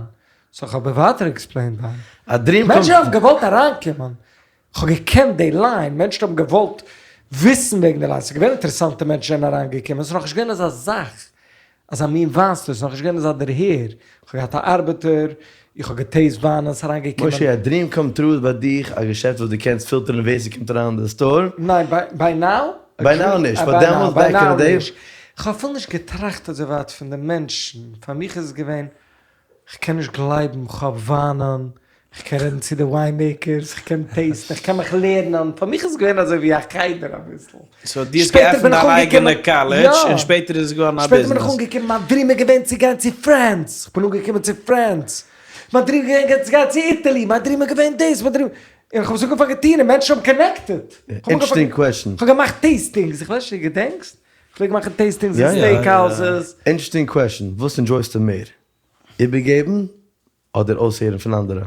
Speaker 1: סאו איך האב ווייטער עקספלעינט וויין. מענטשן האבן געוואלט אריינקומען, איך האב געקענט די ליין, מענטשן האבן געוואלט וויסן וועגן די ליין, ס'איז געווען אינטערעסאנטע מענטשן זענען אריינגעקומען, ס'איז נאכנישט געווען אזא זאך, אזא מין וויין סטאר, ס'איז נאכנישט געווען אזא דערהער, איך האב געהאט א ארבעטער, איך האב געטעיסט וויין און ס'איז אריינגעקומען.
Speaker 4: משה, א דריעם קאם טרו איז ביי דיך א געשעפט וואס דו קענסט פילטערן ווער ס'קומט אריין אין די סטאר?
Speaker 1: ניין, ביי נאו?
Speaker 4: ביי נאו נישט, באט דעמאלטס בעק אין די דעי.
Speaker 1: כ'האב אפילו נישט געטראכט אזוי ווייט פון די מענטשן, פאר מיך איז עס געווען, כ'קען נישט גלייבן כ'האב וויינען, כ'קען רעדן צו די וויין מעיקערס, כ'קען טעיסטן, כ'קען מיך לערנען, פאר מיך איז עס געווען אזוי ווי א חדר אביסל.
Speaker 2: סאו דו האסט געעפנט דיין אייגענע קאלעדזש און שפעטער איז עס געווארן א ביזנעס.
Speaker 1: שפעטער בין איך אנגעקומען, מיין דרים איז געווען צו גיין צו פרענס, כ'בין אנגעקומען צו פרענס, מיין דרים איז געווען צו גיין צו איטעלי, מיין דרים איז געווען דאס, מיין דרים, און כ'האב עס אנגעפאנגען טון און מענטשן האבן קאנעקטעד.
Speaker 4: אינטערעסטינג קוועשאן.
Speaker 1: כ'האב געמאכט טעיסטינגס, איך ווייס נישט דו געדענקסט? כ'פלעג מאכן טעיסטינגס אין סטעיק האוזעס.
Speaker 4: אינטערעסטינג קוועשאן, וואס ענדזשויסטו מער? איבערגעבן אדער אויסהערן פון אנדערע?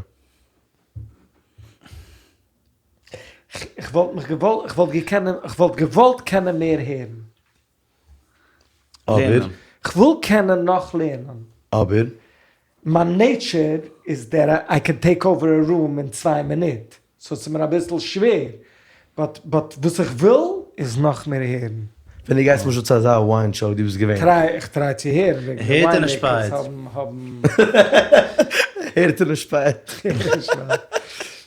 Speaker 1: איך וואלט מיך געוואלט, איך וואלט געקענט, איך וואלט געוואלט קענען מער הערן.
Speaker 4: אבער?
Speaker 1: כ'וויל קענען נאך לערנען.
Speaker 4: אבער?
Speaker 1: מיין נעיטשער איז דעט איי קען טעיק אווער א רום אין צוויי מינוט, סאו ס'איז מיר אביסל שווער, באט באט וואס איך וויל איז נאך מער הערן.
Speaker 4: ווען דו גייסט למשל צו אזא וויין שאו דו ביסט געווען.
Speaker 1: טריי, איך טריי צו הערן וועגן די
Speaker 3: הערט
Speaker 1: וויין
Speaker 3: און
Speaker 1: מעיקערס
Speaker 3: שפייט.
Speaker 1: האבן האבן.
Speaker 4: הערט און שפייט.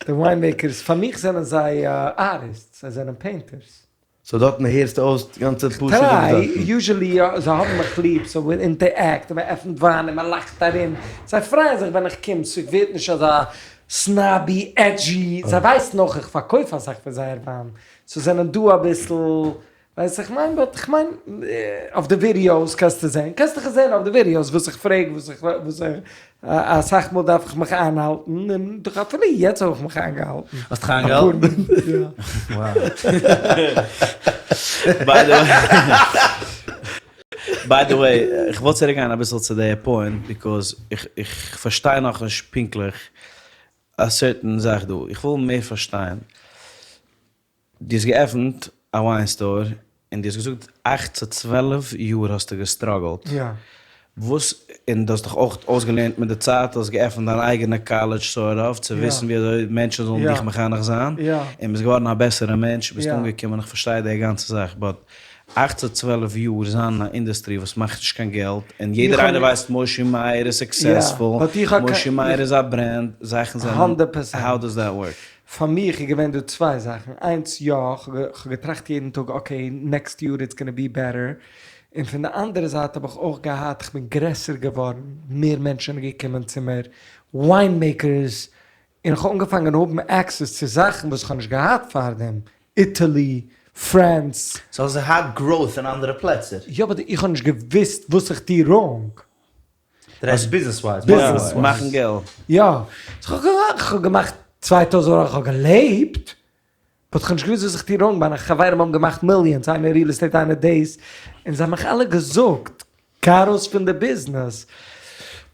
Speaker 1: די וויין מעיקערס, פאר מיך זענען זיי ארטיסטס, זיי זענען פעינטערס.
Speaker 4: סאו דארטן הערסטו אויס די גאנצע פשוט'ע
Speaker 1: כ'טריי, יוזשעלי זיי האבן מיך ליב, סאו ווי אינטערעקט און מ'עפנט וויין און מ'לאכט ארום, זיי פרייען זיך ווען איך קום, סאו איך ווערט נישט אזא סנאבי, עדזשי, זיי ווייסן אויך איך פארקויף אסאך פון זייער וויין, סאו זענען דא אביסל, ווייסט איך מיין, באט איך מיין אויף די ווידיאוס קענסטו זען, קענסט דאך זען אויף די ווידיאוס וואס איך פרעג, וואס איך, וואס איך, אסאך מאל דארף איך מיך איינהאלטן, און דאך אפילו יעצט האב איך מיך איינגעהאלטן.
Speaker 3: האסט דיך איינגעהאלטן?
Speaker 1: יא.
Speaker 2: ביי די וועי, איך וויל צוריק גיין אביסל צו די פוינט, ביקאוז איך פארשטיי נאכנישט פונקטליך. א certain זאך דא, איך וויל מער פארשטיין. דו האסט געעפנט א wine store און דו האסט געזאגט אכט צו 12 יאר האסטו גע struggle ט.
Speaker 1: יא.
Speaker 2: וואס, און דו האסט דיך אויך אויסגעלערנט מיט די צייט, האסט געעפנט דיין אייגענע college sort of, צו וויסן ווי אזוי מענטשן זאלן דיך מחנך זיין, און ביסט געווארן א בעסערע מענטש, ביסט אנגעקומען, איך פארשטיי די גאנצע זאך, but אכט צו 12 יאר זיין אין א industry וואס מאכט נישט קיין געלט, און יעדער איינער ווייסט מושי מאיר איז successful, מושי מאיר איז א brand, זאכן זענען, how does that work?
Speaker 1: פאר מיך איז געווען דא צוויי זאכן, איינס יא, כ'האב געטראכט יעדן טאג okay, next יאר it's gonna be better, און פון די אנדערע זייט האב איך אויך געהאט, כ'בין גרעסער געווארן, מער מענטשן זענען געקומען צו מיר, wine makers, און כ'האב אנגעפאנגען האבן access צו זאכן וואס כ'האב נישט געהאט פארדעם, Italy, France.
Speaker 3: סאו האסט געהאט growth אין אנדערע פלעצער.
Speaker 1: יא but איך האב נישט געוויסט וואס איך טוה wrong.
Speaker 3: דו רעדסט business wise.
Speaker 1: Business wise.
Speaker 2: מאכן געלט.
Speaker 1: יא. כ'האב געמאכט 2000 דאלאר, כ'האב געלעבט, but כ'האב נישט געוויסט וואס איך טוה wrong, מיינע חברים האבן געמאכט millions, איינער real estate איינער דאס, און זיי האבן מיך אלע געזאגט, גיי ארויס פון די ביזנעס,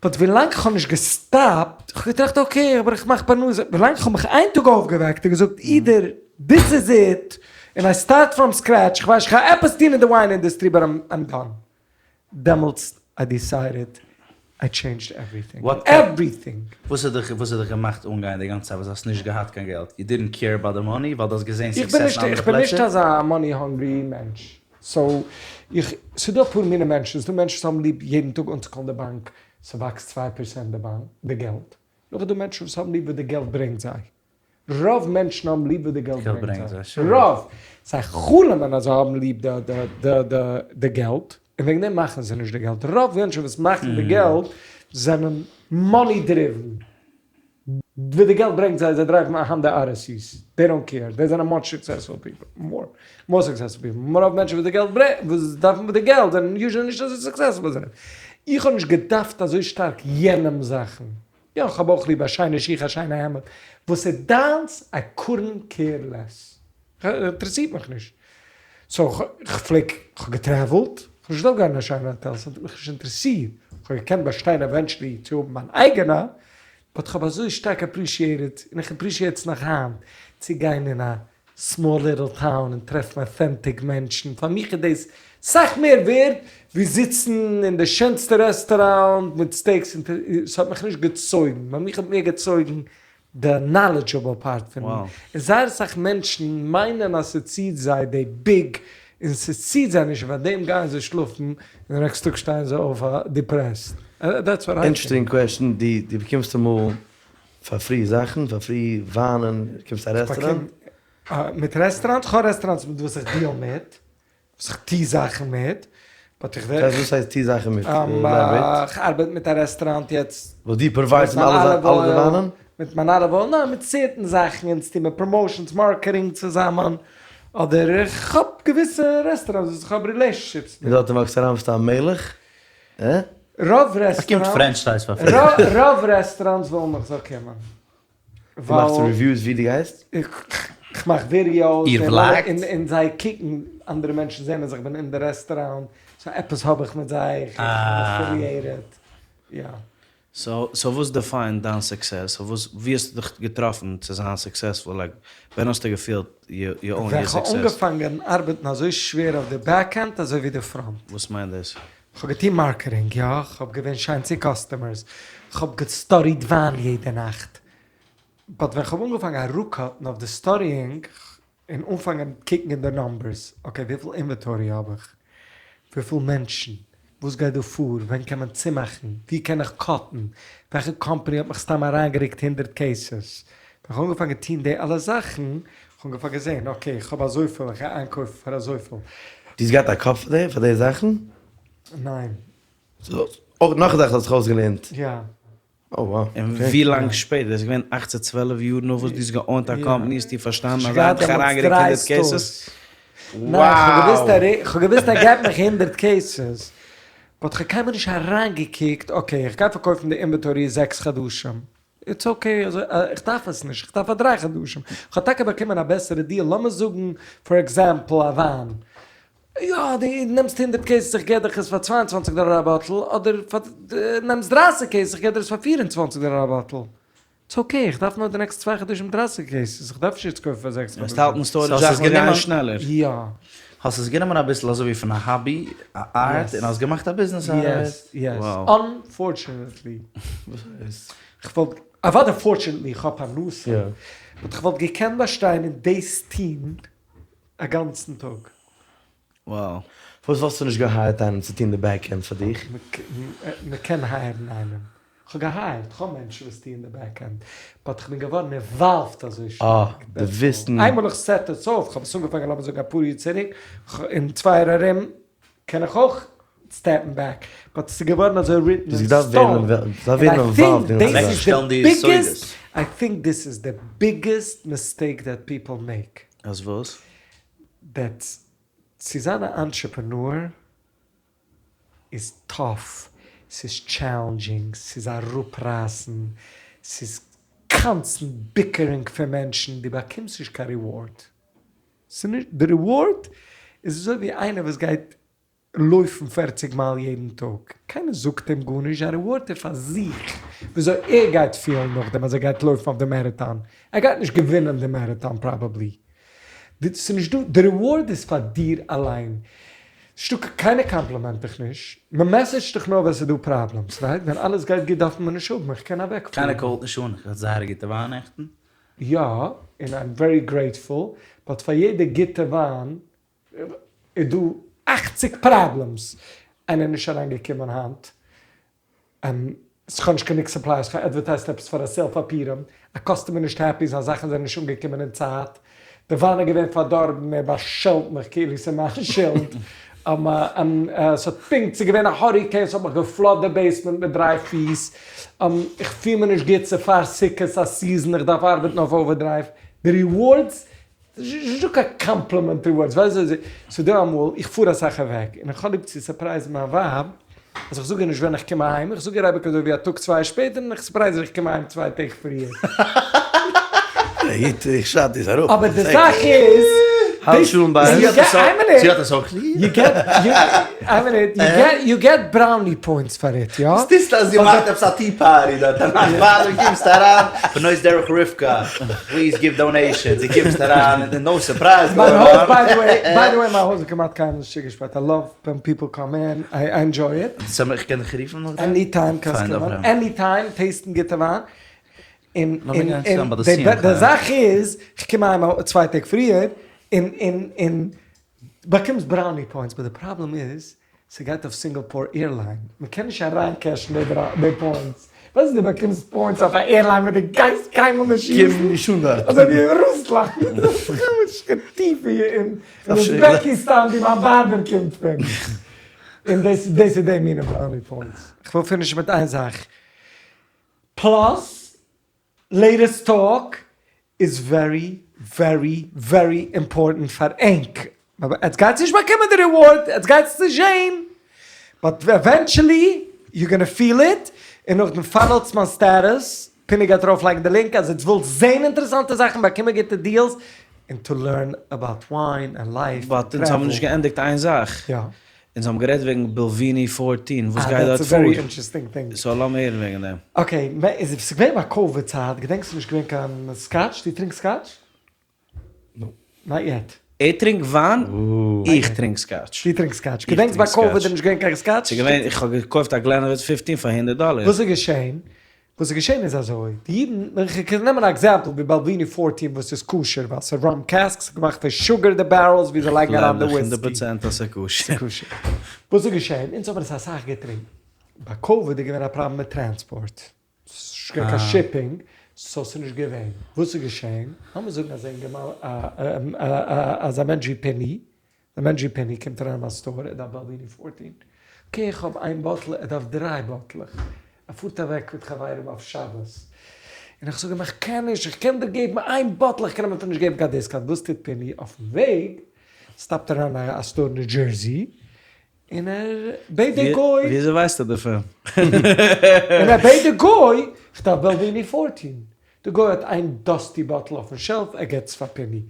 Speaker 1: but ווילאנג כ'האב נישט גע stop ט, כ'האב געטראכט okay אבער איך מאך פרנסה, ווילאנג כ'האב מיך איין טאג אויפגעוועקט און געזאגט either this is it, און I start from scratch, כ'ווייס כ'גיי עפעס טון אין די wine industry but I'm done, דעמאלטס I decided I changed
Speaker 3: עווריטינג,
Speaker 1: עווריטינג!
Speaker 3: וואס האט דיך וואס האט דיך געמאכט אנגיין די גאנצע צייט וואס האסט נישט געהאט קיין געלט? You didn't care about the money ווייל דו האסט געזען success אין אנדערע פלעצער?
Speaker 1: איך בין נישט אזא money hungry מענטש, so איך, ס'איז דא אפאר מיני מענטשן, ס'איז דא מענטשן וואס האבן ליב יעדן טאג אנצו call ן די באנק, ס'וואקסט צוויי פערסענט די באנק, די געלט, נאך איז דא מענטשן וואס האבן ליב וואס די געלט ברענגט זיי, רוב מענטשן האבן ליב וואס די געלט ברענגט זיי, רוב, זיי חלומ'ען אז זיי האבן ליב די געלט, און וועגן דעם מאכן זיי נישט די געלט, רוב מענטשן וואס מאכן די געלט זענען money driven, וואס די געלט ברענגט זיי, זיי drive ן א Honda Odysseys, they don't care, זיי זענען much successful people, more more successful people, רוב מענטשן וואס די געלט ברענגט, וואס דארפן די געלט זענען usually נישט אזוי successful, איך האב נישט געדארפט אזוי שטארק יענעם זאכן, יא איך האב אויך ליב א שיינע שיך א שיינע העמד, וואס איז דיינס I couldn't care less, אינטערעסירט מיך נישט, so כ'פלעג כ'האב גע travel ט, כ'האב נישט געדארפט גיין אין א שיינע האטעל, ס'האט מיך נישט אינטערעסירט, כ'האב געקענט באשטיין eventually צו האבן מיין אייגענע, but כ'האב אזוי שטארק appreciated, און איך appreciate עס נאך היינט, צו גיין אין א small little town און טרעפן authentic מענטשן, פאר מיך איז דאס סאך מער ווערד ווי זיצן אין די שענסטע רעסטוראנט מיט steaks און ס'האט מיך נישט געצויגן, ביי מיך האט מער געצויגן די knowledgeable part פון און זייער אסאך מענטשן מיינען אז ס'ציט זיי די big און ס'ציט זיי נישט און פאר דעם גייען זיי שלאפן און די next טאג שטייען זיי אויף depressed. That's what I think.
Speaker 4: Interesting question, דו באקומסט אמאל פאר free זאכן, פאר free וויינען, קומסט א רעסטוראנט?
Speaker 1: מיט רעסטוראנט? כ'האב restaurants מיט וואס איך deal מיט, וואס איך טוה זאכן מיט, but איך ווער.
Speaker 4: וואס הייסט טוה זאכן מיט? Elaborate.
Speaker 1: כ'ארבעט מיט א רעסטוראנט יעצט.
Speaker 4: וואס דו provide סט אים אלע די וויינען?
Speaker 1: מיט מיין olive oil, ניין מיט certain זאכן, אונז טוהן מיר promotions, marketing צוזאמען, אדער איך האב געוויסע רעסטוראנטס וואס איך האב relationships
Speaker 4: מיט. און דארטן וואקסט אריין ביסטו א מלך?
Speaker 1: הע? רוב
Speaker 3: באקומט
Speaker 1: restaurants,
Speaker 3: French fries פאר free.
Speaker 1: רוב restaurants ווילן איך זאל קומען.
Speaker 4: דו מאכסט reviews ווי דו גייסט?
Speaker 1: איך מאך videos,
Speaker 3: איר vlog ט?
Speaker 1: און זיי קוקן, אנדערע מענטשן זעען אז איך בין אין די רעסטוראנט, so עפעס האב איך מיט זיי, איך בין affiliated, יא.
Speaker 2: So וואס define ט דיין success? So וואס ווי האסטו דיך געטראפן צו זיין successful? Like ווען האסטו געפילט you own
Speaker 1: ווען
Speaker 2: your
Speaker 1: כ'האב
Speaker 2: success?
Speaker 1: אנגעפאנגען ארבעטן אזוי שווער אויף די back end אזוי ווי די front.
Speaker 2: וואס מיינט דאס?
Speaker 1: כ'האב געטון marketing, יא, כ'האב געווען שיין צו customers, כ'האב גע study ט וויין יעדע נאכט, but ווען כ'האב אנגעפאנגען אראפ cut ן אויף די studying, און אנפאנגען קוקן אין די numbers, okay וויפיל inventory האב איך, וויפיל מענטשן, וואס גייט דא פאר, ווען קען מען צומאכן, ווי קען איך cut ן, וועלכע קאמפאני האט מיך סתם אריינגערוקט הונדרעט cases, ווען כ'האב אנגעפאנגען טון די אלע זאכן, כ'האב אנגעפאנגען זען, okay איך האב אזויפיל, איך גיי איינקויפן פאר אזויפיל.
Speaker 4: דו האסט געהאט א קאפ פאר דעם, פאר די זאכן?
Speaker 1: ניין.
Speaker 4: אויך נאך א זאך האסט זיך אויסגעלערנט?
Speaker 1: יא.
Speaker 4: Oh wow.
Speaker 2: און ווי לאנג שפעטער? דאס איז געווען אכט צו 12 יאר נאך וואס דו האסט גע own ט א קאמפאני האסטו פארשטאנען אז ער האט דיך אריינגערוקט הונדרעט cases?
Speaker 1: ניין, כ'האב געוואוסט ער געט מיך הונדרעט cases, but כ'האב קיינמאל נישט אריינגעקוקט, okay איך גיי פארקויפן די inventory זעקס חדשים, it's okay אזוי, איך דארף עס נישט, איך דארף פאר דריי חדשים, כ'האב טאקע באקומען א בעסערע deal, לאמיר זאגן for example א וויין, יא דו נעמסט הונדרעט cases איך געב דיך עס פאר 22 דאלער א bottle, אדער פאר נעמסט 30 cases איך געב דיר עס פאר 24 דאלער א bottle. איטס אקעי, איך דארף נאר די נעקסטע צוויי חדשים דרייסיג קעיסעס, איך דארף נישט יעצט קויפן פאר זעקס
Speaker 2: וועסט
Speaker 1: חדשים.
Speaker 2: האלטן סטארעדזש
Speaker 3: סאו האסט
Speaker 2: זאכן
Speaker 3: עס
Speaker 2: גייען
Speaker 3: גענומען
Speaker 2: שנעלער.
Speaker 1: יא.
Speaker 3: האסט עס גענומען אביסל אזוי ווי פון א האבי, א ארט, און האסט געמאכט א ביזנעס אוט אוו איט.
Speaker 1: יעס, יעס. אנפארטשענעטלי. כ'וואלט, אוודאי פארטשענעטלי איך האב פרנסה, באט כ'וואלט געקענט באשטיין און דאס טוהן א גאנצן טאג.
Speaker 2: Wow.
Speaker 4: פארוואס וואלסטו נישט געהייערט איינעם צו טון די בעק ענד פאר דיך?
Speaker 1: מ'קען הייערן איינעם. כ'האב געהייערט, כ'האב מענטשן וואס טוען די בעק ענד, באט כ'בין געווארן אינוואלווד אזוי שטארק.
Speaker 4: אה, די וויסן.
Speaker 1: איינמאל איך סעט עס אויף, כ'האב עס אנגעפאנגען לאמיר זאגן אפאר יאר צוריק, אין צוויי יאר ארום קען איך אויך סטעפן בעק, באט ס'איז געווארן אזוי ריטן אין סטאון, און איי טינק דאס איז די ביגעסט, איי טינק דיס איז די ביגעסט מיסטעיק דעט פיפל מעיק.
Speaker 2: אז וואס?
Speaker 1: דעט צו זיין א אנטרעפענאר איז טאף, ס'איז טשעלענדזשינג, ס'איז אראפרייסן, ס'איז קאנסטענט ביקערינג פון מענטשן, דו באקומסט נישט קיין ריווארד, ס'נישט, די ריווארד איז אזוי ווי איינער וואס גייט לויפן פערציג מייל יעדן טאג, קיינער זאגט אים גארנישט, זיין ריווארד איז פאר זיך, וויאזוי ער גייט פילן נאכדעם אז ער גייט לויפן אויף די מערעטאן, ער גייט נישט געווינען די מערעטאן פראבעבלי, ס'איז נישט דא, די ריווארד איז פאר דיר אליין, ס'נישטא קיינער קאמפלימענט דיך נישט, מ'מעסעדזשט דיך נאר ווען ס'איז דא פראבלעמס, רייט? ווען אלעס גייט גוט דארף מען נישט האבן, איך קען אוועקפארן.
Speaker 3: קיינער קאלט נישט אן, איך האב זייער א גוטע וויין נעכטן.
Speaker 1: יא, און איים ווערי גרעיטפול, באט פאר יעדע גוטע וויין איז דא אכציג פראבלעמס, איינער איז נישט אריין געקומען היינט, כ'האב נישט גענוג סופלייס, כ'האב עדווערטייזט עפעס פאר א סעיל פאר פורים, א קאסטומער נישט העפי, זיין זאכן זענען נישט אנגעקומען אין צייט, די וויין איז געווען פארדארבן, ער באשעלט מיך כאילו ס'איז מיין שולד, ס'האט פונקט, ס'איז געווען א האריקעין, ס'האט מיך געפלאדט די בעיסמענט מיט דריי פיס, איך פיל מיר נישט גוט, ס'איז פאר סוכות א סיזען, איך דארף ארבעטן אויף אווערדרייוו, די ריווארדס ס'איז נישטא קיין קאמפלימענט ריווארדס, ווייסט ווי ס'איז דא אמאל, איך פאר אסאך אוועק, און איך האב ליב צו סורפרייזן מיין ווייב, אז איך זאג איר נישט ווען איך קום אהיים, איך זאג איר אייביג אזוי ווי א טאג צוויי שפעטער, און איך סורפרייז איר איך קום אהיים צוויי טעג פריער.
Speaker 4: איך שרייב דאס אראפ.
Speaker 1: אבער די זאך איז,
Speaker 4: האלט שלום בית.
Speaker 3: זי האט עס אויך ליב.
Speaker 1: יו געט בראוני פוינטס פאר איט, יא?
Speaker 3: וואס טוסטו אז זי מאכט עפעס א טי פארטי דארט א נאכט פאר דו קומסט אריין, בנות דרך רבקה, פליז גיוו דאנעישאנס, דו קומסט אריין און נאו סורפרייז
Speaker 1: מיין הויז ביי די וועי, ביי די וועי מיין הויז איז כמעט קיינמאל נישט צוגעשפארט, איי לאוו ווען פיפל קאם אין, איי ענדזשוי איט.
Speaker 3: סאו איך קען דיך רופן נאכדעם?
Speaker 1: עני טיים קענסט קומען, עני טיים, טעיסטן גוטע וויין, און און די זאך איז, כ'קום אהיים צוויי טעג פריער, און און און באקומסט בראוני פוינטס, באט די פראבלעם איז ס'גייט אויף סינגאפאר עירליין, מ'קען נישט אריינקעשן די פוינטס, ווייסט דו באקומסט פוינטס אויף א עירליין וואס דו גייסט קיינמאל נישט יוזן, אזוי ווי אין רוסלאנד, טיף אין אוזבעקיסטאן ווי מיין בארבער קומט פון, און דאס איז די מינע בראוני פוינטס. כ'וויל פינישן מיט איין זאך, פלאס לעיטעסט טאלק איז ווערי ווערי ווערי אימפארטענט פאר ענק, עטס גייטס נישט באקומען די ריווארד, עטס גייטס עס נישט זעהן, באט עווענטשעלי יו גאנא פיל איט, און נאכדעם פאלאוטס מיין סטעטוס, פיני גייט ארויף לייגן די לינק אז עטס ווילטס זעהן אינטערעסאנטע זאכן באקומען גוטע דיעלס, און טו לערן אבאוט וויין ענד לייף
Speaker 2: באט אונז האבן נישט געענדיגט איין זאך.
Speaker 1: יא.
Speaker 2: אונז האבן גערעדט וועגן בעלוויני פארטין, וואס גייט דארט פאר? סאו לאמיר הערן וועגן דעם.
Speaker 1: אקעי, ס'איז געווען ביי קאוויד צייט, געדענקסט ס'איז נישט געווען קיין סקאטש? דו טרינקסט סקאטש? נאט יעט.
Speaker 2: ער טרינקט וויין, איך טרינק סקאטש.
Speaker 1: דו טרינקסט סקאטש. געדענקסט ביי קאוויד איז נישט געווען קיין סקאטש?
Speaker 2: ס'איז געווען, איך האב געקויפט א גלענליוועט פיפטין פאר הונדערט דאלער.
Speaker 1: וואס איז געשען? וואס איז געשען איז אזוי, די אידן, איך קען נעמען א עקזעמפל ווי בעלוויני פארטין וואס איז כשר ווייל ס'איז ראם קעסק, ס'איז געמאכט פון שוגער די בערעלס ווי זיי לייגן אריין די וויסקי.
Speaker 2: הונדערט פראצענט אז ס'איז כשר.
Speaker 1: ס'איז כשר. וואס איז געשען? אונז האבן עס אסאך געטרינקן. ביי קאוויד איז געווען א פראבלעם מיט טרענספארט. ס'איז נישט געווען קיין שיפינג, סאו ס'איז נישט געווען. וואס איז געשען? לאמיר זאגן אז אז א מענטש ווי פיני, א מענטש ווי פיני קומט אריין אין מיין סטאר, ער דארף בעלוויני פארטין, אקעי איך האב איין באטל, ער דארף דריי באטלעך, ער פארט אוועק מיט חברים אויף שבת, און איך זאג אים איך קען נישט, איך קען דיר געבן איין באטל, איך קען אים אפילו נישט געבן קיין דיסקאונט, וואס טוט פיני? אויפן וועג סטאפט ער אריין אין א סטאר אין ניו דזשערסי, און ער בעט די גוי.
Speaker 2: וויאזוי ווייסטו דערפון?
Speaker 1: און ער בעט די גוי, איך דארף בעלוויני פארטין, די גוי האט איין דאסטי באטל אויפן שעלף, ער געבט עס פאר פיני,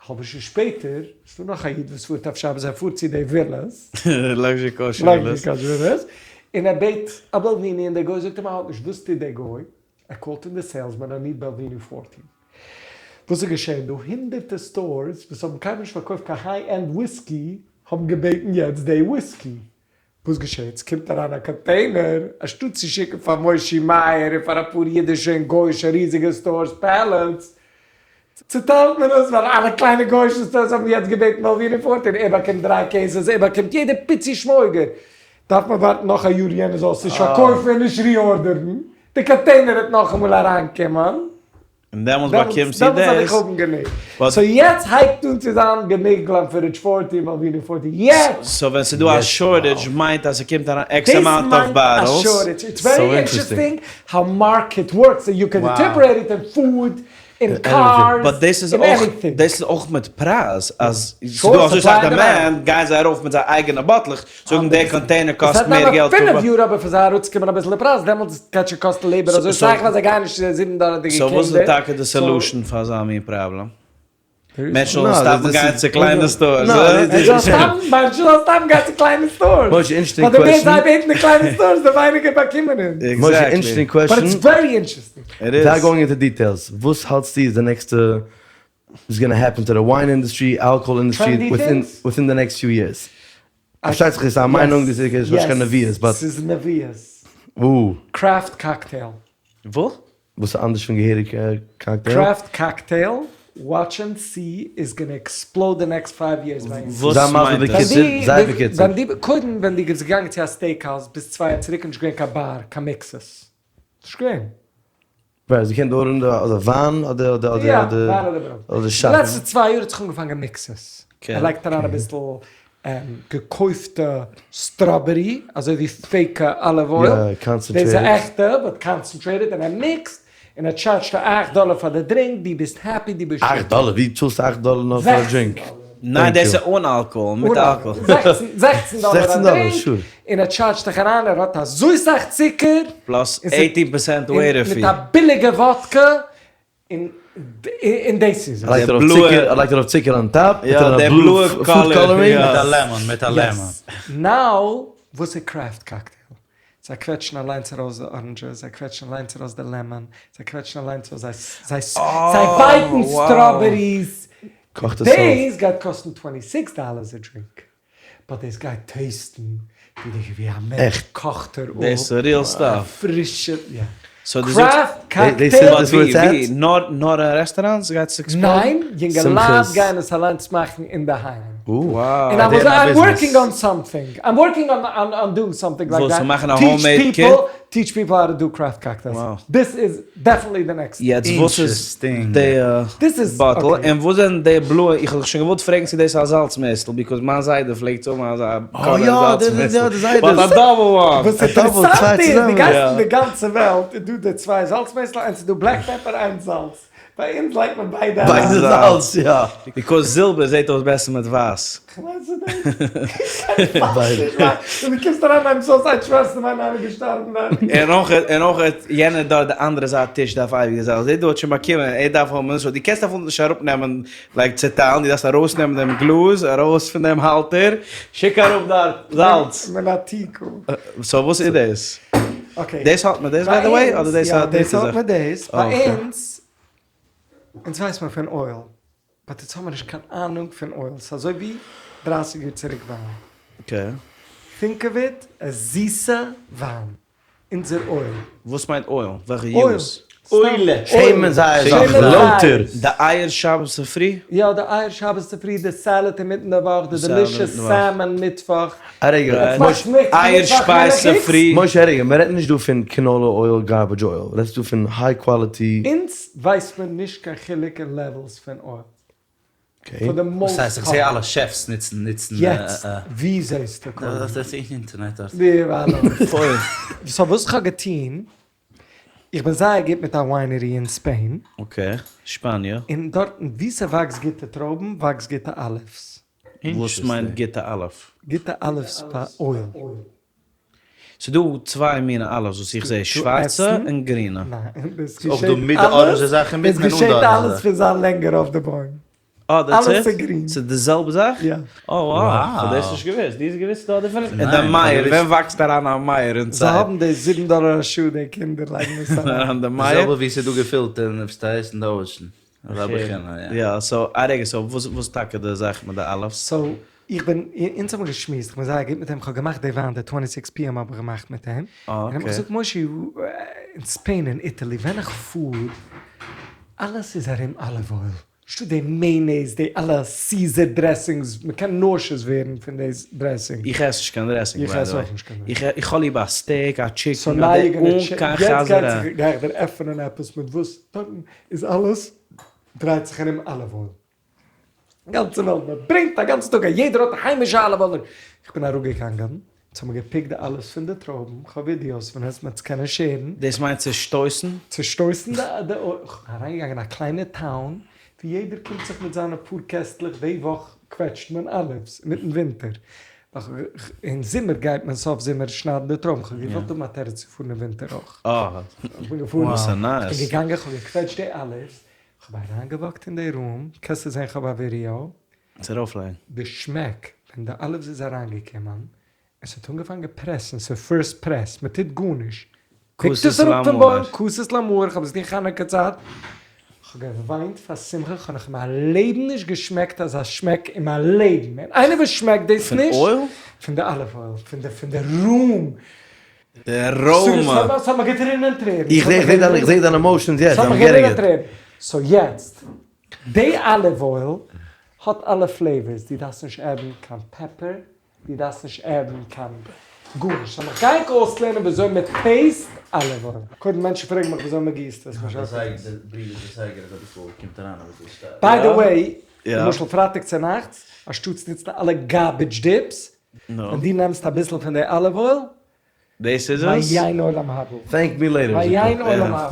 Speaker 1: א האלבע שעה שפעטער איז דא נאך א איד וואס פארט אויף שבת, ער פארט צו די ווילעס,
Speaker 2: לאקזשערי קאושער ווילעס,
Speaker 1: און ער בעט א בעלוויני און דער גוי זאגט אים ער האט נישט, וואס טוט דער גוי? איי קאלד אין די סעילסמען איי ניד בעלוויני פארטין. וואס איז געשען דא? הונדערטער סטארס וואס האבן קיינמאל נישט פארקויפט קיין היי ענד וויסקי האבן געבעטן יעצט די וויסקי. וואס געשעט? ס'קומט אריין א קאנטעינער, אנשטאט צו שיקן פאר מושי מאיער און פאר אפאר אידישע און גויאישע ריזיגע סטארס פעלעטס, צוטיילט מען עס ווייל אלע קליינע גויאישע סטארס האבן יעצט געבעטן בעלוויני פארטין, ער באקומט דריי קעיסעס, ער באקומט יעדע פיצי שמויגער, דארף מען ווארטן נאך א יאר יענער זאל עס נישט פארקויפן און נישט ריארדערן, די קאנטעינער וועט נאכאמאל אריינקומען.
Speaker 2: און דעמאלטס באקומסטו
Speaker 1: דעמאלטס וועל איך
Speaker 2: דאס.
Speaker 1: האבן גענוג. סאו יעצט הייבט אן צו זיין גענוג גלענפידיטש פארטי בעלוויני פארטי יעצט!
Speaker 2: סאו ווען ס'איז דא א שארטעדזש מיינט אז ס'קומט אריין עקס אמאונט אוו באטעלס.
Speaker 1: דאס מיינט א שארטעדזש. איטס ווערי אינטערעסטינג האו מארקעט ווארקס און יו קען אינטערפרעט איט אין פוד, אין קארס,
Speaker 2: באט דאס איז
Speaker 1: אין
Speaker 2: אויך
Speaker 1: עניטינג.
Speaker 2: דאס איז אויך מיט פרייז אז ס'איז דא אזוי סאך דעמענד גייען זיי ארויף מיט זייער אייגענע באטלעך זאגן דער קאנטעינער קאסט מער געלט.
Speaker 1: עס וועט נעמען פינף יאר אבער פאר זיי אראפצוקומען אביסל די פרייז, דעמאלטס גייט שוין קאסטן לעיבער אזוי סאך ווייל זיי גייען נישט צו די זיבן דאלערדיגע
Speaker 2: סאו וואס איז
Speaker 1: קינדער.
Speaker 2: טאקע די סעלושען פאר אזא מין פראבלעם? מענטשן זאלן סטאפן גיין צו קליינע סטארס?
Speaker 1: מענטשן זאלן סטאפן גיין צו קליינע סטארס.
Speaker 4: משה אינטערעסטינג
Speaker 1: ווייל די מער
Speaker 4: קוועסטשן.
Speaker 1: זיי בעטן די קליינע סטארס די ווייניגער באקומען אונז.
Speaker 4: משה אינטערעסטינג קוועסטשן.
Speaker 1: באט איטס ווערי אינטערעסטינג.
Speaker 2: איט איז.
Speaker 4: וויטאוט גאוינג אינטו דיטעילס, וואס האלטסטו איז די נעקסטע איז גאנא העפען טו די וויין אינדוסטרי, אלקאהאל אינדוסטרי, וויטין די נעקסט פיו יערס? פארשטייט זיך עס איז א מיינונג, דאס איז נישט קיין נביאות, באט.
Speaker 1: ס'איז נביאות. קרעפט קאקטעיל.
Speaker 2: וואס?
Speaker 4: וואס איז אנדערש פון געהעריגע קאקטעיל?
Speaker 1: קרעפט קאקטעיל, וואטש ענד סי איז גאנא עקספלאוד די נעקסט פייוו יערס ביי אונז.
Speaker 2: וואס מיינט דאס?
Speaker 4: זיי בקיצור.
Speaker 1: קודם ווען דו ביסט געגאנגען צו א סטעיק האוז ביז צוויי יאר צוריק איז נישט געווען קיין באר, קיין מיקסעס. נישט געווען.
Speaker 4: ווער? זי קען דארן די אדער וויין אדער אדער
Speaker 1: יא, וויין אדער בראנפן.
Speaker 4: אדער שאטן.
Speaker 1: די לעצטע צוויי יאר האט זיך אנגעפאנגען מיקסעס. ער לייגט אריין אביסל געקויפטע סטראבערי, אזוי ווי פעיקע אליוו אויל.
Speaker 4: יא, קאנצענטרעיטעד.
Speaker 1: דאס איז עכטע, באט קאנצענטרעיטעד, און ער מיקסט, און ער טשארדזשט אכט דאלער פאר די דרינק, דו ביסט העפי, דו ביסט
Speaker 4: אכט דאלער? ווי צאלסטו אכט דאלער נאר פאר א דרינק?
Speaker 2: ניין דאס איז אן אלקאהאל, מיט אלקאהאל.
Speaker 1: זעכצן דאלער א דרינק, און ער טשארדזשט דיך אריין, ער האט אזוי סאך צוקער,
Speaker 2: פלאס עיטין פערסענט וועיטער פי.
Speaker 1: מיט א ביליגע וואדקע, און דאס איז עס.
Speaker 4: ער לייגט ארויף צוקער אן טאפ, מיט א בלוי פוד קאלערינג.
Speaker 3: מיט א לעמאן, מיט א לעמאן.
Speaker 1: נאו, וואס איז קרעפט קאקטעיל? זיי קוועטשן אליינס ארויס די אראנדזשעס, זיי קוועטשן אליינס ארויס די לעמאן, זיי קוועטשן אליינס ארויס, זיי זיי בייטן סטראבעריס, דאס גייט קאסטן טווענטי סיקס דאלערס א דרינק, באט דאס גייט טעיסטן ווי די ווי א מענטש קאכט ער אפ
Speaker 2: דאס איז ריעל סטאף.
Speaker 1: פרישע יא.
Speaker 2: סאו דו זאגסט
Speaker 1: קרעפט קאקטעיל.
Speaker 2: ווי? נאר נאר אין רעסטאראנטס גייט עס עקספלאודן?
Speaker 1: ניין, יונגעלייט גייען עס אליינס מאכן אינדערהיים.
Speaker 2: וואו.
Speaker 1: און איים ווארקינג אן סאמטינג, איים ווארקינג אן אן דואינג סאמטינג לייק דעט,
Speaker 2: וואס? מאכן א האום מעיד קיט?
Speaker 1: טיטש פיפל האו טו דו קרעפט קאקטעילס, דיס איז דעפענעטלי די נעקסט.
Speaker 2: יעצט וואס איז די באטל און וואס זענען די בלויע, איך האב דיך שוין געוואלט פרעגן צו דאס איז א זאלץ מעסטל, ביקאוז מיין זיידע פלעגט צו האבן אזא קאלער זאלץ מעסטל, באט א דאבל וואן.
Speaker 1: וואס אינטערעסאנט איז, דו גייסט אין די גאנצע וועלט איז דא די צוויי זאלץ מעסטל, איינס איז דא בלעק פעפער איינס זאלץ. ביי אונז לייגט מען ביידע אריין.
Speaker 4: ביידע זאלץ, יא.
Speaker 2: ביקאוז זילבער זעט אויס בעסער מיט ווייס.
Speaker 1: כ'מיין ס'איז דאס. ווען דו קומסט אריין ביים סוסייד שוועסטער מיין איינער געשטארבן דארט.
Speaker 2: און אויך און אויך יענער דארט די אנדערע זייט טיש דארף אייביג זאלץ דער דא האט שוין באקומען ער דארף האבן סאו דו קענסט אפילו נישט אראפנעמען לייק צעטיילן דו דארפסט ארויסנעמען דעם גלאז ארויס פון דעם האלטער שיק אראפ דארט זאלץ.
Speaker 1: מן עתיקו.
Speaker 2: סאו וואס איז דאס?
Speaker 1: אקעי.
Speaker 2: דאס האט מען דאס ביי די וועי אדער דאס איז א דריטע זאך?
Speaker 1: יא דאס האט מען דאס. ביי אונז אונז ווייסט מען פון אויל. באט אונז האמיר נישט קיין אהנונג פון אויל. ס'איז אזוי ווי דרייסיג יאר צוריק וויין.
Speaker 2: אקעי.
Speaker 1: טינק אוו איט עז זיסע וויין. אונזער אויל.
Speaker 2: וואס מיינט אויל? וועלכע יוז?
Speaker 1: אויל.
Speaker 4: שמן זית זאך לויטער.
Speaker 2: די אייער שבת צופרי?
Speaker 1: יא די אייער שבת צופרי, די סעלעט אינמיטן די וואך, די דעלישעס סעמאן מיטוואך.
Speaker 4: א רגע,
Speaker 2: אייער שפייז צופרי.
Speaker 4: משה א רגע, מען רעדט נישט דא פון קענאלע אויל גארבעדזש אויל, רעדסט דא פון היי קוואליטי.
Speaker 1: אונז ווייסט מען נישט קיין חילוק אין לעוועלס פון אויל.
Speaker 4: אקעי.
Speaker 3: וואס הייסט? איך זעה אלע שעפס נוצן נוצן.
Speaker 1: יעצט ווי זעהסטו קודם?
Speaker 3: דאס איז אין אינטערנעט דארט.
Speaker 1: סאו וואס כ'האב געטוהן, איך בין זייער גוט מיט א וויינערי אין ספעין.
Speaker 2: אקעי, שפאניע.
Speaker 1: און דארטן וואו ס'וואקסט גוטע טרויבן וואקסט גוטע אליווס.
Speaker 2: וואס מיינט גוטע אליוו?
Speaker 1: גוטע אליווס פאר אויל.
Speaker 2: ס'דא צוויי מינע אליווס וואס איך זעה, שווארצע און גרינע.
Speaker 1: ניין, דאס
Speaker 3: אויך דא
Speaker 1: געשעט
Speaker 3: מיט די אראנדזשע זאך און מיט
Speaker 1: אלעס, דאס געשעט אלעס פון זיין לענגער אויף די בוים.
Speaker 2: אה that's
Speaker 1: אלעס
Speaker 2: איט?
Speaker 1: איז גרין.
Speaker 2: ס'איז די זעלבע זאך?
Speaker 1: יא.
Speaker 2: אה wow, כ'האב דאס נישט געוואוסט, דו האסט געוואוסט ס'דא א difference? און די מייער, ווען וואקסט אריין א מייער אין
Speaker 1: זיי
Speaker 2: צייט?
Speaker 1: האבן די זיבן דאלער א שעה די קינדער לייגן עס אריין.
Speaker 2: די
Speaker 3: די
Speaker 2: מייער?
Speaker 3: זעלבע ווי ס'איז דא געפילטע אין פארשטייסט אין די ocean. אזא בחינה, יא.
Speaker 2: יא, so א רגע, so וואס וואס טאקע די זאך מיט די olives?
Speaker 1: so איך בין, אונז האבן געשמועסט, איך בין זייער גוט מיט אים, כ'האב געמאכט די וויין, די twenty six PM האב איך געמאכט מיט אים, און ער האט מיר געזאגט מושי, אין Spain און Italy ווען איך פאר, אלעס איז ארום olive oil, נישטא די mayonnaise, די אלע Caesar dressings, מ'קען nauseous ווערן פון די dressing.
Speaker 2: איך עס נישט קיין dressing
Speaker 1: איך עס אויך נישט קיין dressing.
Speaker 2: איך האב ליב א steak, א chicken, אדער אן קיין חזיריי.
Speaker 1: יעצט גיי איך דיר עפענען עפעס מיט וואס דארטן איז אלעס דרייט זיך ארום olive oil. גאנצע וועלט מען ברענגט א גאנצע טאג א יעדער האט א היימישע olive oil איך בין אראפגעגאנגען אונז האבן געפיקט די olives פון די טרויבן כ'האב ווידיאוס פון עס מ'עט קענען share ן.
Speaker 2: דאס מיינט צושטויסן?
Speaker 1: צושטויסן די די כ'בין אריינגעגאנגען אין א קליינע town ווי יעדער קומט זיך מיט זיינע פאר קעסטלעך די וואך קוועטשט מען olives אינמיטן ווינטער אין זומער גייט מען סוף זומער שניידן די טרויבן כ'האב געוואלט האבן א תירוץ צו פארן אין ווינטער אויך. כ'בין געפארן כ'בין געגאנגען כ'האב געקוועטשט די olives כ'האב אריינגעוואקט אין די room, קענסטו זען כ'האב א ווידיאו.
Speaker 2: צו ארויפלייגן.
Speaker 1: די שמעק ווען די olives איז אריינגעקומען, עס האט אנגעפאנגען פרעסן, ס'איז first press, מ'טוט גארנישט, פיקט עס אראפ פון בוים, כתית למאור, כ'האב עס געטון חנוכה צייט, כ'האב געוויינט פאר שמחה, כ'האב נאך אין מיין לעבן נישט געשמעקט אזא שמעק אין מיין לעבן, און איינער וואס שמעקט דאס נישט,
Speaker 2: פון אויל?
Speaker 1: פון די olive oil, פון די פון די room.
Speaker 2: די aroma.
Speaker 1: ס'האט מיך געטרינען טרערן.
Speaker 4: איך זעה איך זעה דיין emotions יעצט, I'm getting it.
Speaker 1: so יעצט, די olive oil האט אלע flavors, דו דארפסט נישט add ן קיין pepper, דו דארפסט נישט add ן קיין גארנישט. so מיך גיי איך אויסלערנען וויאזוי מען taste olive oil. קודם מענטשן פרעגן מיך וויאזוי מען גיסט עס. by the way, למשל פרייטאג צונאכטס, אנשטאטס נוצן אלע garbage dips, ווען דו נעמסט אביסל פון די olive oil,
Speaker 2: דאס איז עס?
Speaker 1: מעיין עולם הבא.
Speaker 4: thank me later.
Speaker 1: מעיין עולם הבא.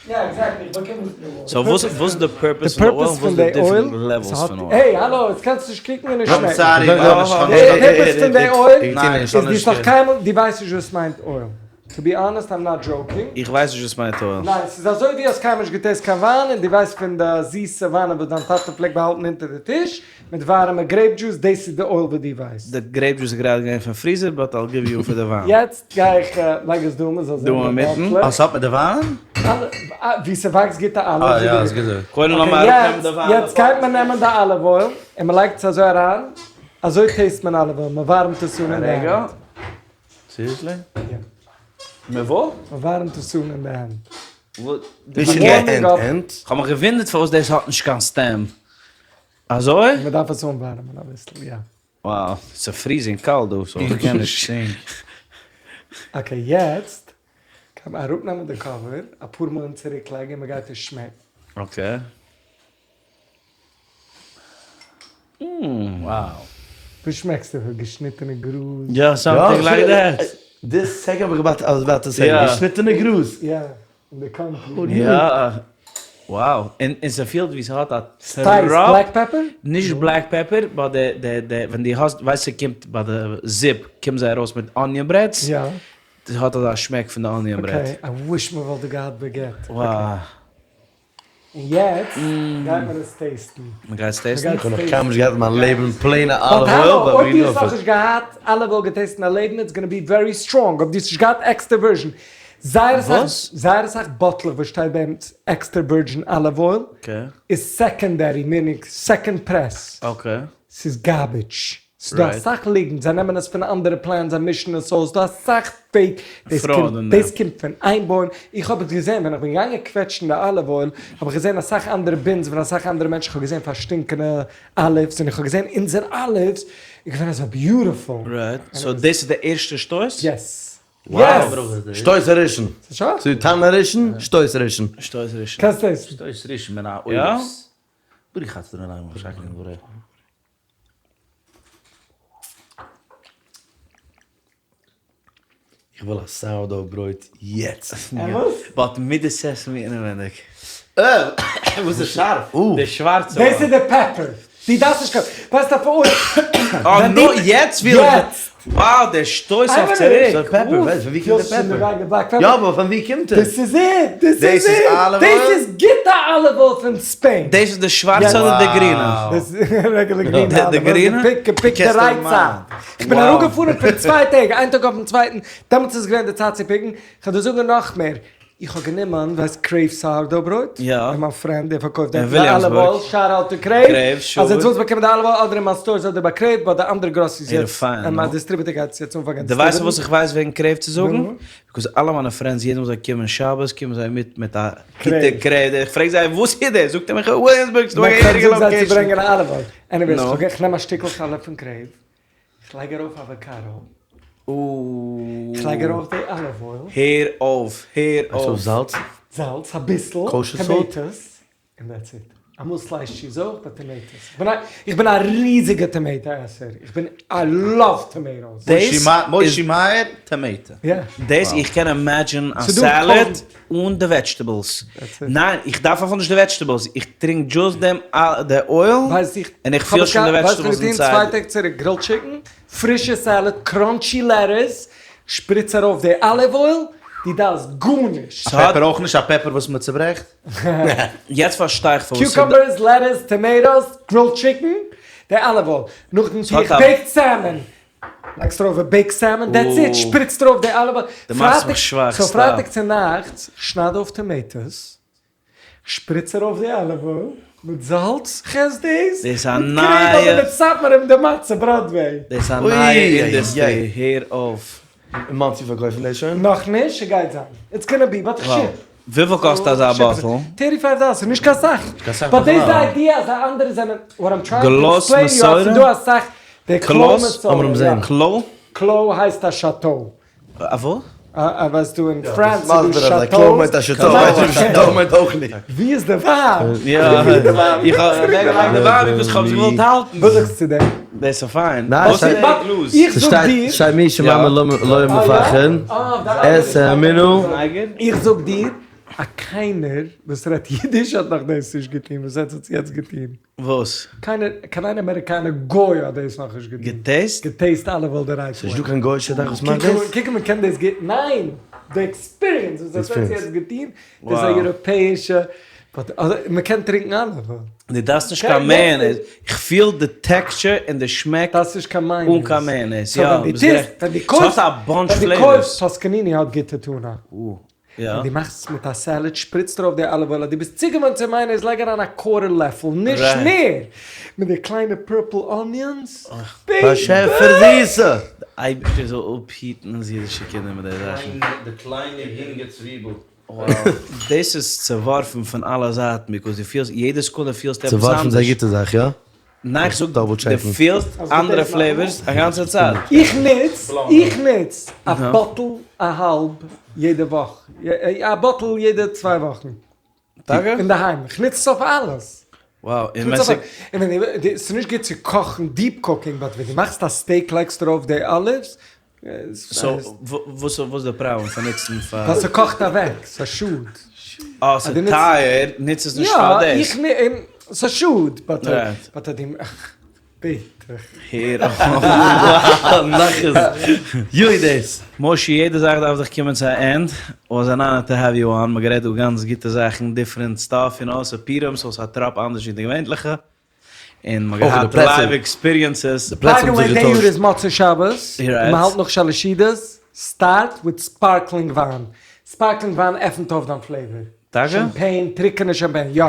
Speaker 1: יא exactly, איך באקום נישט די oil.
Speaker 2: so וואס איז די purpose פון די oil און וואס איז די different levels פון oil?
Speaker 1: העי האלא, יעצט קענסטו נישט קוקן און נישט שמעקן. די purpose פון די oil איז דו האסט נאך קיינמאל, דו ווייסט נישט וואס מיינט oil. to be honest I'm not joking.
Speaker 2: איך ווייס נישט וואס מיינט oil.
Speaker 1: ניין, ס'איז אזוי ווי האסט קיינמאל נישט געטעסט קיין וויין און דו ווייסט פון די זיסע וויינען וואס דיין טאטע פלעגט באהאלטן אונטער די טיש, מיט ווארעמע grape juice, דאס איז די oil וואס דו ווייסט.
Speaker 2: די grape juice איז גראדע געווען פון freezer but I'll give you פאר די וויין.
Speaker 1: יעצט גיי איך לייג עס דא מ'זאל זען די באטלעך.
Speaker 3: אה ס'האט מיט די וויין?
Speaker 1: ווי ס'וואקסט גוטע olives.
Speaker 3: אה יא האסט געזאגט.
Speaker 2: קודם לאמיר אראפנעמען די וויין.
Speaker 1: יעצט גייט מען נעמען די olive oil און מ'לייגט עס אזוי אריין, אזוי taste מען olive oil, מ'ווארעמט עס אן אין די הענט.
Speaker 3: seriously?
Speaker 1: יא.
Speaker 2: מ'וואו?
Speaker 1: מ'ווארעמט עס אן אין די הענט.
Speaker 4: נישט אין די הענט, הענט.
Speaker 2: כ'האב מיך געוואונדערט פארוואס דאס האט נישט קיין stem. אזוי?
Speaker 1: מ'דארף עס אנווארעמען אביסל, יא.
Speaker 2: Wow, ס'איז freezing קאלט דא, so איך קען נישט.
Speaker 1: okay, יעצט קען מען אראפנעמען די cover, אפאר מאל און צוריקלייגן און מ'גייט עס שמעקן.
Speaker 2: okay.
Speaker 1: וואס שמעקסטו פון געשניטענע גראז?
Speaker 2: יא, something like that.
Speaker 4: די second האב איך געווארט I was about to say, געשניטענע גראז.
Speaker 1: יא, אין די קאנטרי.
Speaker 2: יא, wow, און ס'פילט ווי ס'האט א
Speaker 1: טראפ. black pepper?
Speaker 2: נישט black pepper, but די די די ווען דו האסט, ווייסט ס'קומט ביי די זופ קומט זיי ארויס מיט onion breads?
Speaker 1: יא.
Speaker 2: ס'האט אזא שמעק פון די onion bread.
Speaker 1: okay, I wish מ'וואלט דא געהאט baguette.
Speaker 2: Wow.
Speaker 1: און יעצט גייט מען עס taste ן.
Speaker 2: מען גייט עס taste ן?
Speaker 4: איך האב נאך קיינמאל נישט געהאט אין מיין לעבן plain ע olive oil,
Speaker 1: אויב דו האסט נאכנישט געהאט olive oil געטעסט אין א לעבן it's gonna be very strong, אויב דו האסט נישט געהאט extra virgin, זייער אסאך זייער אסאך באטלעך וואס שטייט ביי אונז extra virgin olive oil איז secondary meaning second press, ס'איז garbage. ס'דא אסאך ליגנט, זיי נעמען עס פון אנדערע plants, זיי מישן עס אויס, ס'דא אסאך fake, דאס קומט דאס קומט פון איין בוים, איך האב עס געזען ווען איך בין געגאנגען קוועטשן די olive oil, האב איך געזען אסאך אנדערע bins פון אסאך אנדערע מענטשן, איך האב געזען פארשטינקענע olives, און איך האב געזען אונזער olives איז געווען אזוי beautiful.
Speaker 2: Right, so דאס איז די ערשטע שטויס?
Speaker 1: Yes. Yes!
Speaker 4: שטויס הראשון. ס'איז טעם הראשון, שטויס ראשון.
Speaker 2: שטויס ראשון.
Speaker 1: קענסט עס.
Speaker 3: שטויס ראשון מן האורות. ברוך אתה אדוני מלך שהכל נהיה בדברו.
Speaker 4: איך וויל א sourdough ברויט יעצט.
Speaker 2: But מיט די sesame אינעווענדיג.
Speaker 3: אה! וואס איז שארף?
Speaker 2: די שווארצע
Speaker 1: דאס איז די pepper. דו דארפסט נישט קיין, ווייסט א פאר
Speaker 2: אה נו יעצט וויל איך, wow דער שטויס אויף צוריק.
Speaker 4: סאו פעפער, ווייסט פון ווי קומט די פעפער? יא אבער פון ווי קומט עס?
Speaker 1: דאס איז איט, דאס איז איט, דאס איז גוטע אליוו אויל פון ספעין.
Speaker 2: דאס איז די שווארצע אדער די גרינע?
Speaker 1: דאס איז רעגולער גרינע
Speaker 2: די גרינע?
Speaker 1: געפיקט די רייט צייט. כ'בין אראפגעפארן פון צוויי טעג, איין טאג אויפן צווייטן, דעמאלטס איז געווען די צייט צו פיקן, כ'וועל דיר זאגן נאך מער, איך האב גענומען, ווייסט קרעיוו סאורדאו ברויט?
Speaker 2: יא.
Speaker 1: און מיין פרענד ער פארקויפט דארט די אליוו אויל, שאט אוט טו קרעיוו, אז עטס ווילטס באקומען די אליוו אויל אדער אין מיין סטארס אדער ביי קרעיוו, ביי די אנדערע גראסעריס יעצט, און מיין דיסטריביוטער גייט עס יעצט אנפאנגען
Speaker 2: דו ווייסט וואס איך ווייס וועגן קרעיוו צו זאגן? ביקאוז אלע מיינע פרענדס יעדע מאל זיי קומען שבת קומען זיי מיט מיט א גוטע קרעיוו, איך פרעג זיי וואס איז דאס? זאגט ער מיך אין וויליאמסבורג ס'דא א געהעריגע
Speaker 1: זאג זיי צו
Speaker 2: לאקעישן.
Speaker 1: ברענגען אליוו אויל. עניוועיס, איך נעם א שטיקל חלה פון קרעיוו, כ'לייג ארויף אוואקאדא. כ'לייג ארויף די אליוו אויל.
Speaker 2: הער אויף, הער אויף.
Speaker 4: אויף זאלץ?
Speaker 1: זאלץ, אביסל, טאמעיטאס, און דעטס איט. אמאל סלייס טשיז אויך, באט טאמעיטאס. איך בין א ריזיגע טאמעיטא עסער. איך בין, איי לאוו טאמעיטאס.
Speaker 3: מושי מאיר, טאמעיטא.
Speaker 2: דאס איך קען אימעדזשין א סעלעד אן די וועדזשטעבעלס. ניין, איך דארף אפילו נישט די וועדזשטעבעלס, איך טרינק דזשאסט דעם די אויל, און איך פיל שוין די וועדזשטעבעלס אינסייד.
Speaker 1: צוויי טעג צוריק גרילד טשיקן, פרישע סעלעד, קראנטשי לעטעס, שפריץ ארויף די אליוו אויל, דו דארפסט גארנישט.
Speaker 3: א פעפער אויך נישט? א פעפער וואס מען צוברעכט?
Speaker 2: יעצט פארשטיי איך פארוואס.
Speaker 1: קיוקאמבערס, לעטעס, טאמעיטאס, גרילד טשיקן, די אליוו אויל. נאכדעם טו איך בעיקד סעלמאן. לייגסט ארויף א בעיקד סעלמאן, דעטס איט, שפריצט ארויף די אליוו אויל.
Speaker 2: דו מאכסט מיך שוואך,
Speaker 1: סאו פרייטאג צונאכטס, שנייד אויף טאמעיטאס, שפריץ ארויף די אליוו אויל, מיט זאלץ, כ'עס דאס,
Speaker 2: דאס איז א
Speaker 1: מיט קרעיוו
Speaker 2: נייע
Speaker 1: אדער מיט סאטמאר און די מצה בראדוועי.
Speaker 2: דאס איז א נייע אינדעסטרי, הער אויף.
Speaker 4: אין מאנסי פארקויפן דאס שוין?
Speaker 1: נאכנישט, ס'גייט זיין. איטס גאנא בי, באט כ'שיפ.
Speaker 2: וויפיל קאסט אזא באטל?
Speaker 1: טערטי פייוו דאלער, ס'איז נישט קיין סאך. באט דאס איז די איידיע אז די אנדערע זענען, וואט איים טרייענג טו עקספלעין יו אז ס'איז דא אסאך, די קלא מסורה, יא.
Speaker 2: קלא?
Speaker 1: קלא הייסט א שאטאו.
Speaker 2: א וואס?
Speaker 1: א ווייסט דא אין פראנס איז דא שאטאוס.
Speaker 4: שאטאו מיינט אויך נישט.
Speaker 1: ווי איז די ווייב?
Speaker 2: יא, איך האב אוועקגעלייגט די ווייב ביקאוז כ'האב זיך געוואלט האלטן.
Speaker 1: וואס זאגסטו צו דעם?
Speaker 2: דאס איז פיין.
Speaker 1: איך זאג דיר.
Speaker 4: שטייט מי שמאמין לא מפחד, את האמינו.
Speaker 1: איך זאג דיר אז קיינער וואס רעדט אידיש האט נאך דאס נישט געטון וואס עטס האטס יעצט געטון.
Speaker 2: וואס?
Speaker 1: קיינער, קיין איין אמעריקאנער גוי האט דאס נאכנישט געטון.
Speaker 2: געטעיסט?
Speaker 1: געטעיסט אליוו אויל די רייט וועי.
Speaker 4: ס'נישט דא קיין גוי'אישע זאך וואס מאכט דאס?
Speaker 1: קוק מען קען דאס גוט, ניין! די עקספיריענס וואס עטס האטס יעצט געטון, דאס איז א יוראפעישע, באט מען קען טרינקען אליוו אויל.
Speaker 2: דו דארפסט נישט קיין מייאנעיז, איך פיל די טעקסטשער און די שמעק
Speaker 1: דארפסט נישט קיין מייאנעיז.
Speaker 2: אן קיין מייאנעיז, יא, ביסט גערעכט. ס'האט א באנטש
Speaker 1: ווען דו
Speaker 2: פלעיווארס.
Speaker 1: קויפסט, טאסקאניני האט גוטע טונא.
Speaker 2: יא.
Speaker 1: ווען דו מאכסט עס מיט א סעלעד שפריצט ארויף די אליוו אויל אז דו ביסט צוגעוואוינט צו מייאנעיז לייג אריין א קווארטער לעפל נישט מער מיט די קליינע פורפל אניאנס
Speaker 4: באשעפער זיסע!
Speaker 2: די אייבערשטער זאל אפהיטן אונז אידישע קינדער מיט די זאכן.
Speaker 3: די קליינע יונגע צוויבל.
Speaker 2: דאס איז צעווארפן פון אלע זייטן ביקאוז דו פילסט יעדע סעקונדע פילסטו עפעס
Speaker 4: צעווארפן
Speaker 2: אנדערש.
Speaker 4: איז א גוטע זאך, יא?
Speaker 2: ניין איך זאג
Speaker 4: דאבל
Speaker 2: דו
Speaker 4: טשעקן.
Speaker 2: פילסט אנדערע פלעיווארס א גאנצע צייט.
Speaker 1: איך נוץ איך נוץ א באטל א האלב יעדע וואך, א באטל יעדע צוויי וואכן.
Speaker 2: טאקע?
Speaker 1: אינדערהיים, איך נוץ עס אויף אלעס.
Speaker 2: Wow, און ווען ס'איז.
Speaker 1: ס'איז נישט גוט צו קאכן, דיעפ קוקינג, באט ווען דו מאכסט א סטעיק לייגסטו ארויף די אליווס.
Speaker 2: סאו וואס איז די פראבלעם פון נוצן פאר.
Speaker 1: ווייל ס'קאכט אוועק, ס'איז א שאד.
Speaker 2: אה, ס'איז טייער, נוץ עס נישט פאר דאס.
Speaker 1: יא, איך, ס'איז א שאד, באט באט די, בעט איך.
Speaker 2: הער אויף.
Speaker 4: נחת. יוי דאס.
Speaker 2: מושי, יעדע זאך דארף דאך קומען צו א ענד, וואס אן אנער טו העוו יו אן, מ'האט גערעדט דא גאנץ גוטע זאכן, דיפרענט סטאף, יו נאו, ס'איז פורים, סאו ס'איז א טראפ אנדערש ווי די געווענליכע. און מ'האט געהאט לייוו עקספיריענסעס.
Speaker 4: די פלעצער האבן זיך
Speaker 1: ביי די וועי די יאר
Speaker 4: געטוישט.
Speaker 1: איז מוצאי שבת, און מ'האלט נאך שלשידעס, סטארט וויט ספארקלינג וויין, ספארקלינג וויין עפנט אויף דיין פלעיווער.
Speaker 2: טאקע?
Speaker 1: שאמפעין, טרוקענע שאמפעין, יא.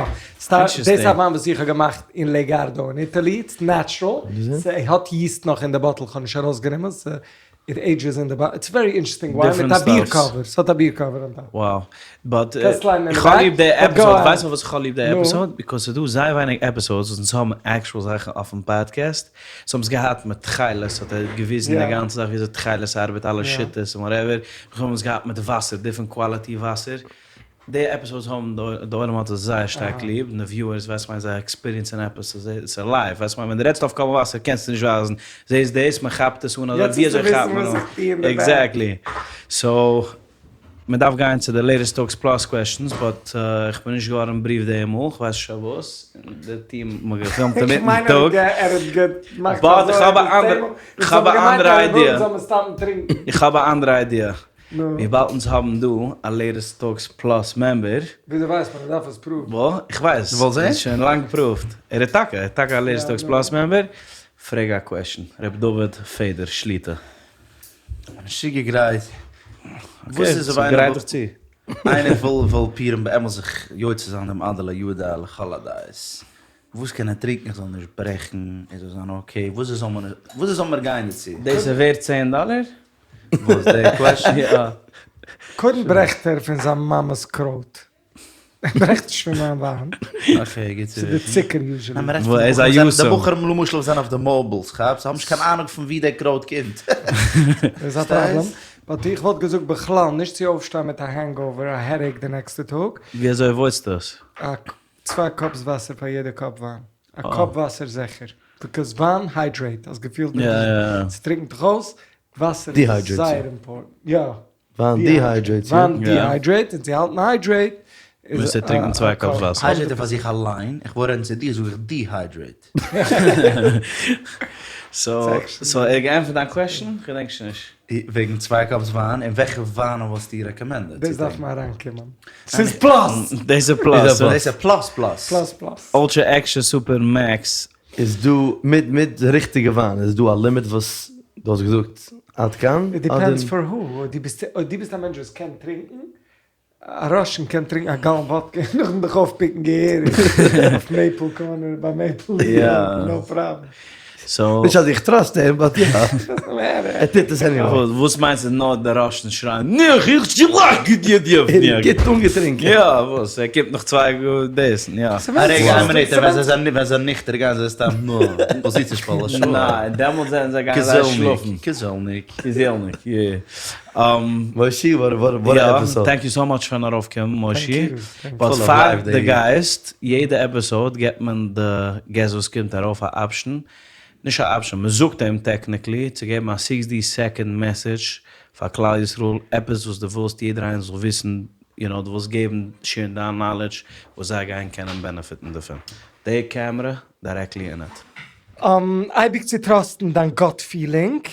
Speaker 1: דאס איז א וויין וואס איך האב געמאכט אין לעגארדא אין איטעלי, איטס נעטשרעל, ס'האט יעסט נאך אין די באטל, כ'האב נישט ארויסגענומען, איט עידזשעס אין די באטל, איטס ווערי אינטערעסטינג וויין, מיט א ביר קאווער, ס'האט א ביר קאווער אן טאפ.
Speaker 2: Wow, באט איך האב ליב די עפיסאוד, ווייסט פארוואס איך האב ליב די עפיסאוד? ביקאוז ס'איז דא זייער ווייניג עפיסאודס וואס אונז האבן עקשועל זאכן אויפן פאדקעסט, סאו האבן עס געהאט מיט תכלת האט ער געוויזן די גאנצע זאך וויאזוי תכלת ארבעט אלע שיטות און וואטעווער, נאכדעם האבן עס געהאט מיט וואסער, דיפרענט קוואליטי וואסער, די עפיסאודס האבן די עולם האט עס זייער שטארק ליב, און די וויוערס ווייסט כ'מיין זיי עקספיריענסען עפעס ס'איז לייוו, ווייסט כ'מיין ווען דו רעדסט אויף קול מבשר קענסטו נישט ווייזן, זעסט דאס מען כאפט עס אן אזוי ווי אזוי כאפט מען אן, עקזעקטלי, סאו. מען דארף גיין צו די Latest Talks Plus questions, but איך בין נישט געווארן briefed די מאל, כ'ווייס נישט פארוואס, די team האט געפילמט אינמיטן טאג. But איך האב א אנדערע, איך האב א אנדערע idea. איך האב א אנדערע idea. וויבאלד אונז האבן דא א Latest Talks Plus member.
Speaker 1: וויאזוי ווייסט מען? ער דארף עס prove ן.
Speaker 2: וואו? איך ווייס.
Speaker 3: דו ווילסט זען?
Speaker 2: ס'איז שוין לאנג approved. ער איז טאקע, ער איז טאקע א Latest Talks Plus member. פרעג א question. ר' דוד פעדער שליטא.
Speaker 3: משוגע גרייט. וואס איז אויב
Speaker 2: גרייט דיך צו.
Speaker 3: איינער וויל וויל פורים באמת זיך יוצא זיין דעם עד דלא ידע לכל הדעות. וואס קען ער טרינקען איך זאל נישט ברעכן ער זאל זיין okay וואס זאל מען וואס זאל מיר גיין דערצו?
Speaker 2: דאס איז ווערט צען דאלער?
Speaker 3: וואס די question?
Speaker 2: יא.
Speaker 1: קודם ברעכט ער פון זיין מאמע'ס קרויט. ער ברעכט נישט פון מיין וויין.
Speaker 3: Okay, גוט צו
Speaker 1: ס'איז די צוקער usually.
Speaker 3: ניין, מ'רעדט
Speaker 2: וואו, ער איז א
Speaker 3: פון
Speaker 2: יתום.
Speaker 3: די בחורים למשל וואס זענען אויף די mobiles, כאפסט? זיי האבן נישט קיין אהנונג פון ווי דער קרויט קומט.
Speaker 1: דאס איז א פראבלעם. But איך וואלט געזאגט בכלל נישט צו אויפשטיין מיט א hangover, א headache די נעקסטע טאג.
Speaker 2: ווי אזוי avoid סטו עס?
Speaker 1: א צוויי cups וואסער פאר יעדע cup וויין. א cup וואסער זיכער. Because וויין hydrate, האסט געפילט מיט די, ס'טריקנט דיך אויס, וואסער איז זייער important. יא.
Speaker 4: וויין dehydrate יא.
Speaker 1: וויין dehydrate און צו האלטן hydrate איז
Speaker 2: מוזט ער טרינקען צוויי cups וואסער.
Speaker 3: Hydrate ער פאר זיך אליין, איך וויל רעדן צו דיר זאג איך dehydrate.
Speaker 2: סאו ער האט געענטפערט דיין question? כ'געדענק שוין נישט.
Speaker 3: וועגן צוויי cups וויין, און וועלכע וויין וואלסטו recommended?
Speaker 1: דאס דארף מען אריינקומען. ס'איז plus!
Speaker 2: דאס איז plus.
Speaker 3: דאס איז plus plus.
Speaker 1: Plus plus.
Speaker 2: Ultra Extra Super Max.
Speaker 4: איז דא מיט מיט ריכטיגע וויין איז דא א limit וואס דו האסט געזאגט עד כאן?
Speaker 1: It depends for who, אויב דו ביסט אויב דו ביסט א מענטש וואס קען טרינקן, א Russian קען טרינקן א gallon וואדקע און נאכדעם דיך אויפ pick ן געהעריג אויף Maple corner ביי Maple no problem.
Speaker 2: סאו.
Speaker 4: נישט אז איך trust אים but יא. ער טוט עס anyway.
Speaker 2: וואס מיינסטו נאר די Russians שרייען נעך איך שלאג דיך.
Speaker 4: גוט אנגעטרינקען.
Speaker 2: יא וואס ער קומט נאך צוויי דאס יא.
Speaker 3: א רגע איין מינוט ווען זיי זענען ווען זיי זענען ניכטער גייען זיי סתם נאר פאזיציע שפאלער שלאפן.
Speaker 2: ניין דעמאלטס זענען זיי גייען זיי שלאפן.
Speaker 3: כזעלניק.
Speaker 2: כזעלניק יא.
Speaker 4: מושי וואט א episode.
Speaker 2: Thank you so much פארן ארויפקומען מושי. But פאר די גייסט, יעדע episode געבט מען די guest וואס קומט ארויף א option, נישט א option, מען זאגט אים technically צו געבן א sixty second message פאר כלל ישראל, עפעס וואס דו ווילסט יעדער איינער זאל וויסן, יו נאו, דו ווילסט געבן share ן דיין knowledge וואס זיי גייען קענען benefit ן דערפון. די קעמרע directly אין איט.
Speaker 1: אייביג צו trust ן דיין gut feeling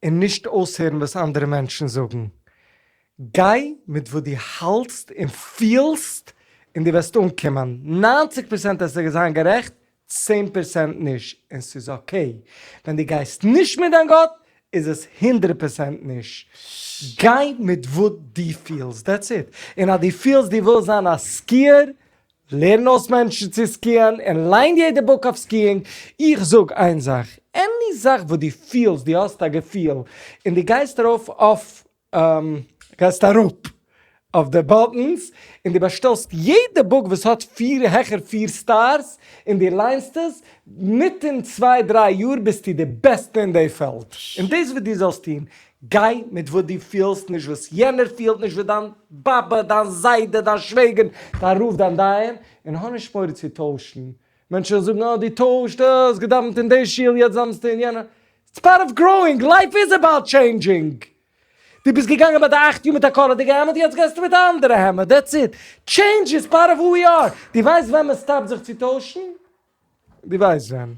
Speaker 1: און נישט אויסהערן וואס אנדערע מענטשן זאגן. גיי מיט וואס דו האלטסט און פילסט און דו וועסט אנקומען. ניינציג פערסענט וועסטו זיין גערעכט, צען פערסענט נישט, און ס'איז okay. ווען דו גייסט נישט מיט דיין gut איז עס הונדרעט פערסענט נישט. גיי מיט וואס דו פילסט, that's it. און אז דו פילסט דו ווילסט זיין א skier, לערן אויס מענטשן צו ski ען און ליין יעדע book אויף skiing, איך זאג איין זאך, any זאך וואס דו פילסט דו האסט א געפיל און דו גייסט ארויף אויף גייסט אראפ אויף די buttons און דו באשטעלסט יעדע book וואס האט פיר העכער פיר stars און דו ליינסט עס, מיטן צוויי דריי יאר ביסטו די בעסטע אין די פעלד, און דאס וואס דו זאלסט טון, גיי מיט וואס דו פילסט, נישט וואס יענער פילט, נישט וואס דיין באבע, דיין זיידע, דיין שוועגער, דיין רב, דיין דיין, און האב נישט מורא צו טוישן, מענטשן זאגן אה דו טוישט, אה האסט געדאווענט אין די שול יעצט דאווענסטו אין יענע, it's part of growing, life is about changing, דו ביסט געגאנגען ביי די אכט יאר מיט א קאלערדיגע העמד יעצט גייסטו מיט א אנדערע העמד, that's it, change is part of who we are, דו ווייסט ווען מען stop ט זיך צו טוישן? דו ווייסט ווען.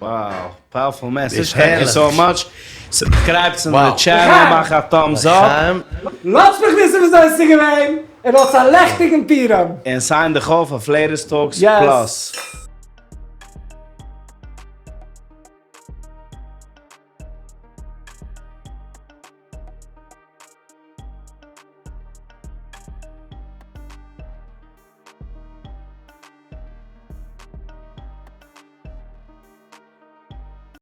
Speaker 2: Wow, powerful message, thank you so much, subscribe צו די channel, מאך א thumbs up.
Speaker 1: לאזט מיך וויסן וויאזוי עס איז געווען, און האטס א לעכטיגן פורים.
Speaker 2: און sign דיך אויף אויף Latest Talks Plus.